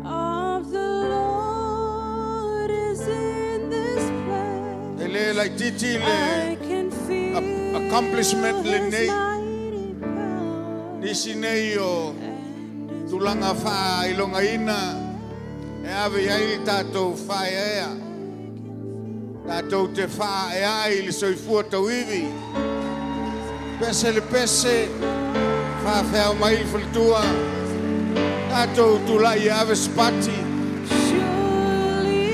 of the Lord is in this place. E le laititi le I can feel accomplishment His lenei. mighty power Nisi nei o and His tulaga faailogaina e ave i ai le tatou faaeaea. Tatou te faaeae i le soifua tauivi. Pese le pese, faafeao mai le faletua. Tatou tulai e ave se pati. Surely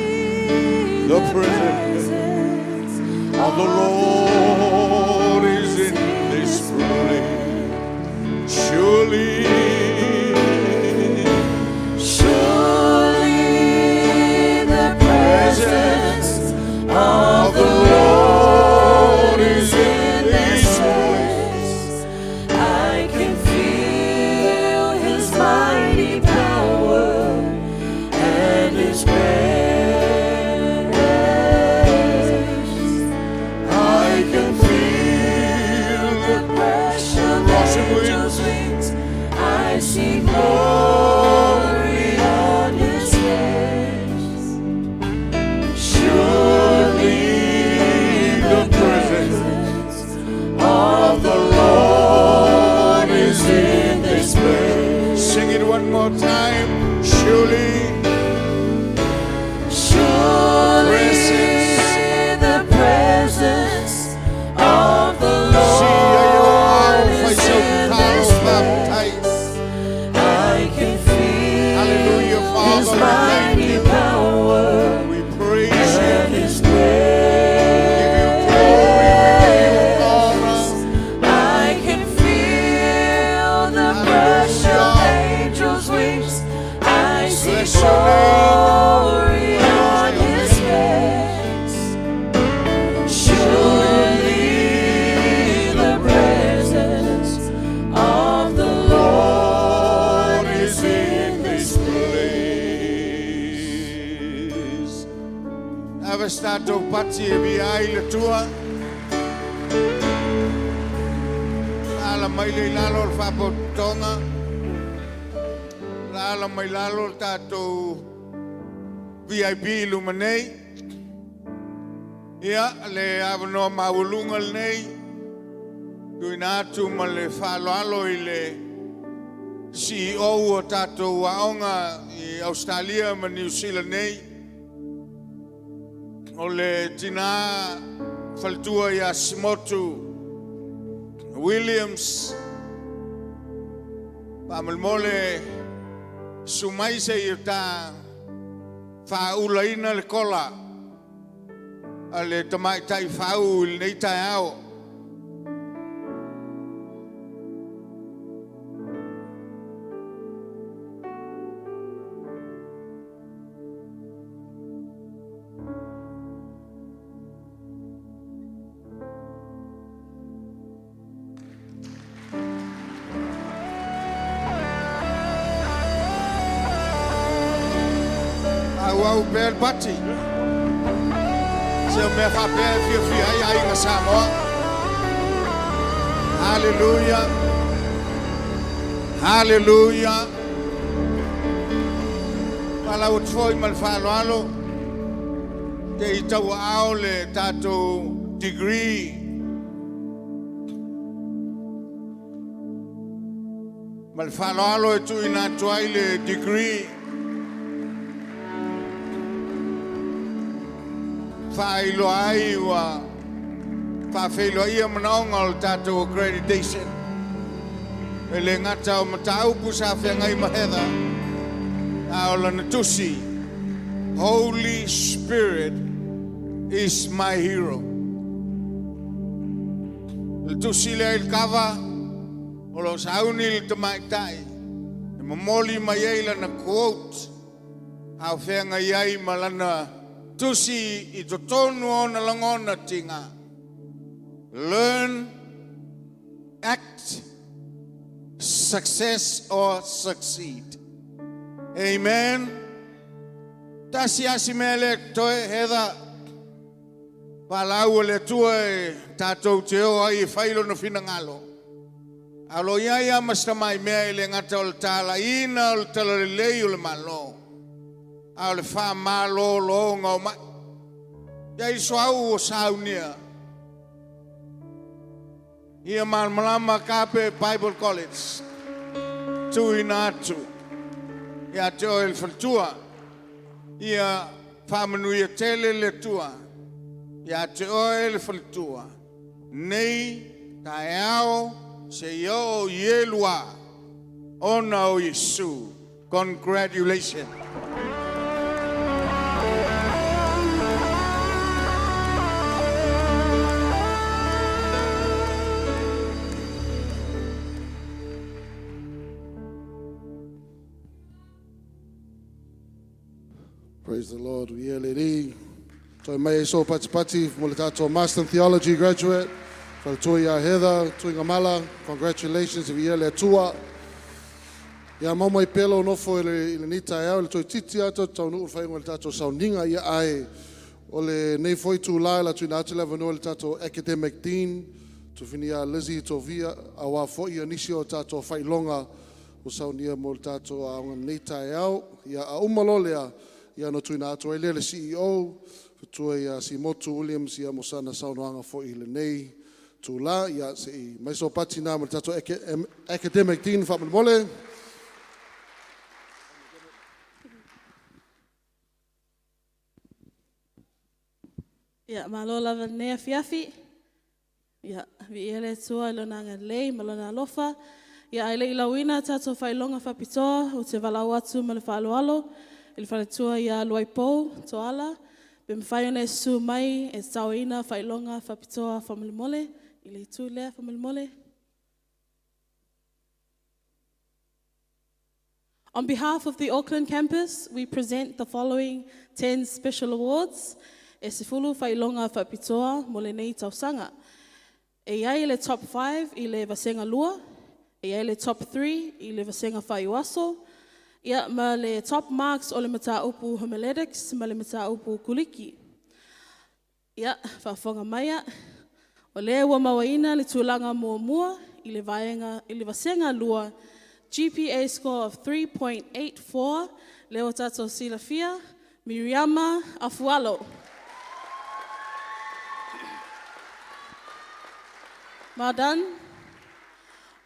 The the presence presence of the Lord is in this place. Surely, Surely the presence of of the Lord is in this place. place. I can feel His mighty power and His grace. I can feel Tātou pati e via ai le tua. La ala mai le lalo o le whapotonga. La ala mai lalo le tātou VIP luma nei. Ia, le awanoa mawalunga le nei. Tuina atu ma le whaaloalo i le CEO o tātou aonga i Australia ma New Zealand nei. O le tina faletua ia Simotu Williams. Paamolemole sumai se i ta faaulaina le kola a le tamaitai fau i lenei taeao. Au au pea le pati. Se o mea whapea e fia fia ai ai ngā Samoa. Hallelujah. Hallelujah. Wala o tfoi ma le whaaloalo. Te i tau ao le tātou degree. Ma le whaaloalo e tui nā tuai le degree. Whaailoa ai ua whaawheiloa ia manaonga o le tātou accreditation. E le ngata o mataupu sa whengai maheda. A o lana tusi. Holy Spirit is my hero. Le tusi lea i le kava, o lo sauni le tamaitai. E momoli mai ai lana quote. Au whengai ai ma lana tusi i totonu ona langona tinga. Learn, act, success or succeed. Amen. Tasi asi mea le toe Heather. Palau le tua e tātou te o ai e whailo na finangalo. Alo ia ia masta mai mea i le ngata o le tāla ina o le tala le lei o le malo. A o le wha malo lo ngau mai. Ia i so au o saunia. Ia malmalama kape Bible College. Tui na atu. Ia te o el whaltua. Ia whamanui tele le tua. Ia te o el whaltua. Nei taeao se io ielua. Ona o Yesu. Congratulations. Praise the Lord. We are lady. Toi mai e so pati pati mo le tātou Master in Theology graduate. Whaletui ia Heather, tui ngamala. Congratulations i ia le atua. Ia mau mai pelo nofo i le nita e au, le toi titi ato, tau nuu whaingo le tātou sauninga ia ai. O le nei foi tū lai la tui nā atu le vanua le tātou academic dean. Tufini ia Lizzie Tovia, a wā foi ia nisi o tātou whailonga o saunia mo le tātou a onga nita e au. Ia a umalo lea, ia no tui nā atu ai lea le CEO, fatua ia Simotu Williams ia mo sana saunoaga foi i lenei tūlā. Ia se i mai so pati nā mo le tātou academic dean whaamolemole. Ia, malo lava nei afiafi. Ia, vi ia le tua i lona agalelei ma lona alofa. Ia, ai le i lauina tātou whailonga whapitoa o te walau atu ma le whaaloalo. I le whaletua ia Luaipou, Toala. Pe mwhai ona e su mai e tauina whailonga whapitoa whamolemole. I le itu lea whamolemole. On behalf of the Auckland campus, we present the following 10 special awards. E sefulu whailonga whapitoa mo le nei tausanga. E iai le top 5 i le vasenga lua, e iai le top 3 i le vasenga whaiwaso, ia ma le top marks o le mataupu homiletics ma le mataupu kuliki. Ia, faafofoga maia, o lea ua mauaina le tulaga muamua i le vaega i le vasega 2, GPA score of 3.84, lea ua tatou silafia, Miriama Afualo. Well done.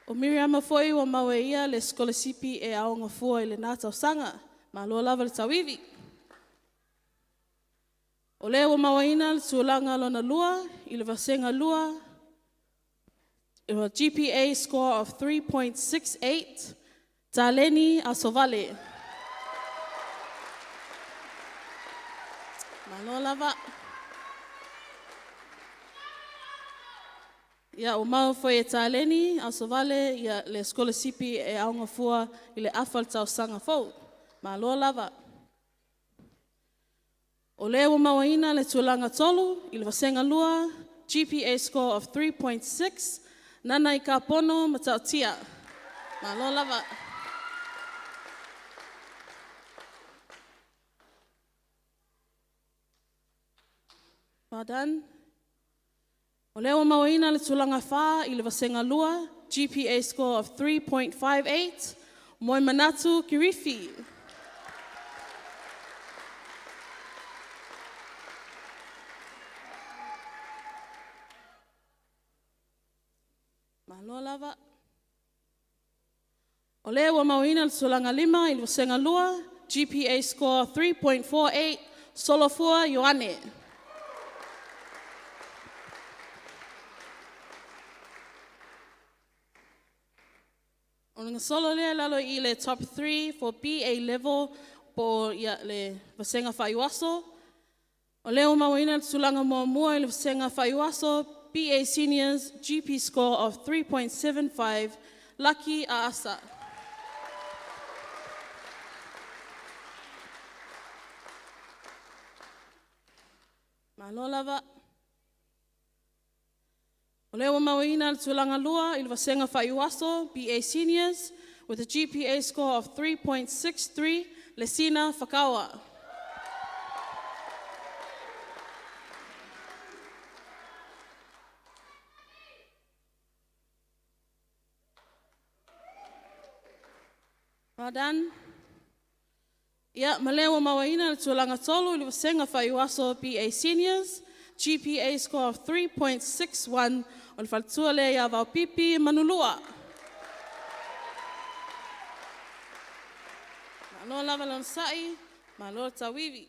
O Miriama foi ua maua e ia le sikolasipi e aoga fua i lena tausaga. Malo lava le tauivi. O lea ua mauaina le tulaga lona lua i le vasega 2, GPA score of 3.68, Taleni Asovale. Malo lava. Ia, ua maua foi e Taleni Asovale le sikolasipi e aoga fua i le afa o le tausaga fou. Malo lava. O lea ua mauaina le tulaga 3 i le vasega 2, GPA score of 3.6, Nanaikapono Matautia. Malo lava. Well done. O lea ua mauaina le tulaga 4 i le vasega 2, GPA score of 3.58, Moemanatu Kirifi. Malo lava. O lea ua mauaina le tulaga 5 i le vasega 2, GPA score 3.48, Solofua Ioane. Ona gasolo lea i lalo i le top 3 for BA level po o le vasega faaiuaso. O lea ua mauaina le tulaga muamua i le vasega faaiuaso BA Seniors GP score of 3.75, Lucky Aasa. Malo lava. O lea ua mauaina le tulaga 2 i le vasega faaiuaso BA Seniors with a GPA score of 3.63, Lesina Fakaua. Well done. Ia, ma lea ua mauaina le tulaga 3 i le vasega faaiuaso BA Seniors, GPA score of 3.61, o le faletua lea ia Vaopipi Manulua. Malo lava le onosai, malo le tauivi.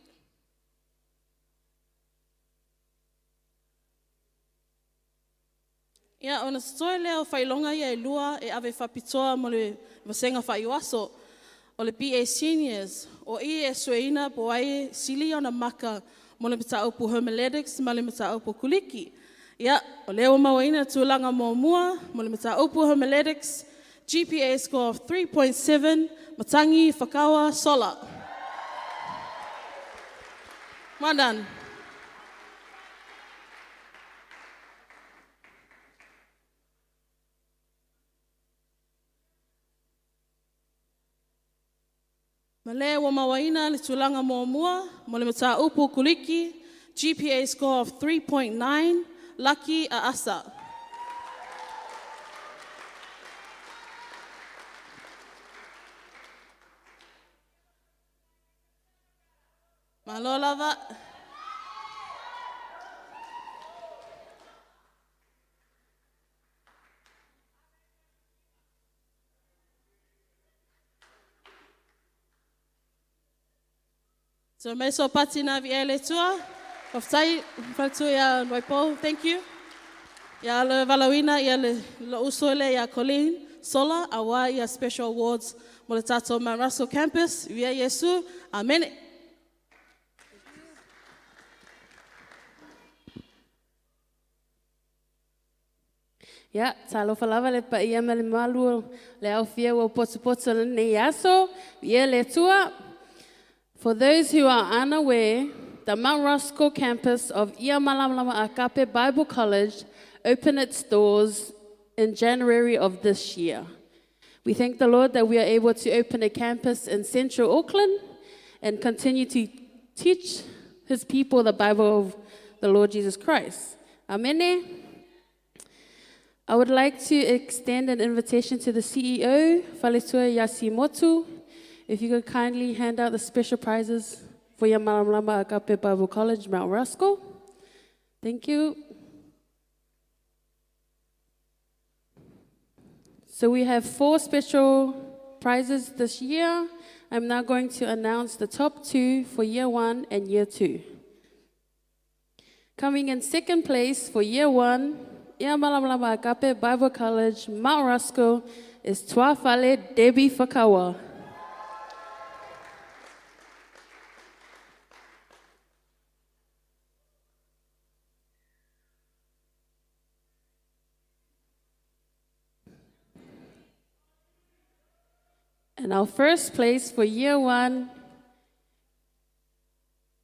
Ia, ona totoe lea o faailoga ia e lua e ave faapitoa mo le vasega faaiuaso. O le BA Seniors, o i e sueina po o ai e sili ona maka mo le mataupu Homiletics ma le mataupu Kuliki. Ia, o lea ua mauaina le tulaga muamua mo le mataupu Homiletics, GPA score of 3.7, Matangi Fakaua Sola. Well done. Ma le ua mauaina le tulaga muamua mo le mataupu Kuliki, GPA score of 3.9, Lucky Aasa. Malo lava. So mei so pati na vi ele tua. Faafetai faletua ia Waipo, thank you. Ia le valaauina ia le lou uso lea ia Colleen Sola aua ia Special Awards mo le tatou Mount Russell Campus. Viia Iesu. Amene. Ia, talofa lava le paia ma le mamalu o le aofia ua potopoto i lenei aso. Viia le Atua. For those who are unaware, the Mount Roskill campus of Ia Malamalama Agape Bible College opened its doors in January of this year. We thank the Lord that we are able to open a campus in central Auckland and continue to teach his people the Bible of the Lord Jesus Christ. Amene. I would like to extend an invitation to the CEO, Faletua Yasimotu, if you could kindly hand out the special prizes for Ia Malamalama Agape Bible College, Mount Roskill. Thank you. So we have four special prizes this year. I'm now going to announce the top two for year one and year two. Coming in second place for year one, Ia Malamalama Agape Bible College, Mount Roskill, is Tuafale Debbie Fakawa. And our first place for year one,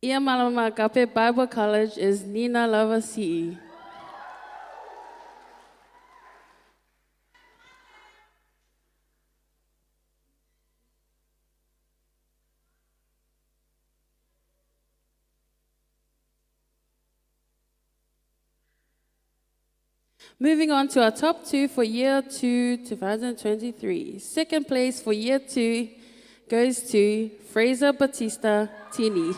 Ia Malama Agape Bible College is Nina Lavasi. Moving on to our top two for year two, 2023. Second place for year two goes to Fraser Batista Tini.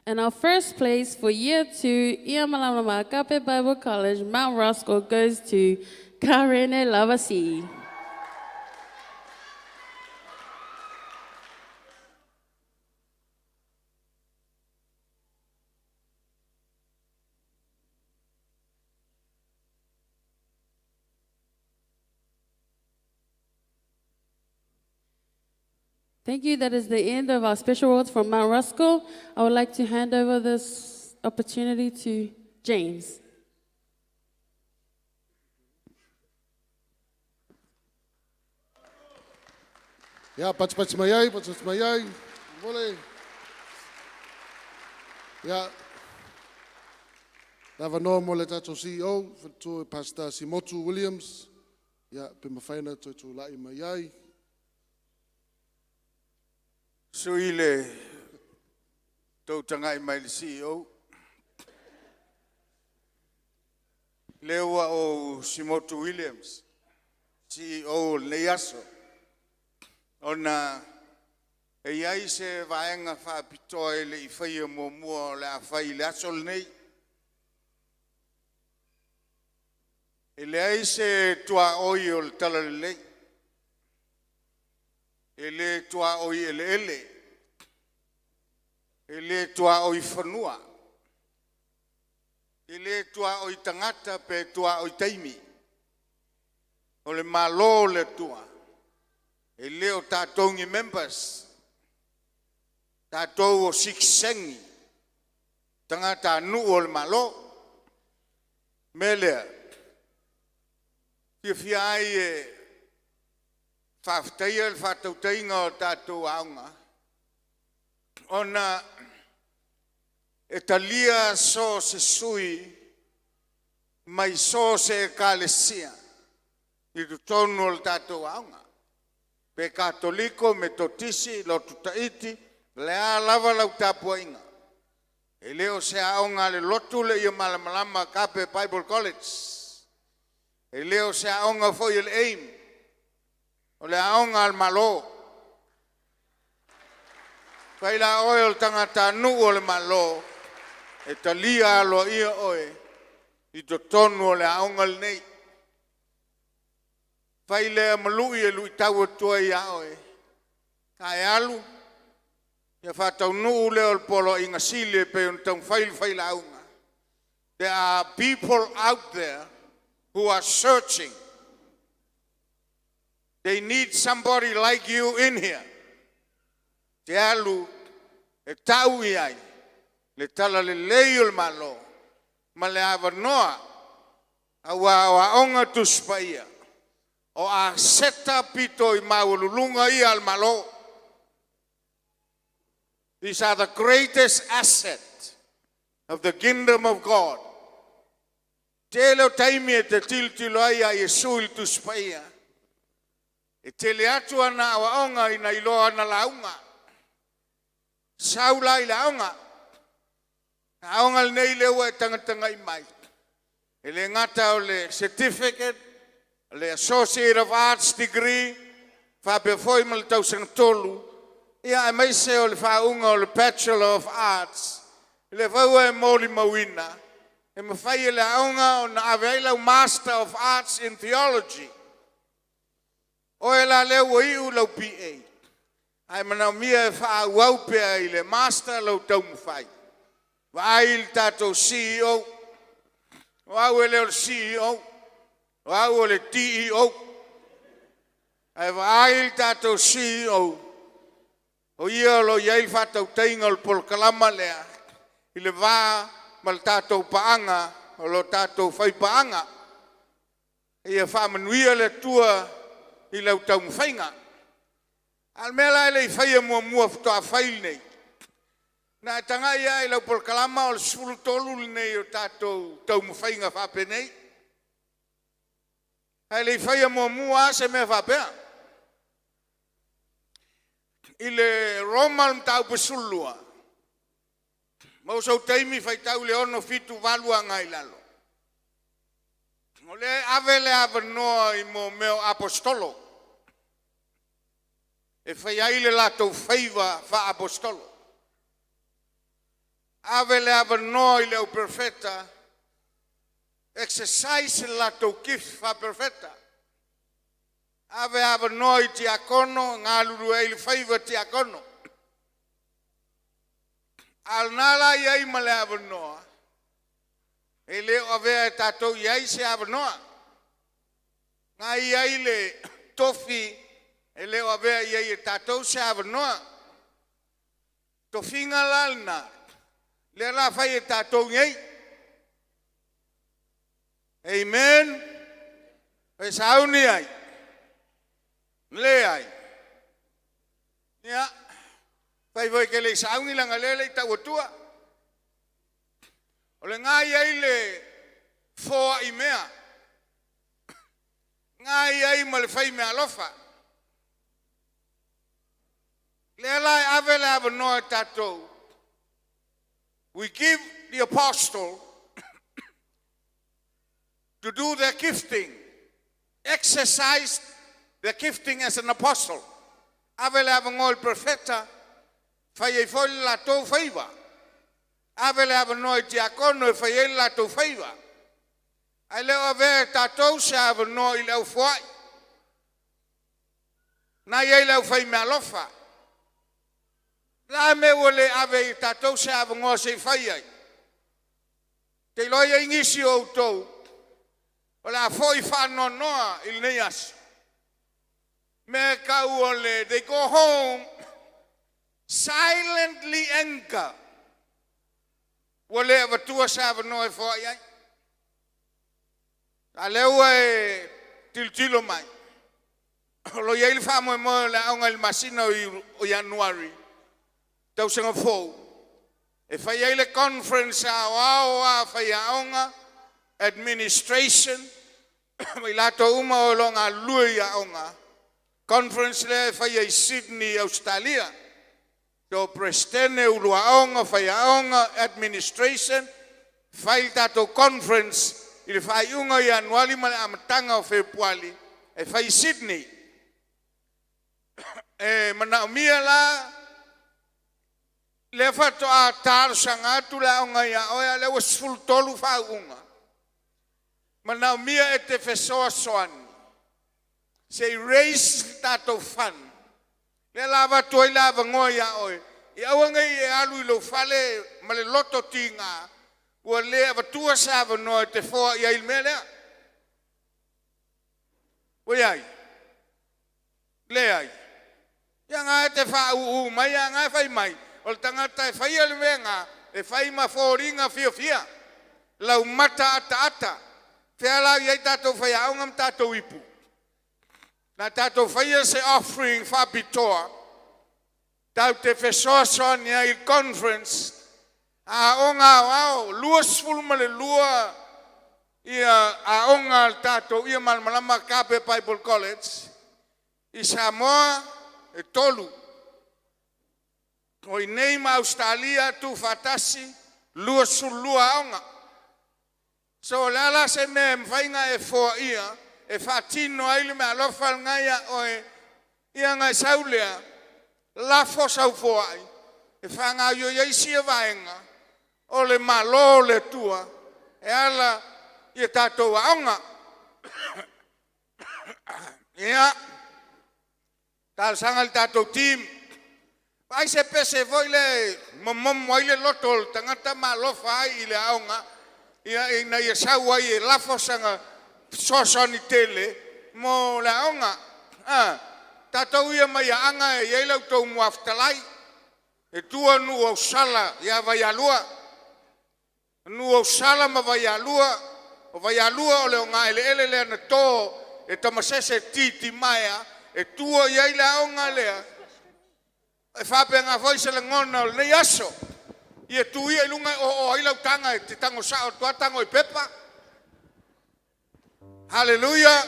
And our first place for year two, Ia Malamalama Agape Bible College, Mount Roskill, goes to Karene Lavasi. Thank you. That is the end of our special awards from Mount Roskill. I would like to hand over this opportunity to James. Ia, patipati mai ai, patipati mai ai. Vole. Ia, lava noa mo le tātou CEO, tu Pastor Simotu Williams. Ia, pe mawhai na toe tū lai mai ai. Sui le tau tangai mai le CEO. Lea o Simotu Williams, CEO o lenei aso. Ona e iai se vaega faapitoa e le i faia muamua o le a fai i le aso lenei. E leai se tuaoi o le tala lelei. E le tuaoi eleele. E le tuaoi fanua. E le tuaoi tagata pe tuaoi taimi. O le malo le Atua. E le o tātou ni members. Tātou o sikisengi. Tagata nuu o le malo. Me lea. Fia fia ai e faafetaia le faatautaiga o tatou aoga ona e talia so se sui mai so se ekalesia i totonu o le tatou aoga. Pe katoliko, metotisi, lotu taiti, le a lava lau tapuaiga. E le o se aoga a le lotu le ia malamalama Agape Bible College. E le o se aoga foi e le AIM. O le aoga al malo. Fai la oe o le tagata nuu o le malo. E talia aloa ia oe i totonu o le aoga lenei. Fai lea malui e lui tau atua ia oe. Ka e alu, ia whātaunuu lea o le polo inga sile pe on tau whai whai launga. There are people out there who are searching. They need somebody like you in here. Te alu e tau i ai le tala le lei o le malo ma le avanoa aua o aonga tuspaia o a seta pito i maualuluga ia al malo. These are the greatest asset. of the kingdom of God. Tele o taimi e te tilotilo ai a Iesu i le Tusi Paia, e tele atu ana aoaoga ina iloa ana lauga. Sau la i le aoga. Aoga lenei lea ua e tagatagai mai. E le gata o le certificate, o le Associate of Arts degree, faapea foi ma le tausaga tolu, ia aemaise o le faauuga o le Bachelor of Arts. Le foi ua e molimauina, e mafai e le aoga ona ave ai lau Master of Arts in Theology. O e la lea ua iu lau BA, ae manaomia e faaauau pea i le Master lau taumafai. Vaai i le tatou CEO, o au e le o le CEO, o au o le DEO. Ae vaai i le tatou CEO, o ia o lo o i ai le faatautaiga o le polokalama lea i le va ma le tatou paaga, o lo tatou faipaaga. Ia faamanuia le Atua i lau taumafaiga. A o le mea la e le i faia muamua faatoa fai lenei, na e tagai lava i lau polokalama o le 13 lenei o tatou taumafaiga faapenei. Ae le i faia muamua lava se mea faapea. I le Roma le mataupu 12, maua sou taimi faitau le 6, 7, 8 agai i lalo. O lea e ave le avanoa i mo mea o apostolo e fai ai le latou faiva faa-apostolo. Ave le avanoa i le au perfeta, exercise le latou gift faa-perfeta. Ave avanoa i tiakono, galulue ai le faiva tiakono. A o lena la i ai ma le avanoa, e le o avea e tatou i ai se avanoa. Na i ai le tofi, e le o avea i ai e tatou se avanoa. Tofiga la lena, lea la fai e tatou nei. Amen. E sauni ai. Le ai. Ia, fai foi ke le sauni langa lele i tau atua. O le ngā i ai le foa i mea. Ngā i ai ma le whai mea alofa. Lea la e ave le avanoa e tatou. We give the apostle to do their gifting, exercise their gifting as an apostle. Ave le avanoa i le profeta, fai ai foi le latou faiva. Ave le avanoa i tiakono e fai ai le latou faiva. Ae le o avea e tatou se avanoa i le au foai. Na i ai le au fai mea alofa. La me ua le ave i tatou se avanoa se i fai ai. Te iloa ia i nisi o outou, o le a foi whaanoanoa i lenei aso. Me kau o le, they go home silently anger. Ua le avatua se avanoa e foai ai. A lea ua e tilotilo mai. O lo i ai le faamoemoe o le aoga i le masina o Ianuari, tausaga fou, e fai ai le conference aoao a faiaoga, administration, ma i latou uma o lo o galulue i aoga. Conference lea e fai ai Sydney, Australia. So presidente, ulu aoga, faiaoga, administration, fai le tatou conference i le faaiuga o Ianuari ma le amataga o Fepuali, e fai i Sydney. E manaomia la lea faatoa talosaga atu le aoga ia oe, a lea ua 13 faauuga. Manaomia e te fesoasoani se i raise tatou fund. Lea la avatu ai le avanoa ia oe. I aua nei e alu i lou fale ma le loto tiga, ua le avatua se avanoa e te foai ai i le mea lea. Ua iai? Leai. Ia ngā e te whauu mai, ia ngā e whai mai. O le tangata e whaia le mea ngā, e whai ma fōringa fia fia. Lau mata ata ata. Fea la i ai tātou whai aonga ma tātou ipu. Na tātou whaia se offering whapitoa. Tau te fesoasoani ai i conference. Aoga aoao, 22 ia aoga a le tatou ia malamalama Agape Bible College. I Samoa e tolu. O i nei ma Ausetalia tuufaatasi 22 aoga. So o le a la se mea e mafai ona e foaia e faatino ai le meaalofa lena ia oe, ia ona e sau lea, lafo sau foai e faagaoioi ai sia vaega o le Malo o le Atua e ala i a tatou aoga. Ia, talosaga i le tatou team, vaai se pese foi lea e momomo ai le loto o le tagata ma alofa ai i le aoga, ia, ina ia sau ai e lafo sana fesoasoani tele mo le aoga. Ah, tatou ia mai Aana e i ai le tou muafitalai, e tua nuu ausala ia Vaialua. Nuu ausala ma Vaialua, o Vaialua o le ogaeleele lea na to e Tamasese Titimaea, e tua i ai le aoga lea, e faapena foi se lagona o lenei aso. Ia tu ia i luga e oo ai lau taga e te tago sao atu lava tago i pepa. Haleluia!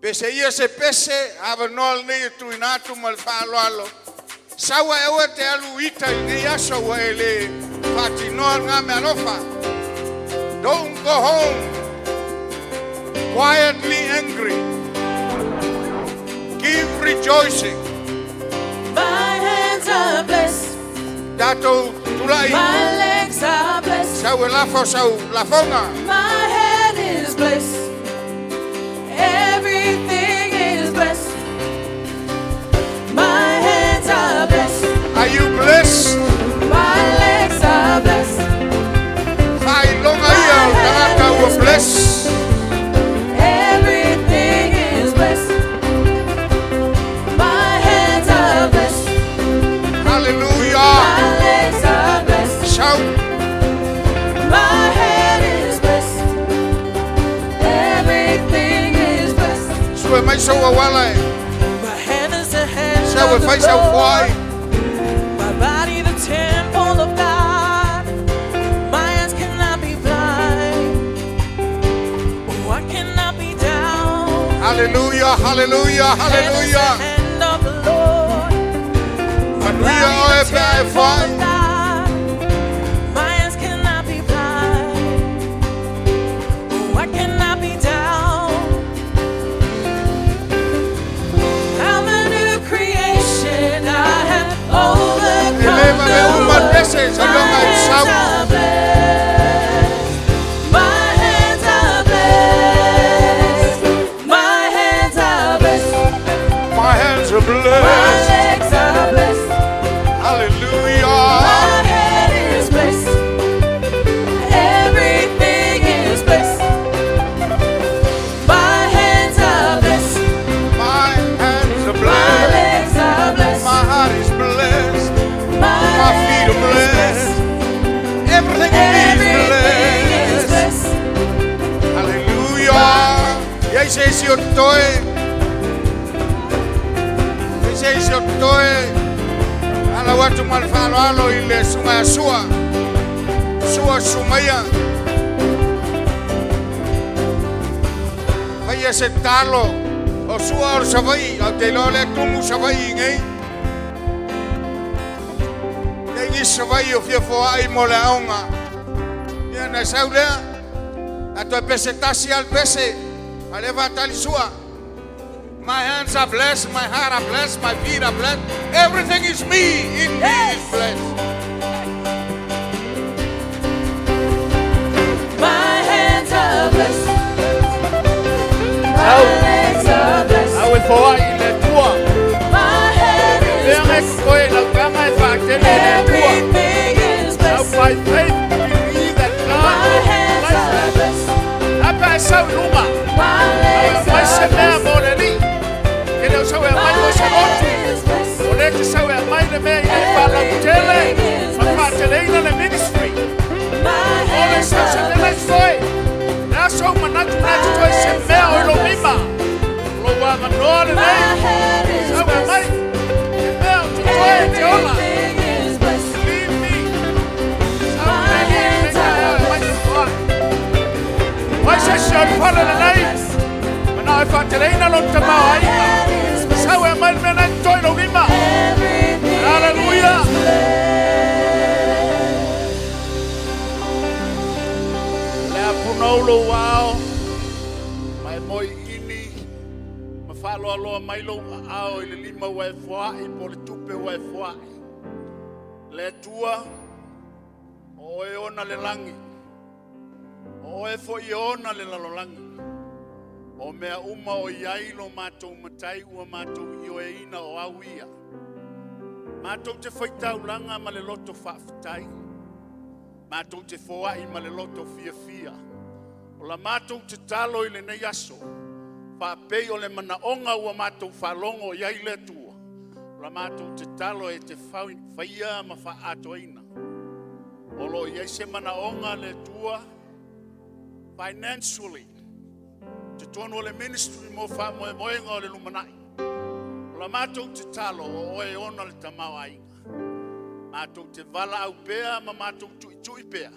Pese ia se pese, avanoa lenei e tuuina atu ma le faaaloalo. Sau ae aua e te alu ita i lenei aso ua e le faatinoa lena meaalofa. Don't go home quietly angry. Give rejoicing. My hands are blessed. Tatou tulai. My legs are blessed. Sau e lafo sau lafoga. My head is blessed. Everything is blessed. My hands are blessed. Are you blessed? My legs are blessed. Faailoga ia o le tagata ua blessed. Everything is blessed. My hands are blessed. Hallelujah. My legs are blessed. Shout. My head is blessed. Everything is blessed. Sue mai sau auala e. My hand is the hand Sau e of the fai sau foai. Lord. My body the temple of God. My eyes cannot be blind. Oh, I cannot be down. Hallelujah, hallelujah, Hand is the hallelujah. hand of the Lord. Manuia oe pe a e Temple foai. of God. My eyes cannot be blind. Oh, I cannot be down. I'm a new creation. I have overcome E leva the me uma world. pese sa My longa e hands sau. are blessed. My hands are blessed. My hands are blessed. My hands are My blessed. legs are blessed. Hallelujah. My head is blessed. Everything is blessed. My hands are blessed. My hands are My blessed. legs are blessed. My heart is blessed. My My feet are head is blessed. Everything in me is Everything is blessed. blessed. Hallelujah. Ia se isi o toe. Ia se isi o toe. Ala watu ma le faaaloalo i le suga ia Sua. Sua Sumaia. Faia se talo. O Sua o le Savaii. Au te iloa lea tumu Savaii nei. Ia i Savaii o fia foai mo le aoga. Ia na sau lea. A toe pese tasi al pese. A le tali sua. My hands are blessed, my heart are blessed, my feet are blessed. Everything is me, in me is blessed. My hands are blessed. My legs are blessed. Au e foai i le Atua. My head is Lea me blessed. koe lau tama e whaatele i le Atua. Everything is Now blessed. by faith believe that God My will hands bless are us. blessed. Apa e sau i luma. My legs Mai se are mea blessed. mo le li. Ke leo sau e mai mo se My lotu. head is blessed. O le te sau e mai le mea i le whalautele. Ma whaateleina le ministry. My O le hands sau se are tele blessed. toi. Le aso manatu na te toi se mea o ilo mima. Lo wanga noa le My nei. head is Sau e mai. blessed. Te mea o te toi e te ola. Everything is blessed. Believe me. fale lenei. Manao e faateleina lona tamaoaiga. Sau e aumai le mea na e totoe i lou lima. Haleluia. Le a punou lou ao, ma e moiini ma faaloaloa mai lou aao i le lima ua e foai po o le tupe ua e foai. Le Atua, o oe e ona le lagi, o oe foi e ona le lalolagi. O mea uma o i ai lo matou Matai ua matou ioeina o au ia. Matou te faitaulaga ma le loto faafetai. Matou te foai ma le loto fiafia. O la matou tatalo i lenei aso, faapei o le manaoga ua matou faalogo i ai le Atua, o la matou tatalo e te faia ma faaatoaina. O lo o i ai se manaoga le Atua financially, totonu o le ministry mo faamoemoega o le lumanai. O la matou tatalo o oe e ona le tamaoaiga. Matou te valaau pea ma matou tuitui pea,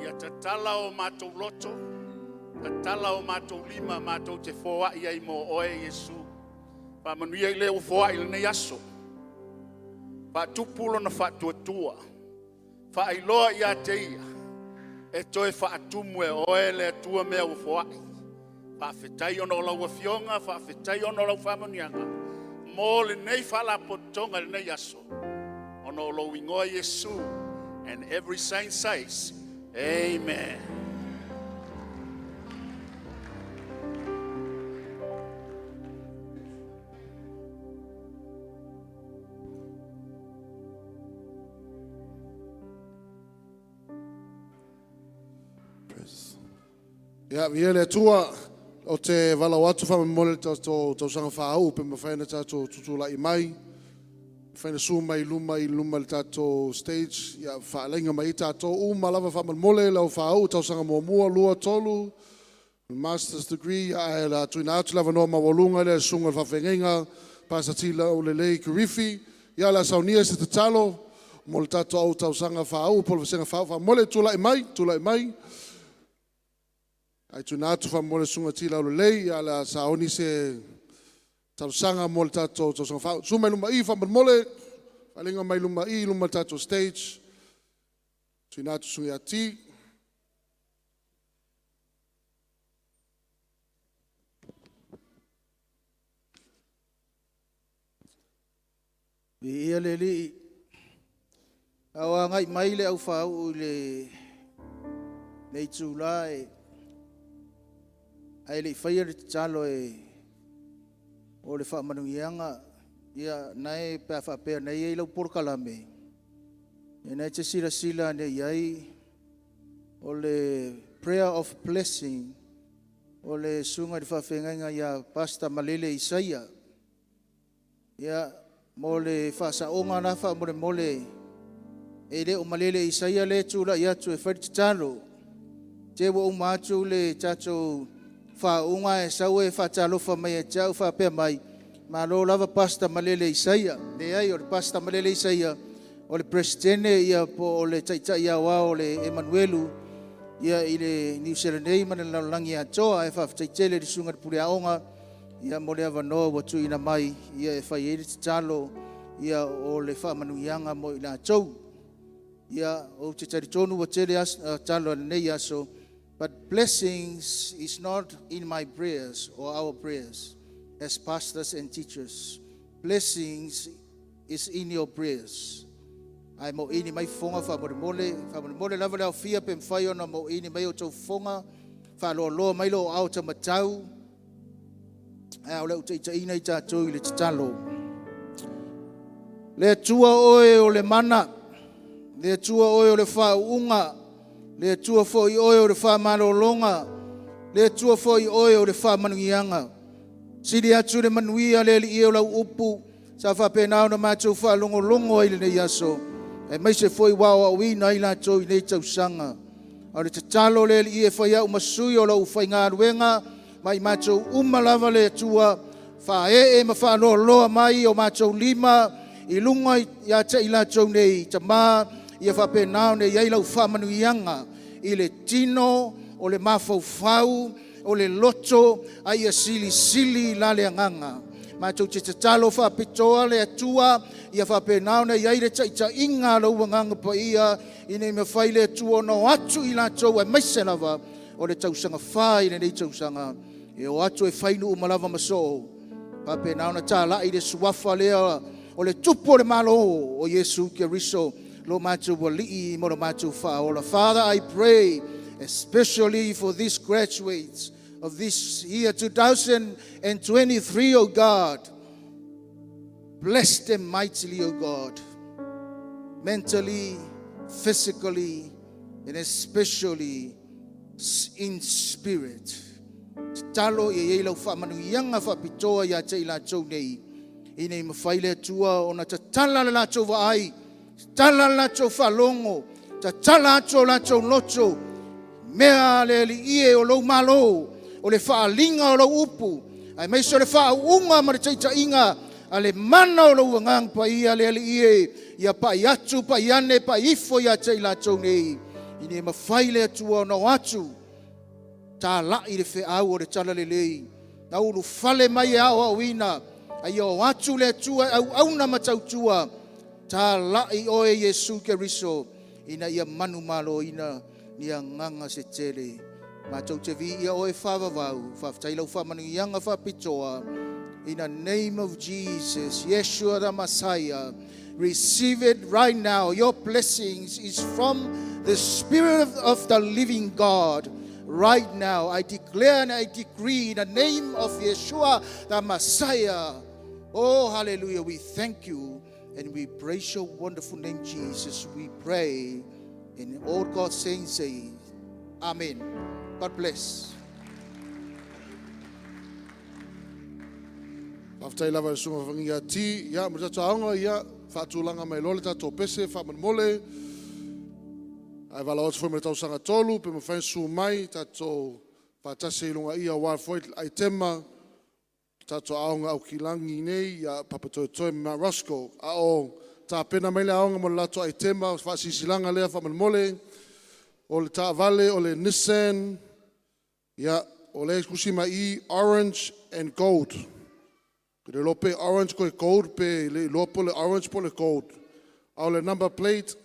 ia tatala o matou loto, tatala o matou lima, matou te foai ai mo oe Iesu. Faamanuia i le ua foai i lenei aso. Faatupu lona faatuatua. Faailoa ia te ia, e toe faatumu e oe le Atua mea ua foai. Faafetai ona o lau Afioga, faafetai ona o lau faamanuiaga mo lenei faalapotopotoga i lenei aso, ona o lou igoa Iesu. And every saint says, Amen. Ia, viia le Atua o te valaau atu faamolemole le tatou tausaga faauu pe mafai ona tatou tutulai mai. Mafai ona su mai luma i luma le tatou stage. Ia, faalaiga mai ai tatou uma lava faamolemole lau faauu tausaga muamua, lua, tolu, master's degree, ae la tuuina atu le avanoa maualuga lea i le susuga i le faafeagaiga Pastor Tila Aulelei Kirifi. Ia, o le a saunia se tatalo mo le tatou au tausaga faauu po o le vasega faauu. Faamolemole tulai mai, tulai mai. Ae tuuina atu faamolemole i le susuga Tila Aulelei, ia o le a sauni se talosaga mo le tatou tausaga faauu. Susu mai luma i i faamolemole, faaliga mai luma i i luma o le tatou stage. Tuuina atu i le susuga ia T. Viia le Alii. A o agai mai le aufāuu i le itulā e ae le i faia le tatalo e o le faamanuiaga, ia na e pe a faapea na i ai lau polokalame, ia na e te silasila ane i ai o le prayer of blessing o le susuga i le faafeagaiga ia Pastor Malele Isaia. Ia, mo le faasaoga la faamolemole, e le o Malele Isaia le tulai atu e fai le tatalo. Te ua uma atu le tatou faauuga e sau e faatalofa mai e te au faapea mai, malo lava Pastor Malele Isaia. Leai, o le Pastor Malele Isaia, o le presidente ia po o le taitai aoao o le Emanuelu ia i le Niu Sila nei ma le lalolagi atoa. E faafetai tele i le susuga i le pule aoga ia mo le avanoa ua tuuina mai ia e fai ai le tatalo ia o le faamanuiaga mo i latou. Ia, ou te talitonu ua tele talo a lenei aso, but blessings is not in my prayers or our prayers as pastors and teachers. Blessings is in your prayers. Ae mo ini mai fofoga faamolemole, faamolemole lava le aofia pe mafai ona mo ini mai o tou fofoga, faaloaloa mai lo ao tamatau, ae o le utaitaina i tatou i le tatalo. Le Atua oe o le mana, le Atua oe o le faauuga, le Atua foi oe o le faamalologa, le Atua foi oe o le faamanuiaga. Sili atu le manuia le Alii e o lau upu, sa faapena ona matou faalogologo ai lenei aso, aemaise foi ua aoaoina ai latou i nei tausaga. O le tatalo le Alii e fai au ma sui o lau faigaluega, ma i matou uma lava le Atua, faaee ma faaloaloa mai o matou lima, i luga ia te i latou nei tama, ia faapena ona i ai lau faamanuiaga i le tino o le mafaufau, o le loto a ia silisili la le agaga. Matou te tatalo faapitoa le Atua ia faapena ona i ai le taitaiga a lou agaga paia ina ia mafai le Atua ona o atu i latou aemaise lava o le tausaga fa i lenei tausaga e o atu e fai nuu ma lava ma soo faapena ona talai le suafa lea o le tupu o le Malo o Iesu Keriso lo matou alii ma lo matou faaola. Father, I pray especially for these graduates of this year 2023, O God. Bless them mightily, O God, mentally, physically, and especially in spirit. Tatalo ia i ai lau faamanuiaga faapitoa ia te i latou nei, ina ia mafai le Atua ona tatala le latou vaai, tatala le latou faalogo, tatala atu o latou loto, mea a le Alii e o lou malo, o le faaaliga o lou upu, aemaise o le faauuga ma le taitaiga a le mana o lou agaga paia le Alii e, ia pai atu, pai ane, pai ifo ia te i latou nei, ina ia mafai le Atua ona o atu, talai le feau o le talalelei, na ulufale mai e aoaoina, a ia o atu le Atua e auauna ma tautua, talai oe Iesu Keriso, ina ia manumaloina ni agaga se tele. Matou te viia oe faavavau, faafetai lau faamanuiaga faapitoa. In the name of Jesus, Yeshua the Messiah, receive it right now. Your blessings is from the Spirit of the living God. Right now, I declare and I decree in the name of Yeshua the Messiah. Oh, hallelujah. We thank you and we praise your wonderful name, Jesus. We pray in all God's saints say, Amen. God bless. Faafetai lava i le Susuga Fagia T. Ia, ma le tatou aoga, ia, faatulaga mai loa le tatou pese faamolemole. Ae valaau atu foi ma le tausaga tolu, pe mafai ona susu mai, tatou faatasi ai i luga i i aua foi le aitema o tatou aoga aukilagi nei, ia Papatoetoe ma Mount Roskill. A o tapena mai le aoga mo le latou aitema, o se faasilasilaga lea faamolemole, o le taavale o le Nissan, ia, o lea e tusi mai i i, orange and gold. Ou te le iloa pe orange toe gold pe le iloa po o le orange po o le gold. A o le number plate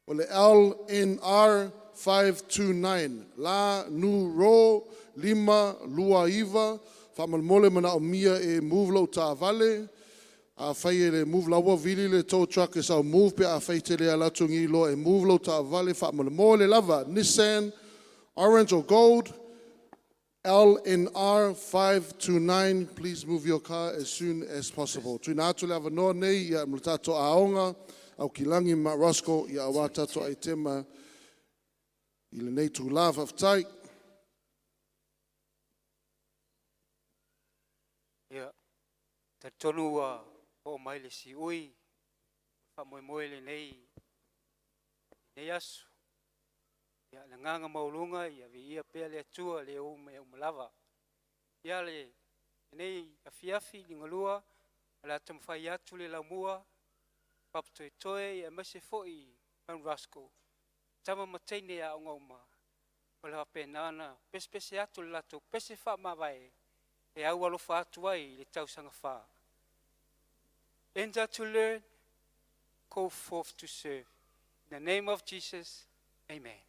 o le LNR 529, La Nu Ro 5 2 9. Faamolemole e manaomia e move lou taavale. Afai e le move, la ua vili le tow truck e sau move pe afai e te le alu atu nei loa e move lou taavale faamolemole lava. Nissan orange or gold LNR 529, please move your car as soon as possible. Tuuina atu le avanoa nei ia mo le tatou aoga Aukilagi ma Roskill ia aua tatou aitema i lenei itula. Faafetai. Ia, talitonu ua oo mai le siui o le faamoemoe i lenei lenei aso. Ia, le agaga maualuga ia viia pea le Atua le ou mea uma lava. Ia le lenei afiafi liugalua o le a taumafai atu le laumua Papatoetoe ia aemaise foi Mount Roskill, tama ma teine aoga uma o le a faapena ona pesepese atu le latou pese faamavae e au alofa atu ai i le tausaga fa. Enter to learn, go forth to serve. In the name of Jesus, amen.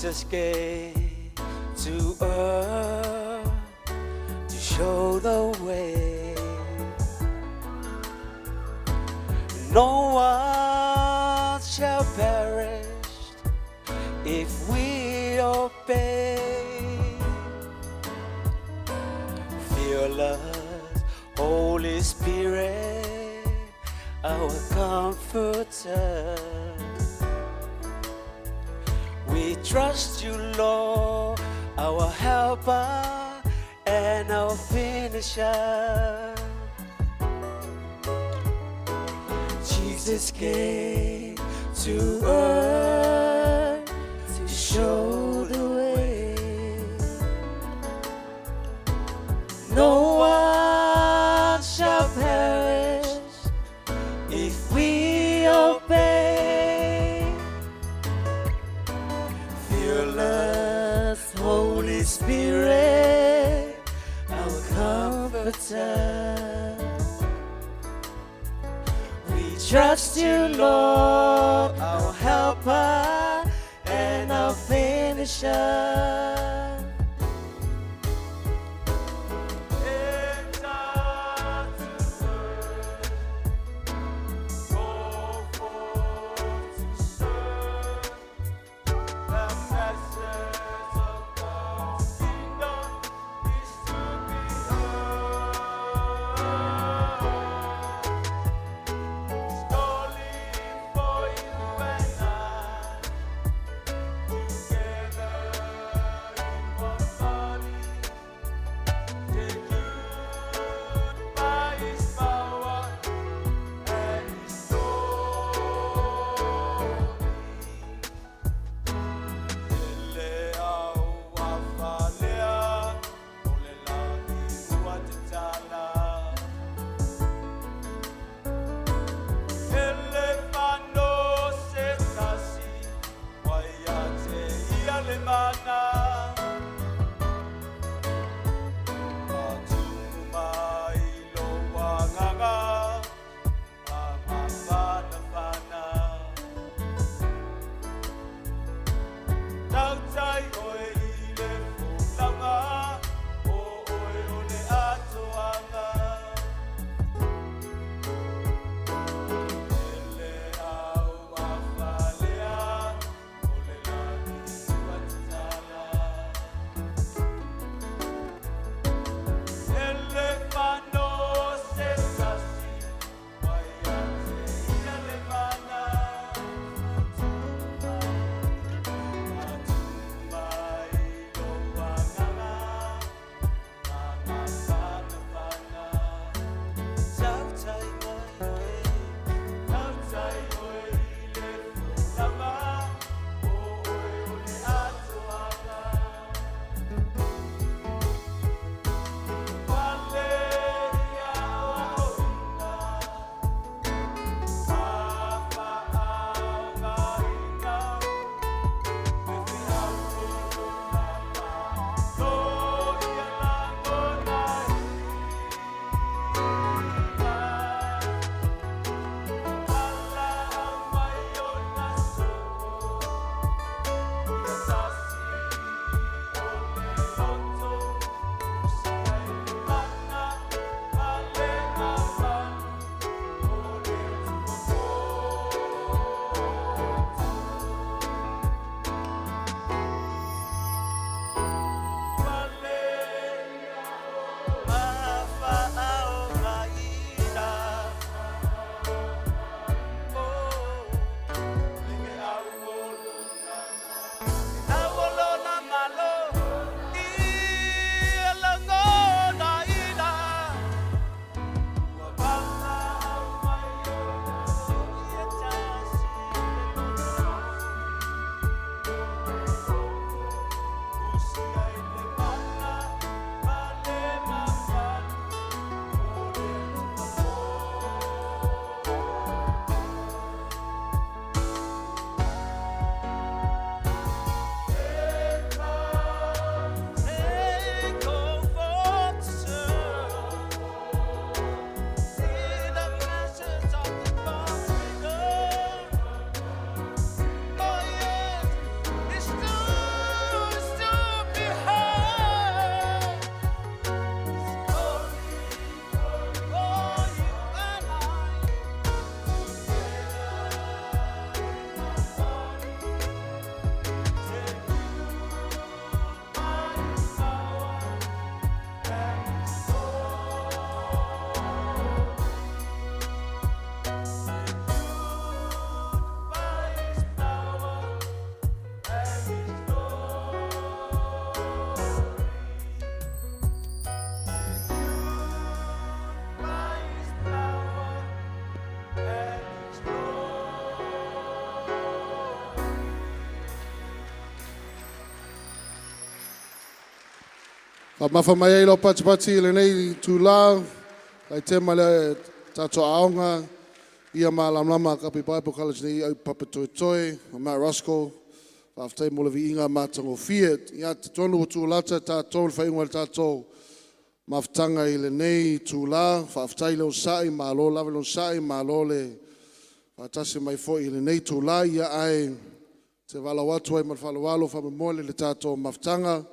Jesus came to earth to show the way. No one shall perish if we obey. Fearless Holy Spirit, our comforter. We trust you, Lord, our helper and our finisher. Jesus came to earth to show the way. No one shall perish if we obey. Fearless Holy Spirit, our comforter. We trust you, Lord, our helper and our finisher. Whamafa mai ai lau patipati i lenei tūlā, lai tema le tātou aonga, ia malamalama Agape Bible College nei au Papatoetoe, o Mount Roskill, whaafetai mo le viiga matagofie. Ia te tonu o tūlata tātou le whaiunga le tātou mafutanga i lenei tūlā, whaafetai le onosai, malo lava le onosai, malo le whaatasi mai foi i lenei tūlā, ia ai te walau atu ai ma le faaaloalo faamolemole le tātou mafutaga.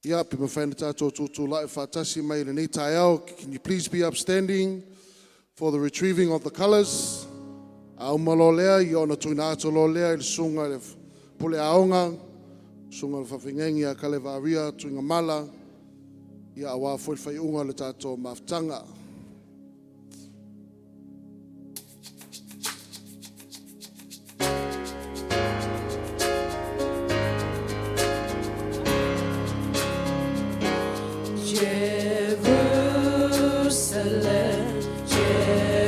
Ia, pe mafai ona tātou tutulai faatasi mai i lenei taeao. Can you please be upstanding for the retrieving of the colours? A uma loa lea, ia ona tuuina atu loa lea i le susuga i le pule aoga, susuga i le faafeagaiga ia Kalevaria Tuigamala, ia aua foi le faaiuga o le tātou mafutaga. Jerusalem, Jerusalem,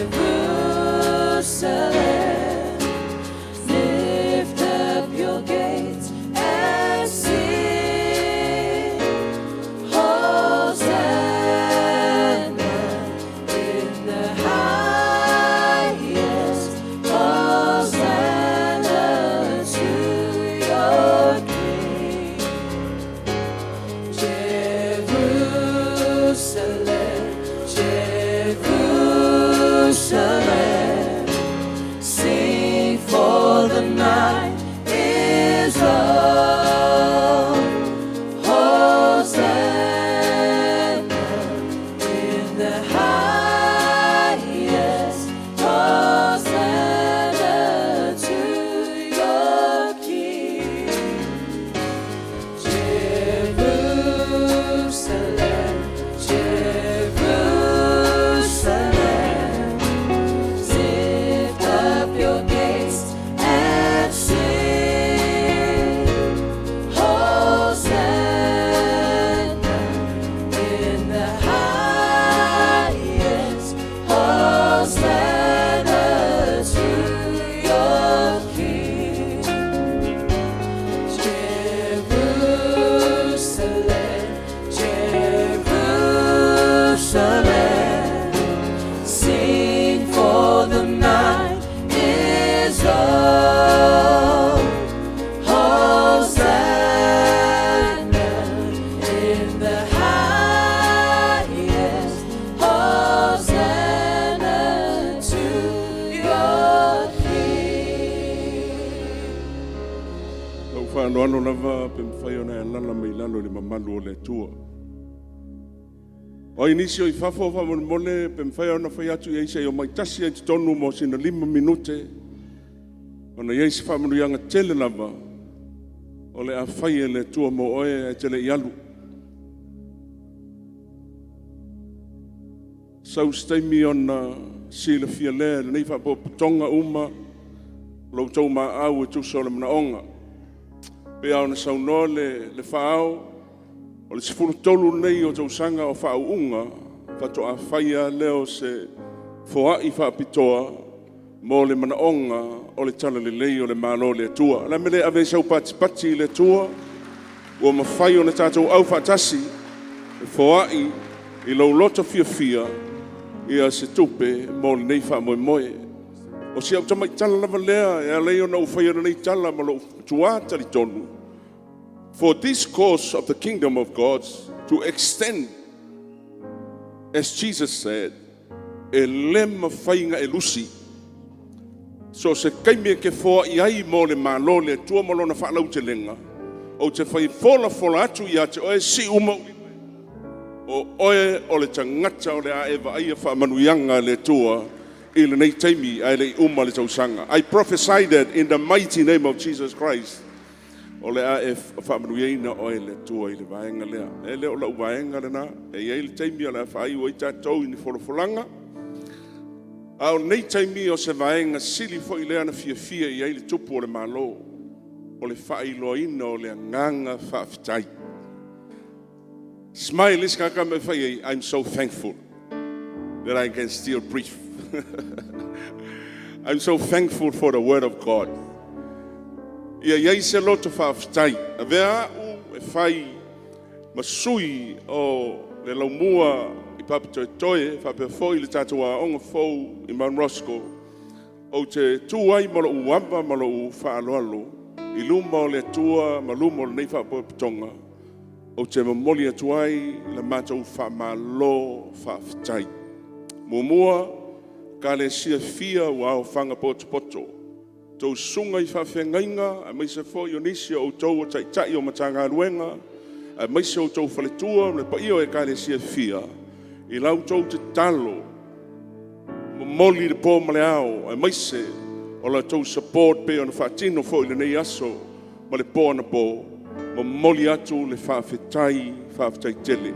lift up your gates and sing, Hosanna in the highest, Hosanna to your King. Jerusalem, Jerusalem, sing for the night is long. Hosanna in the highest, Hosanna to your King. Jerusalem, Jerusalem, lift up your gates and sing, Hosanna in the highest, Hosanna to your King. Jerusalem, Jerusalem, sing for the night is long. Hosanna in the highest, Hosanna to your King. Lau whaanoano lava pe mawhai ona e alala mai lalo i le mamalu o le Atua. O nisi o i fafo faamolemole pe mafai ona fai atu i ai se i omai tasi ai totonu mo sina 5 minute. Ona i ai se faamanuiaga tele lava o le a fai e le Atua mo oe ae te le i alu. Sau se taimi ona silafia lea lenei faapotopotoga uma lo outou maau e tusa o le manaoga. Pe a ona saunoa le faaao, o le 13 lenei o tausaga o faauuga, faatoa faia lea o se foai faapitoa mo le manaoga o le talalelei o le Malo o le Atua. O le a mea e le ave ai sau patipati i le Atua, ua mafai ona tatou aufaatasi e foai i lou loto fiafia ia se tupe mo lenei faamoemoe. O si au tamaitala lava lea e ala ai ona ou faia lenei tala ma lou matua talitonu. For this cause of the kingdom of God to extend, as Jesus said, e le mawhainga e lusi. So se kaimi e ke foa i ai mo le malo le Atua mo lona whaalau te lenga, o te whai fola fola atu ia te oe si uma o oe o le tangata o le a eva aia whaamanuianga le Atua i lenei taimi ae le i uma le tausaga. I prophesy that in the mighty name of Jesus Christ. O le a e whaamanuiaina oe le Atua i le vaenga lea. E le o lau vaenga lena, e iai le taimi o le a whaai ua i tātou i ni folafolanga. A o nei taimi o se vaenga sili foi lea na fiafia i ai le tupu o le malo, o le whaailoaina o le agaga faafetai. Smile is kaka me whai ai, I'm so thankful that I can still breathe. I'm so thankful for the word of God. Ia iai se loto faafetai. Avea au e fai ma sui o le laumua i Papatoetoe faapea foi le tatou aoga fou i Mount Roskill, ou te tu ai ma lou ava ma lou faaaloalo i luma o le Atua ma luma o lenei Faalapotopotoga, ou te momoli atu ai le matou faamalo faafetai. Muamua, Ekalesia e fia ua aofaga potopoto, outou susuga i faafeagaiga aemaise foi o nisi o outou o Taitai o Matagaluega, aemaise o outou faletua ma le paia o Ekalesia e fia, i la outou tatalo momoli i le po ma le ao, aemaise o la outou support pei ona faatino foi i lenei aso ma le po anapo, momoli atu le faafetai, faafetai tele.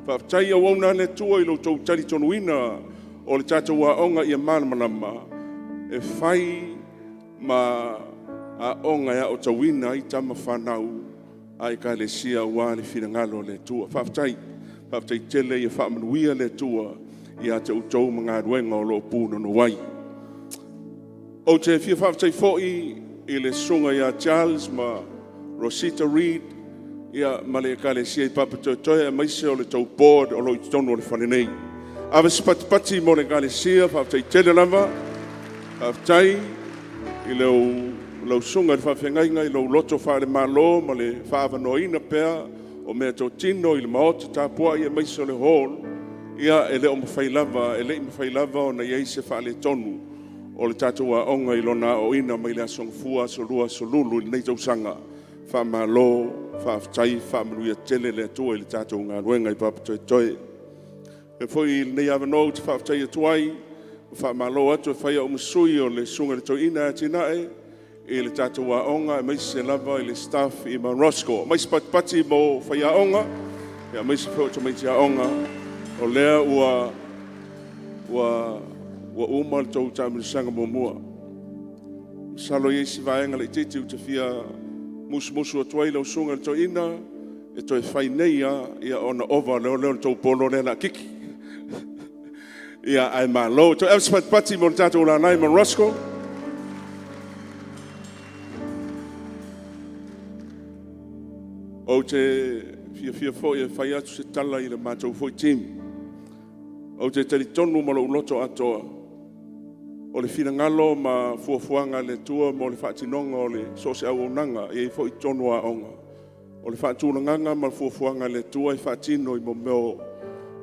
Faafetai i auauna a le Atua i lo outou talitonuina o le tatou aoga ia malamalama e fai ma aoga e aotauina ai tama fanau a Ekalesia aua le finagalo o le Atua. Faafetai, faafetai tele. Ia faamanuia le Atua ia te outou ma galuega o lo o punonou ai. Ou te fia faafetai foi i le susuga ia Charles ma Rosita Reed ma le Ekalesia i Papatoetoe aemaise o le tou board o lo o i totonu o le fale nei. Ave se patipati mo le Ekalesia, faafetai tele lava. Faafetai i lau susuga i le faafeagaiga i lou loto faale-Malo ma le faaavanoaina pea o meatotino i le maota tapuai aemaise o le hall. Ia, e le o mafai lava, e le i mafai lava ona i ai se faaletonu o le tatou aoga i lona aoaoina mai le Aso Gafua, Aso Lua, Aso Lulu i lenei tausaga. Faamalo faafetai, faamanuia tele le Atua i le tatou galuega i Papatoetoe. E avea foi lenei avanoa ou te faafetai atu ai ma faamalo atu e fai ai au ma sui o le Susuga i le Toeaina e Atiae i le tatou aoga aemaise lava i le staff i Mount Roskill. Aumai se patipati mo faiaoga aemaise foi o tamaiti aoga o lea ua uma le tou taamilosaga muamua. Masalo e i ai si vaega laitiiti ou te fia musumusu atu ai lau susuga i le toeaina e toe fai nei lava ona ova loa lea o le tou polo lea o le a kiki. Ia ae malo. Toe ave se patipati mo le tatou lalai i Mount Roskill. Ou te fiafia foi e fai atu se tala i le matou foi team. Ou te talitonu ma lou loto atoa, o le finagalo ma fuafuaga a le Atua mo le faatinoga o so o se auaunaga e i ai foi i totonu o aoga, o le faatulagaga ma le fuafuaga a le Atua e faatino i mea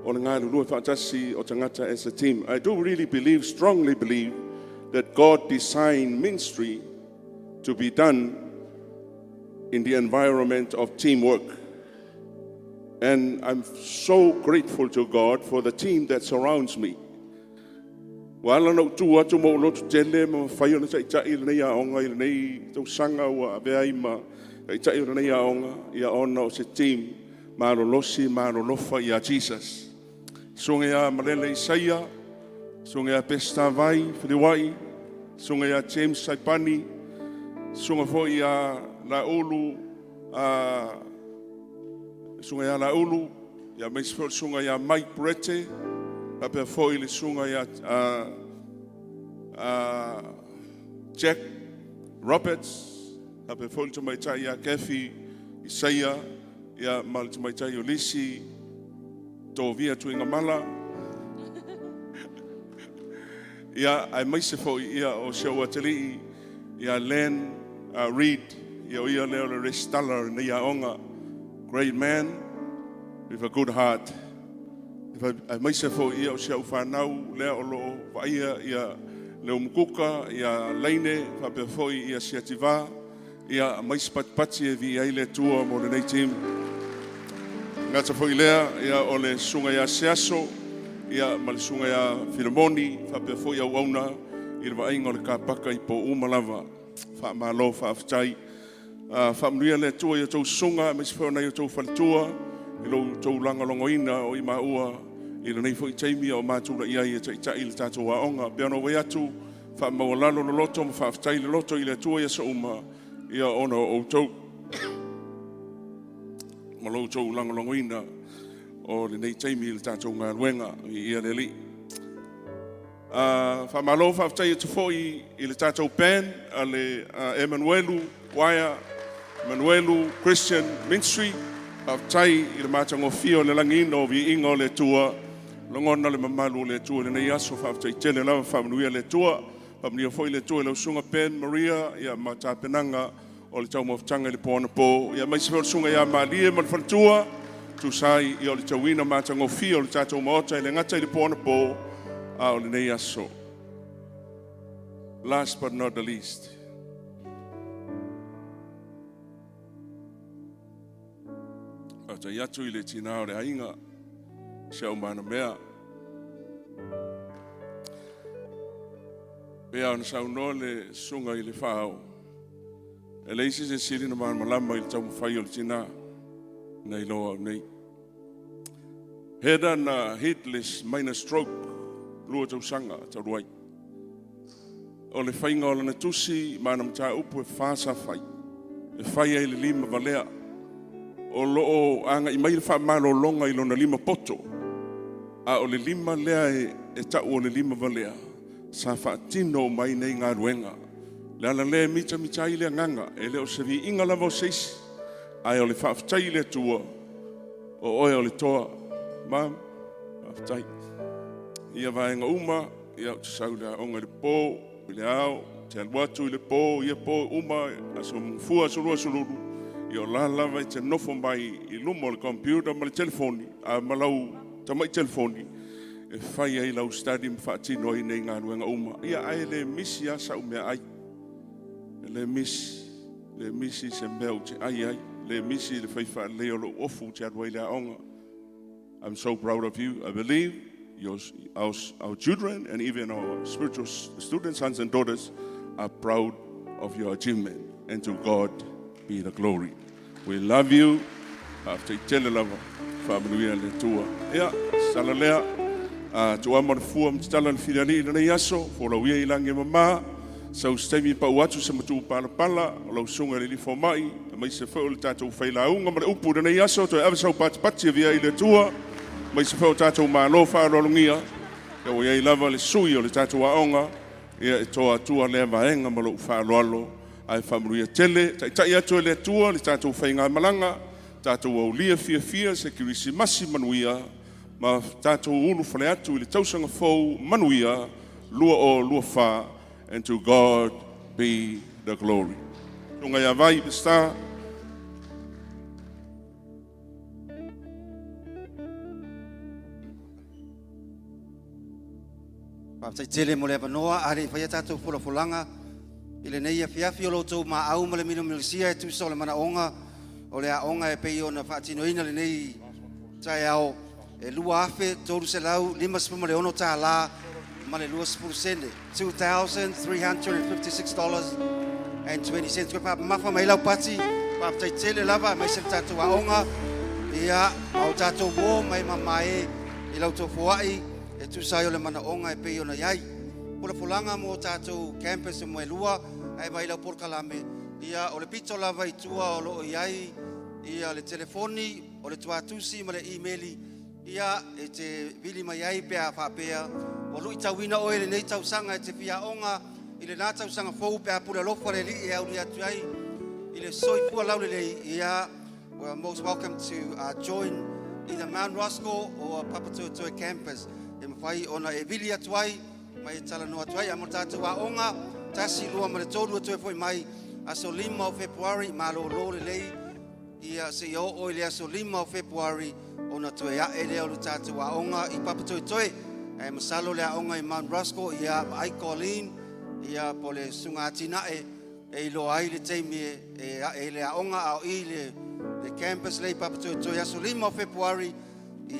o le galulue faatasi o tagata as a team. I do really believe, strongly believe that God designed ministry to be done in the environment of teamwork. And I'm so grateful to God for the team that surrounds me. Ua ala ona ou tu atu ma ou loto tele ma mafai ona taitai lenei aoga i lenei tausaga ua avea ai ma taitai o lenei aoga, ia ona o se team malolosi ma alolofa ia Jesus. Susuga ia Malele Isaia, Susuga ia Peseta Vai Feliuai, Susuga ia James Saipani, Susuga foi ia Laulu, Susuga ia Laulu, aemaise foi o le Susuga ia Mike Brete, faapea foi le Susuga ia Jack Roberts, faapea foi le tamaitai ia Kathy Isaia, ia ma le tamaitai o Lisi Tovia Tuigamala. Ia, aemaise foi ia o si ou atalii ia Len Reid, ia o ia lea o le resitala o lenei aoga. Great man with a good heart. Aemaise foi ia o si au fanau lea o lo o vaaia ia le umukuka, ia Laine, faapea foi ia Siativa, ia aumai se patipati e viia ai le Atua mo lenei team. Gata foi lea, ia o le susuga ia Seaso, ia ma le susuga ia Filemoni, faapea foi auauna i le vaaiga o le kapaka i po uma lava. Faamalo faafetai. Faamanuia le Atua i a outou susuga aemaise foi o nai o outou faletua i lo outou lagolagoina o i maua i lenei foi taimi o matulai ai e taitai le tatou aoga. Pei ona ou fai atu, faamaualalo le loto ma faafetai le loto i le Atua i aso uma, ia ona o outou ma lo outou lagolagoina o lenei taimi i le tatou galuega. Viia le Alii. Faamalo faafetai atu foi i le tatou band a le Emanuelu Choir, Emanuelu Christian Ministry. Faafetai i le matagofie o le lagiina o viiga o le Atua, lagona le mamalu o le Atua i lenei aso. Faafetai tele lava, faamanuia le Atua. Faamanuia foi le Atua i lau susuga Ben Maria ia ma tapenaga o le taumafataga i le po anapo. Ia aemaise foi o le susuga ia Malie ma le faletua, tusa ai ia o le tauina matagofie o le tatou maota e le gata i le po anapo a o lenei aso. Last but not the least, faafetai atu i le tina o le aiga, si au manamea. Pei ona saunoa le susuga i le faaao, e leai se sili na malamalama i le taumafai o le tina nai lo au nei. Heather na hit le minor stroke 2 tausaga talu ai. O le faiga o lana tusi ma ana mataupu e fa sa fai. E fai ai le lima valea. O lo o agai mai le faamalologa i lona lima poto. A o le lima lea e tau o le lima valea, sa faatino mai nei galuega. Le ala lea e mitamita ai le agaga, e le o se viiga lava o se isi, ae o le faafetai i le Atua, o oe o le toa. Ma, faafetai. Ia vaega uma, ia ou te sau i le aoga i le po, i le ao, te alu atu i le po, ia po uma, aso mafua, aso lua, aso lulu, ia o la lava e te nofo mai i luma o le computer ma le telefoni, a ma lau tamai telefoni, e fai ai lau study ma faatino ai nei galuega uma. Ia ae le misi lava sau mea ai. E le misi, le misi se mea ou te ai ai, le misi le fai faalelei o lou ofu ou te alu ai i le aoga. I'm so proud of you. I believe our children and even our spiritual students, sons and daughters, are proud of your achievement. And to God be the glory. We love you. Faafetai tele lava. Faamanuia le Atua. Ia, sala lea. Tuama le fua ma tatala le filialii i lenei aso. Folauia i lagi e mama. Sau se taimi pau atu se matu palapala. O lau susuga i le alii fomai. Aemaise foi o le tatou failauga ma le upu i lenei aso. Toe ave sau patipati e via i le Atua. Aemaise foi o tatou malo faaaloalogia. Ia ua i ai lava le sui o le tatou aoga. Ia e toa atua lea vaega ma lou faaaloalo. Ae faamanuia tele. Taitai atu e le Atua le tatou faigamalaga. Tatou aulia fiafia se kerisimasi manuia. Ma tatou ulufale atu i le tausaga fou manuia 2024, and to God be the glory. Tunga ia vai, Mr. Faafetai tele mo le avanoa a le i faia tatou folafolaga i lenei afiafi o lo outou maau ma le milomilosia e tusa o le manaoga o le aoga e pei ona faatinoina lenei taeao e $2,356 ma le 20 sene, $2,356 and 20 cents. Koe faapamafa mai lau pati, faafetai tele lava aemaise le tatou aoga ia ma o tatou uo mai mamae i lau tofoai e tusa ai o le manaoga e pei ona iai. Folafolaga mo tatou campus e moelua ae vai lau polokalame ia o le pito lava i tua o lo o iai ia le telefoni o le tuatusi ma le email ia e te vili mai ai pe a faapea o lui tauina oe lenei tausaga e te fiaoga i lena tausaga fou pe a pule alofa le Alii e auli atu ai i le soifua laulelei ia. We are most welcome to join either Mount Roskill or Papatoetoe campus e mafai ona e vili atu ai ma e talanoa atu ai a mo tatou aoga tasi lua ma le tolu e toe foi mai aso 5 o Fepuari malōlō lelei ia se ia oo i le aso 5 o Fepuari ona toe ae lea o le tatou aoga i Papatoetoe. Ae masalo le aoga i Mount Roskill ia vaai Colleen ia po le susuga atinae e iloa ai le taimi e ae le aoga a o i le campus le i Papatoetoe aso 5 o Fepuari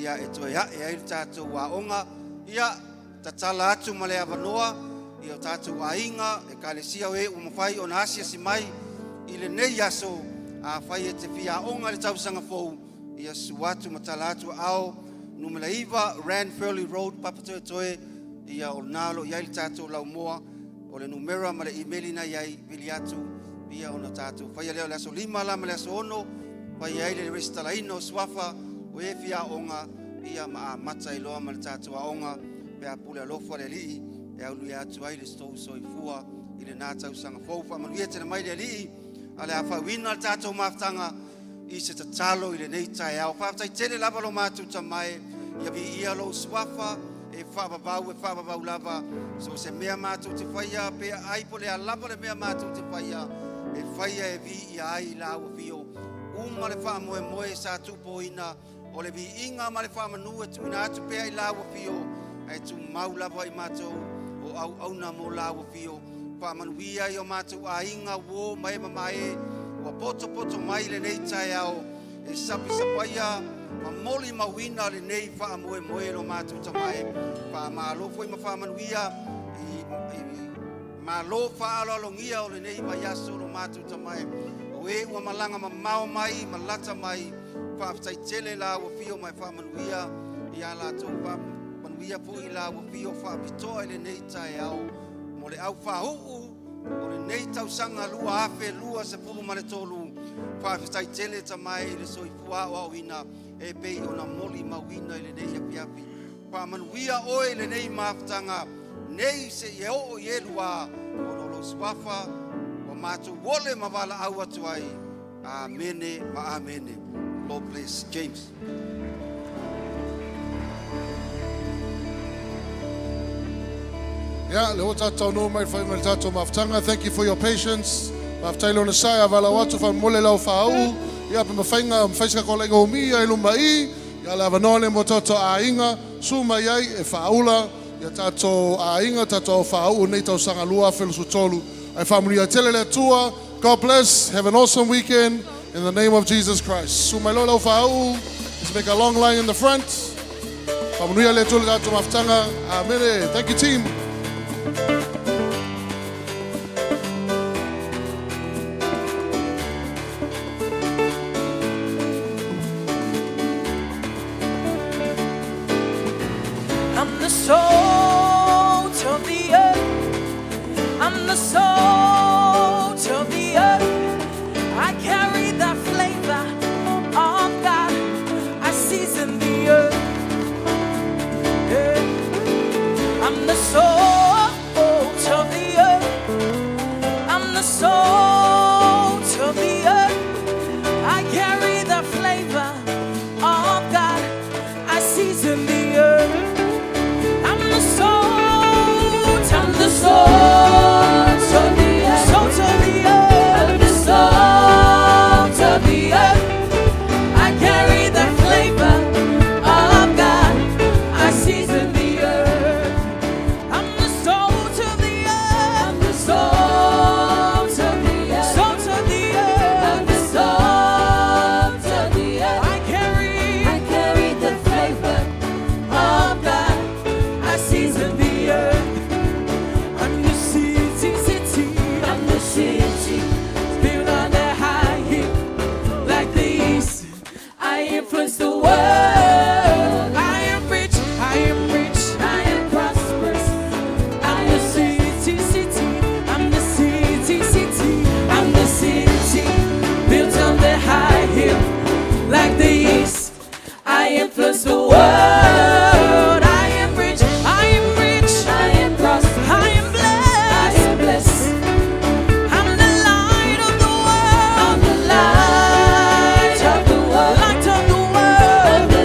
ia e toe ae ai le tatou aoga ia tatala atu ma le avanoa ia o tatou aiga e kalesia o e ua mafai ona asiasi mai i lenei aso a fai e te fia aoga le tausaga fou ia susu atu ma tala atu ao numera 9 Ranfurly Road, Papatoetoe ia o lena lo i ai le tatou laumoa o le numera ma le email na iai vili atu ia ona tatou faia lea o le aso 5 la ma le aso 6 fai ai le resitalaina o suafa o e fia aoga ia ma amata i loa ma le tatou aoga pe a pule alofa le Alii e auluia atu ai le tou soifua i lena tausaga fou. Faamanuia tele mai le Alii a le a fauina le tatou mafutaga. i se tatalo i lenei taeao. Faafetai tele lava lo matou Tama e, ia viia lou suafa e faavavau e faavavau lava. So se mea matou te faia pe ai po o le a lava le mea matou te faia, e faia e viia ai lau afio. Uma le faamoemoe sa tupoina o le viiga ma le faamanu e tuuina atu pea i lau afio, ae tumau lava i matou o auauna mo lau afio. Faamanuia i o matou aiga, uō ma e mamae ua potopoto mai lenei taeao e sapisapaia ma molimauina lenei faamoemoe lo matou Tama e. Faamalo foi ma faamanuia i malo faaaloalogia o lenei vaiaso lo matou Tama e. O e ua malaga mamao mai ma lata mai, faafetai tele lau afio ma e faamanuia ia latou. Faamanuia foi lau afio faapitoa i lenei taeao mo le aufauu o lenei tausaga 2023. Faafetai tele Tama e i le soifua aoaoina e pei ona molimauina i lenei afiafi. Faamanuia oe i lenei mafutaga nei seia oo i elua, ona o lou suafa ua matou ole ma valaau atu ai. Amene ma amene. Lord bless James. Ia, le ua tatou no mai whai mai le tatou mafutaga. Thank you for your patience. Faafetai le onosai a valaau atu faamomole lau faauu. Ia, pe mafaiga mafaisa ko laiga umi ai luma i. Ia le avanoa le mo tatou aiga. Su mai ai e faaula. Ia tatou aiga, tatou faauu nei tausaga 2023. Ae faamanuia tele le Atua. God bless. Have an awesome weekend in the name of Jesus Christ. Su mai lo lau faauu. Let's make a long line in the front. Faamanuia le Atua le tatou mafutaga. Amene. Thank you, team. I'm the salt of the earth. I'm the salt of the earth. I carry the flavor of God. I season the earth. Yeah. I'm the salt of the earth. I'm the salt of the earth. I carry the flavor of God. I season the earth. I'm the salt. I'm the salt of the earth. Salt of the earth. I'm the salt of the earth. I carry the flavor of God. I season the earth. I'm the salt of the earth. I'm the salt of the earth. Salt of the earth. I'm the salt of the earth. I carry the flavor of God. I season the earth. I'm the city, city. I'm the city built on the high hill like the east. I influence the world. I am rich. I am rich. I am prosperous. I'm the city, city. I'm the city, city. I'm the city built on the high hill like the east. I influence the world. I am rich. I am rich. I am prosperous. I am blessed. I am blessed. I'm the light of the world. I'm the light of the world. Light of the world. I'm the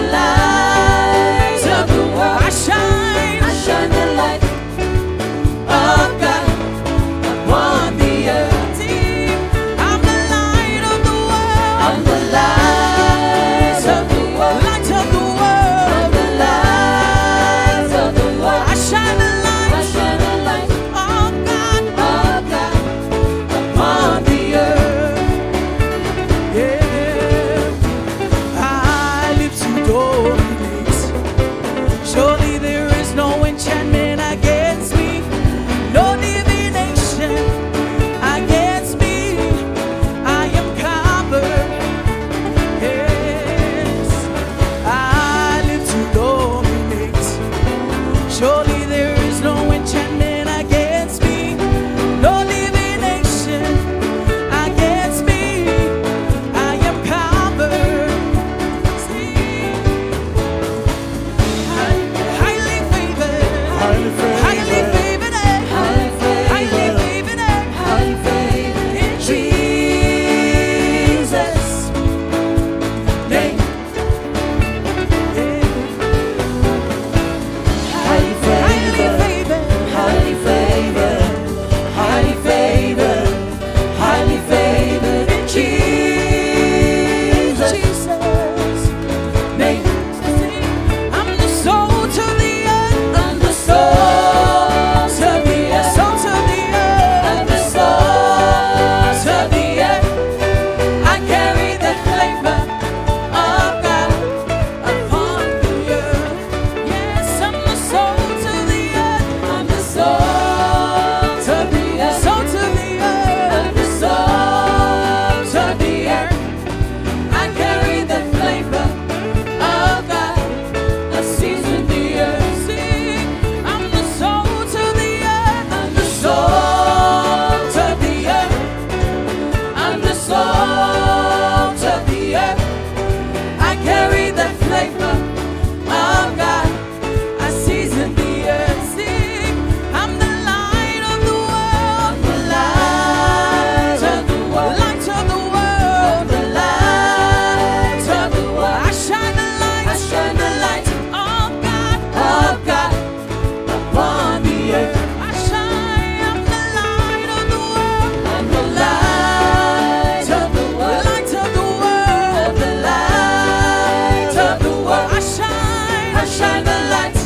shine the light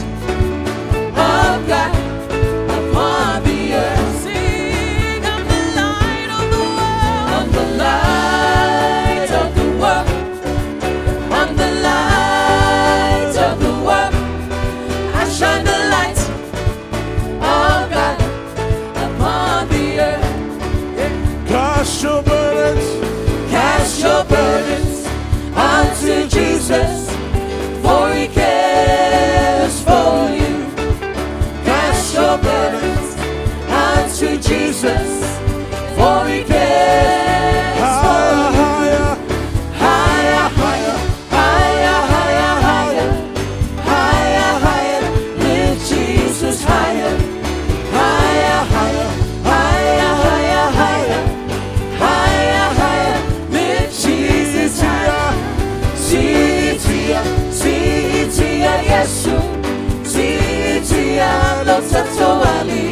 of God upon the earth. Sing, I'm the light of the world. I'm the light of the world. I'm the light of the world. I shine the light of God upon the earth. Cast your burdens, Cast your burdens unto Jesus, for he cares for you. Cast your burdens unto Jesus, for he cares for you. higher, Higher, higher, higher, higher, higher, higher, higher, lift Jesus higher, higher, higher, higher, higher, higher, higher, higher, lift Jesus higher. Sitia, sitia Yesu, sitia lo tatoali.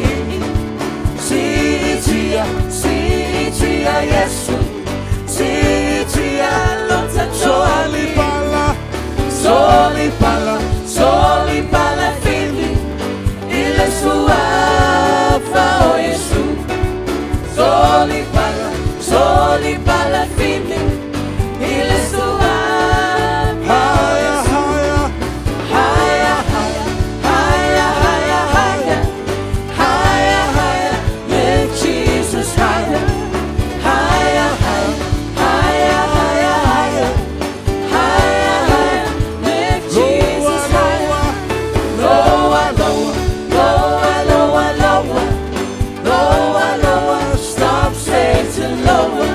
Sitia, sitia Yesu, sitia lo tatoali. pala, Soli pala, soli pala fili, ile suafa o Yesu. Soli pala, soli pala fili, ile suafa o higher, Yesu. higher, Higher, higher, higher, higher, higher, higher, higher, lift Jesus higher, higher, higher, higher, higher, higher, higher, higher, lift Jesus higher, lower, lower, lower, lower, lower, lower, lower, stop Satan lower,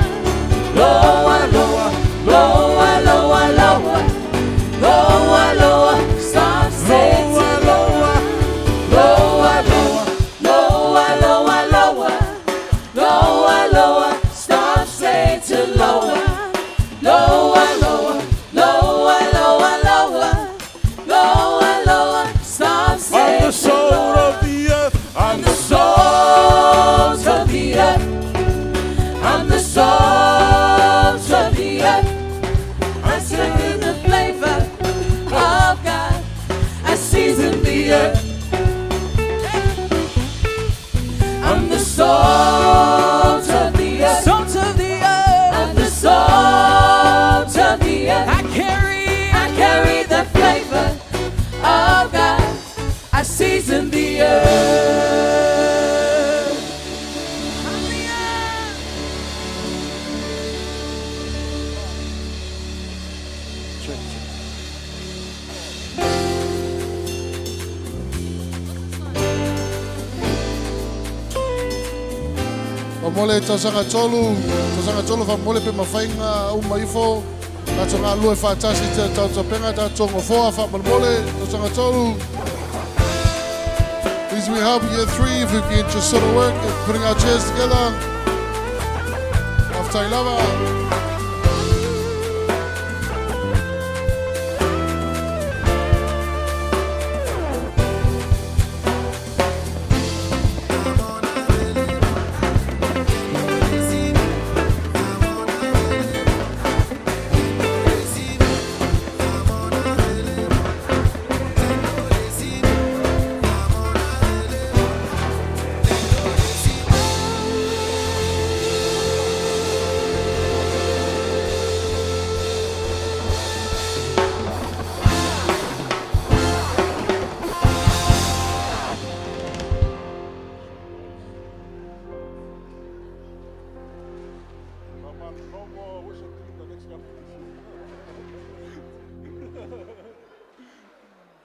lower, lower, lower, lower, lower. Lower, lower, stop Satan lower, lower, lower, lower, lower, lower, lower, lower, stop Satan lower, lower, lower, lower, lower, lower, lower, lower, stop I'm the Satan soul lower. of the earth. I'm the salt of the earth. I'm the salt of the earth. I season the flavor of God. I season the earth. I'm the salt of the earth. Salt of the earth. I'm the salt of the earth. I I carry the flavor of God. I season the earth. O mole tausanga tolu, tausanga tolu fa mole pe mawhainga uma ifo. Tātou ngā lua e whātasi te tautopenga, tātou ngofoa wha mole, tausanga tolu. Please we help year 3 if we can just sort of work at putting our chairs together. Aftai lava.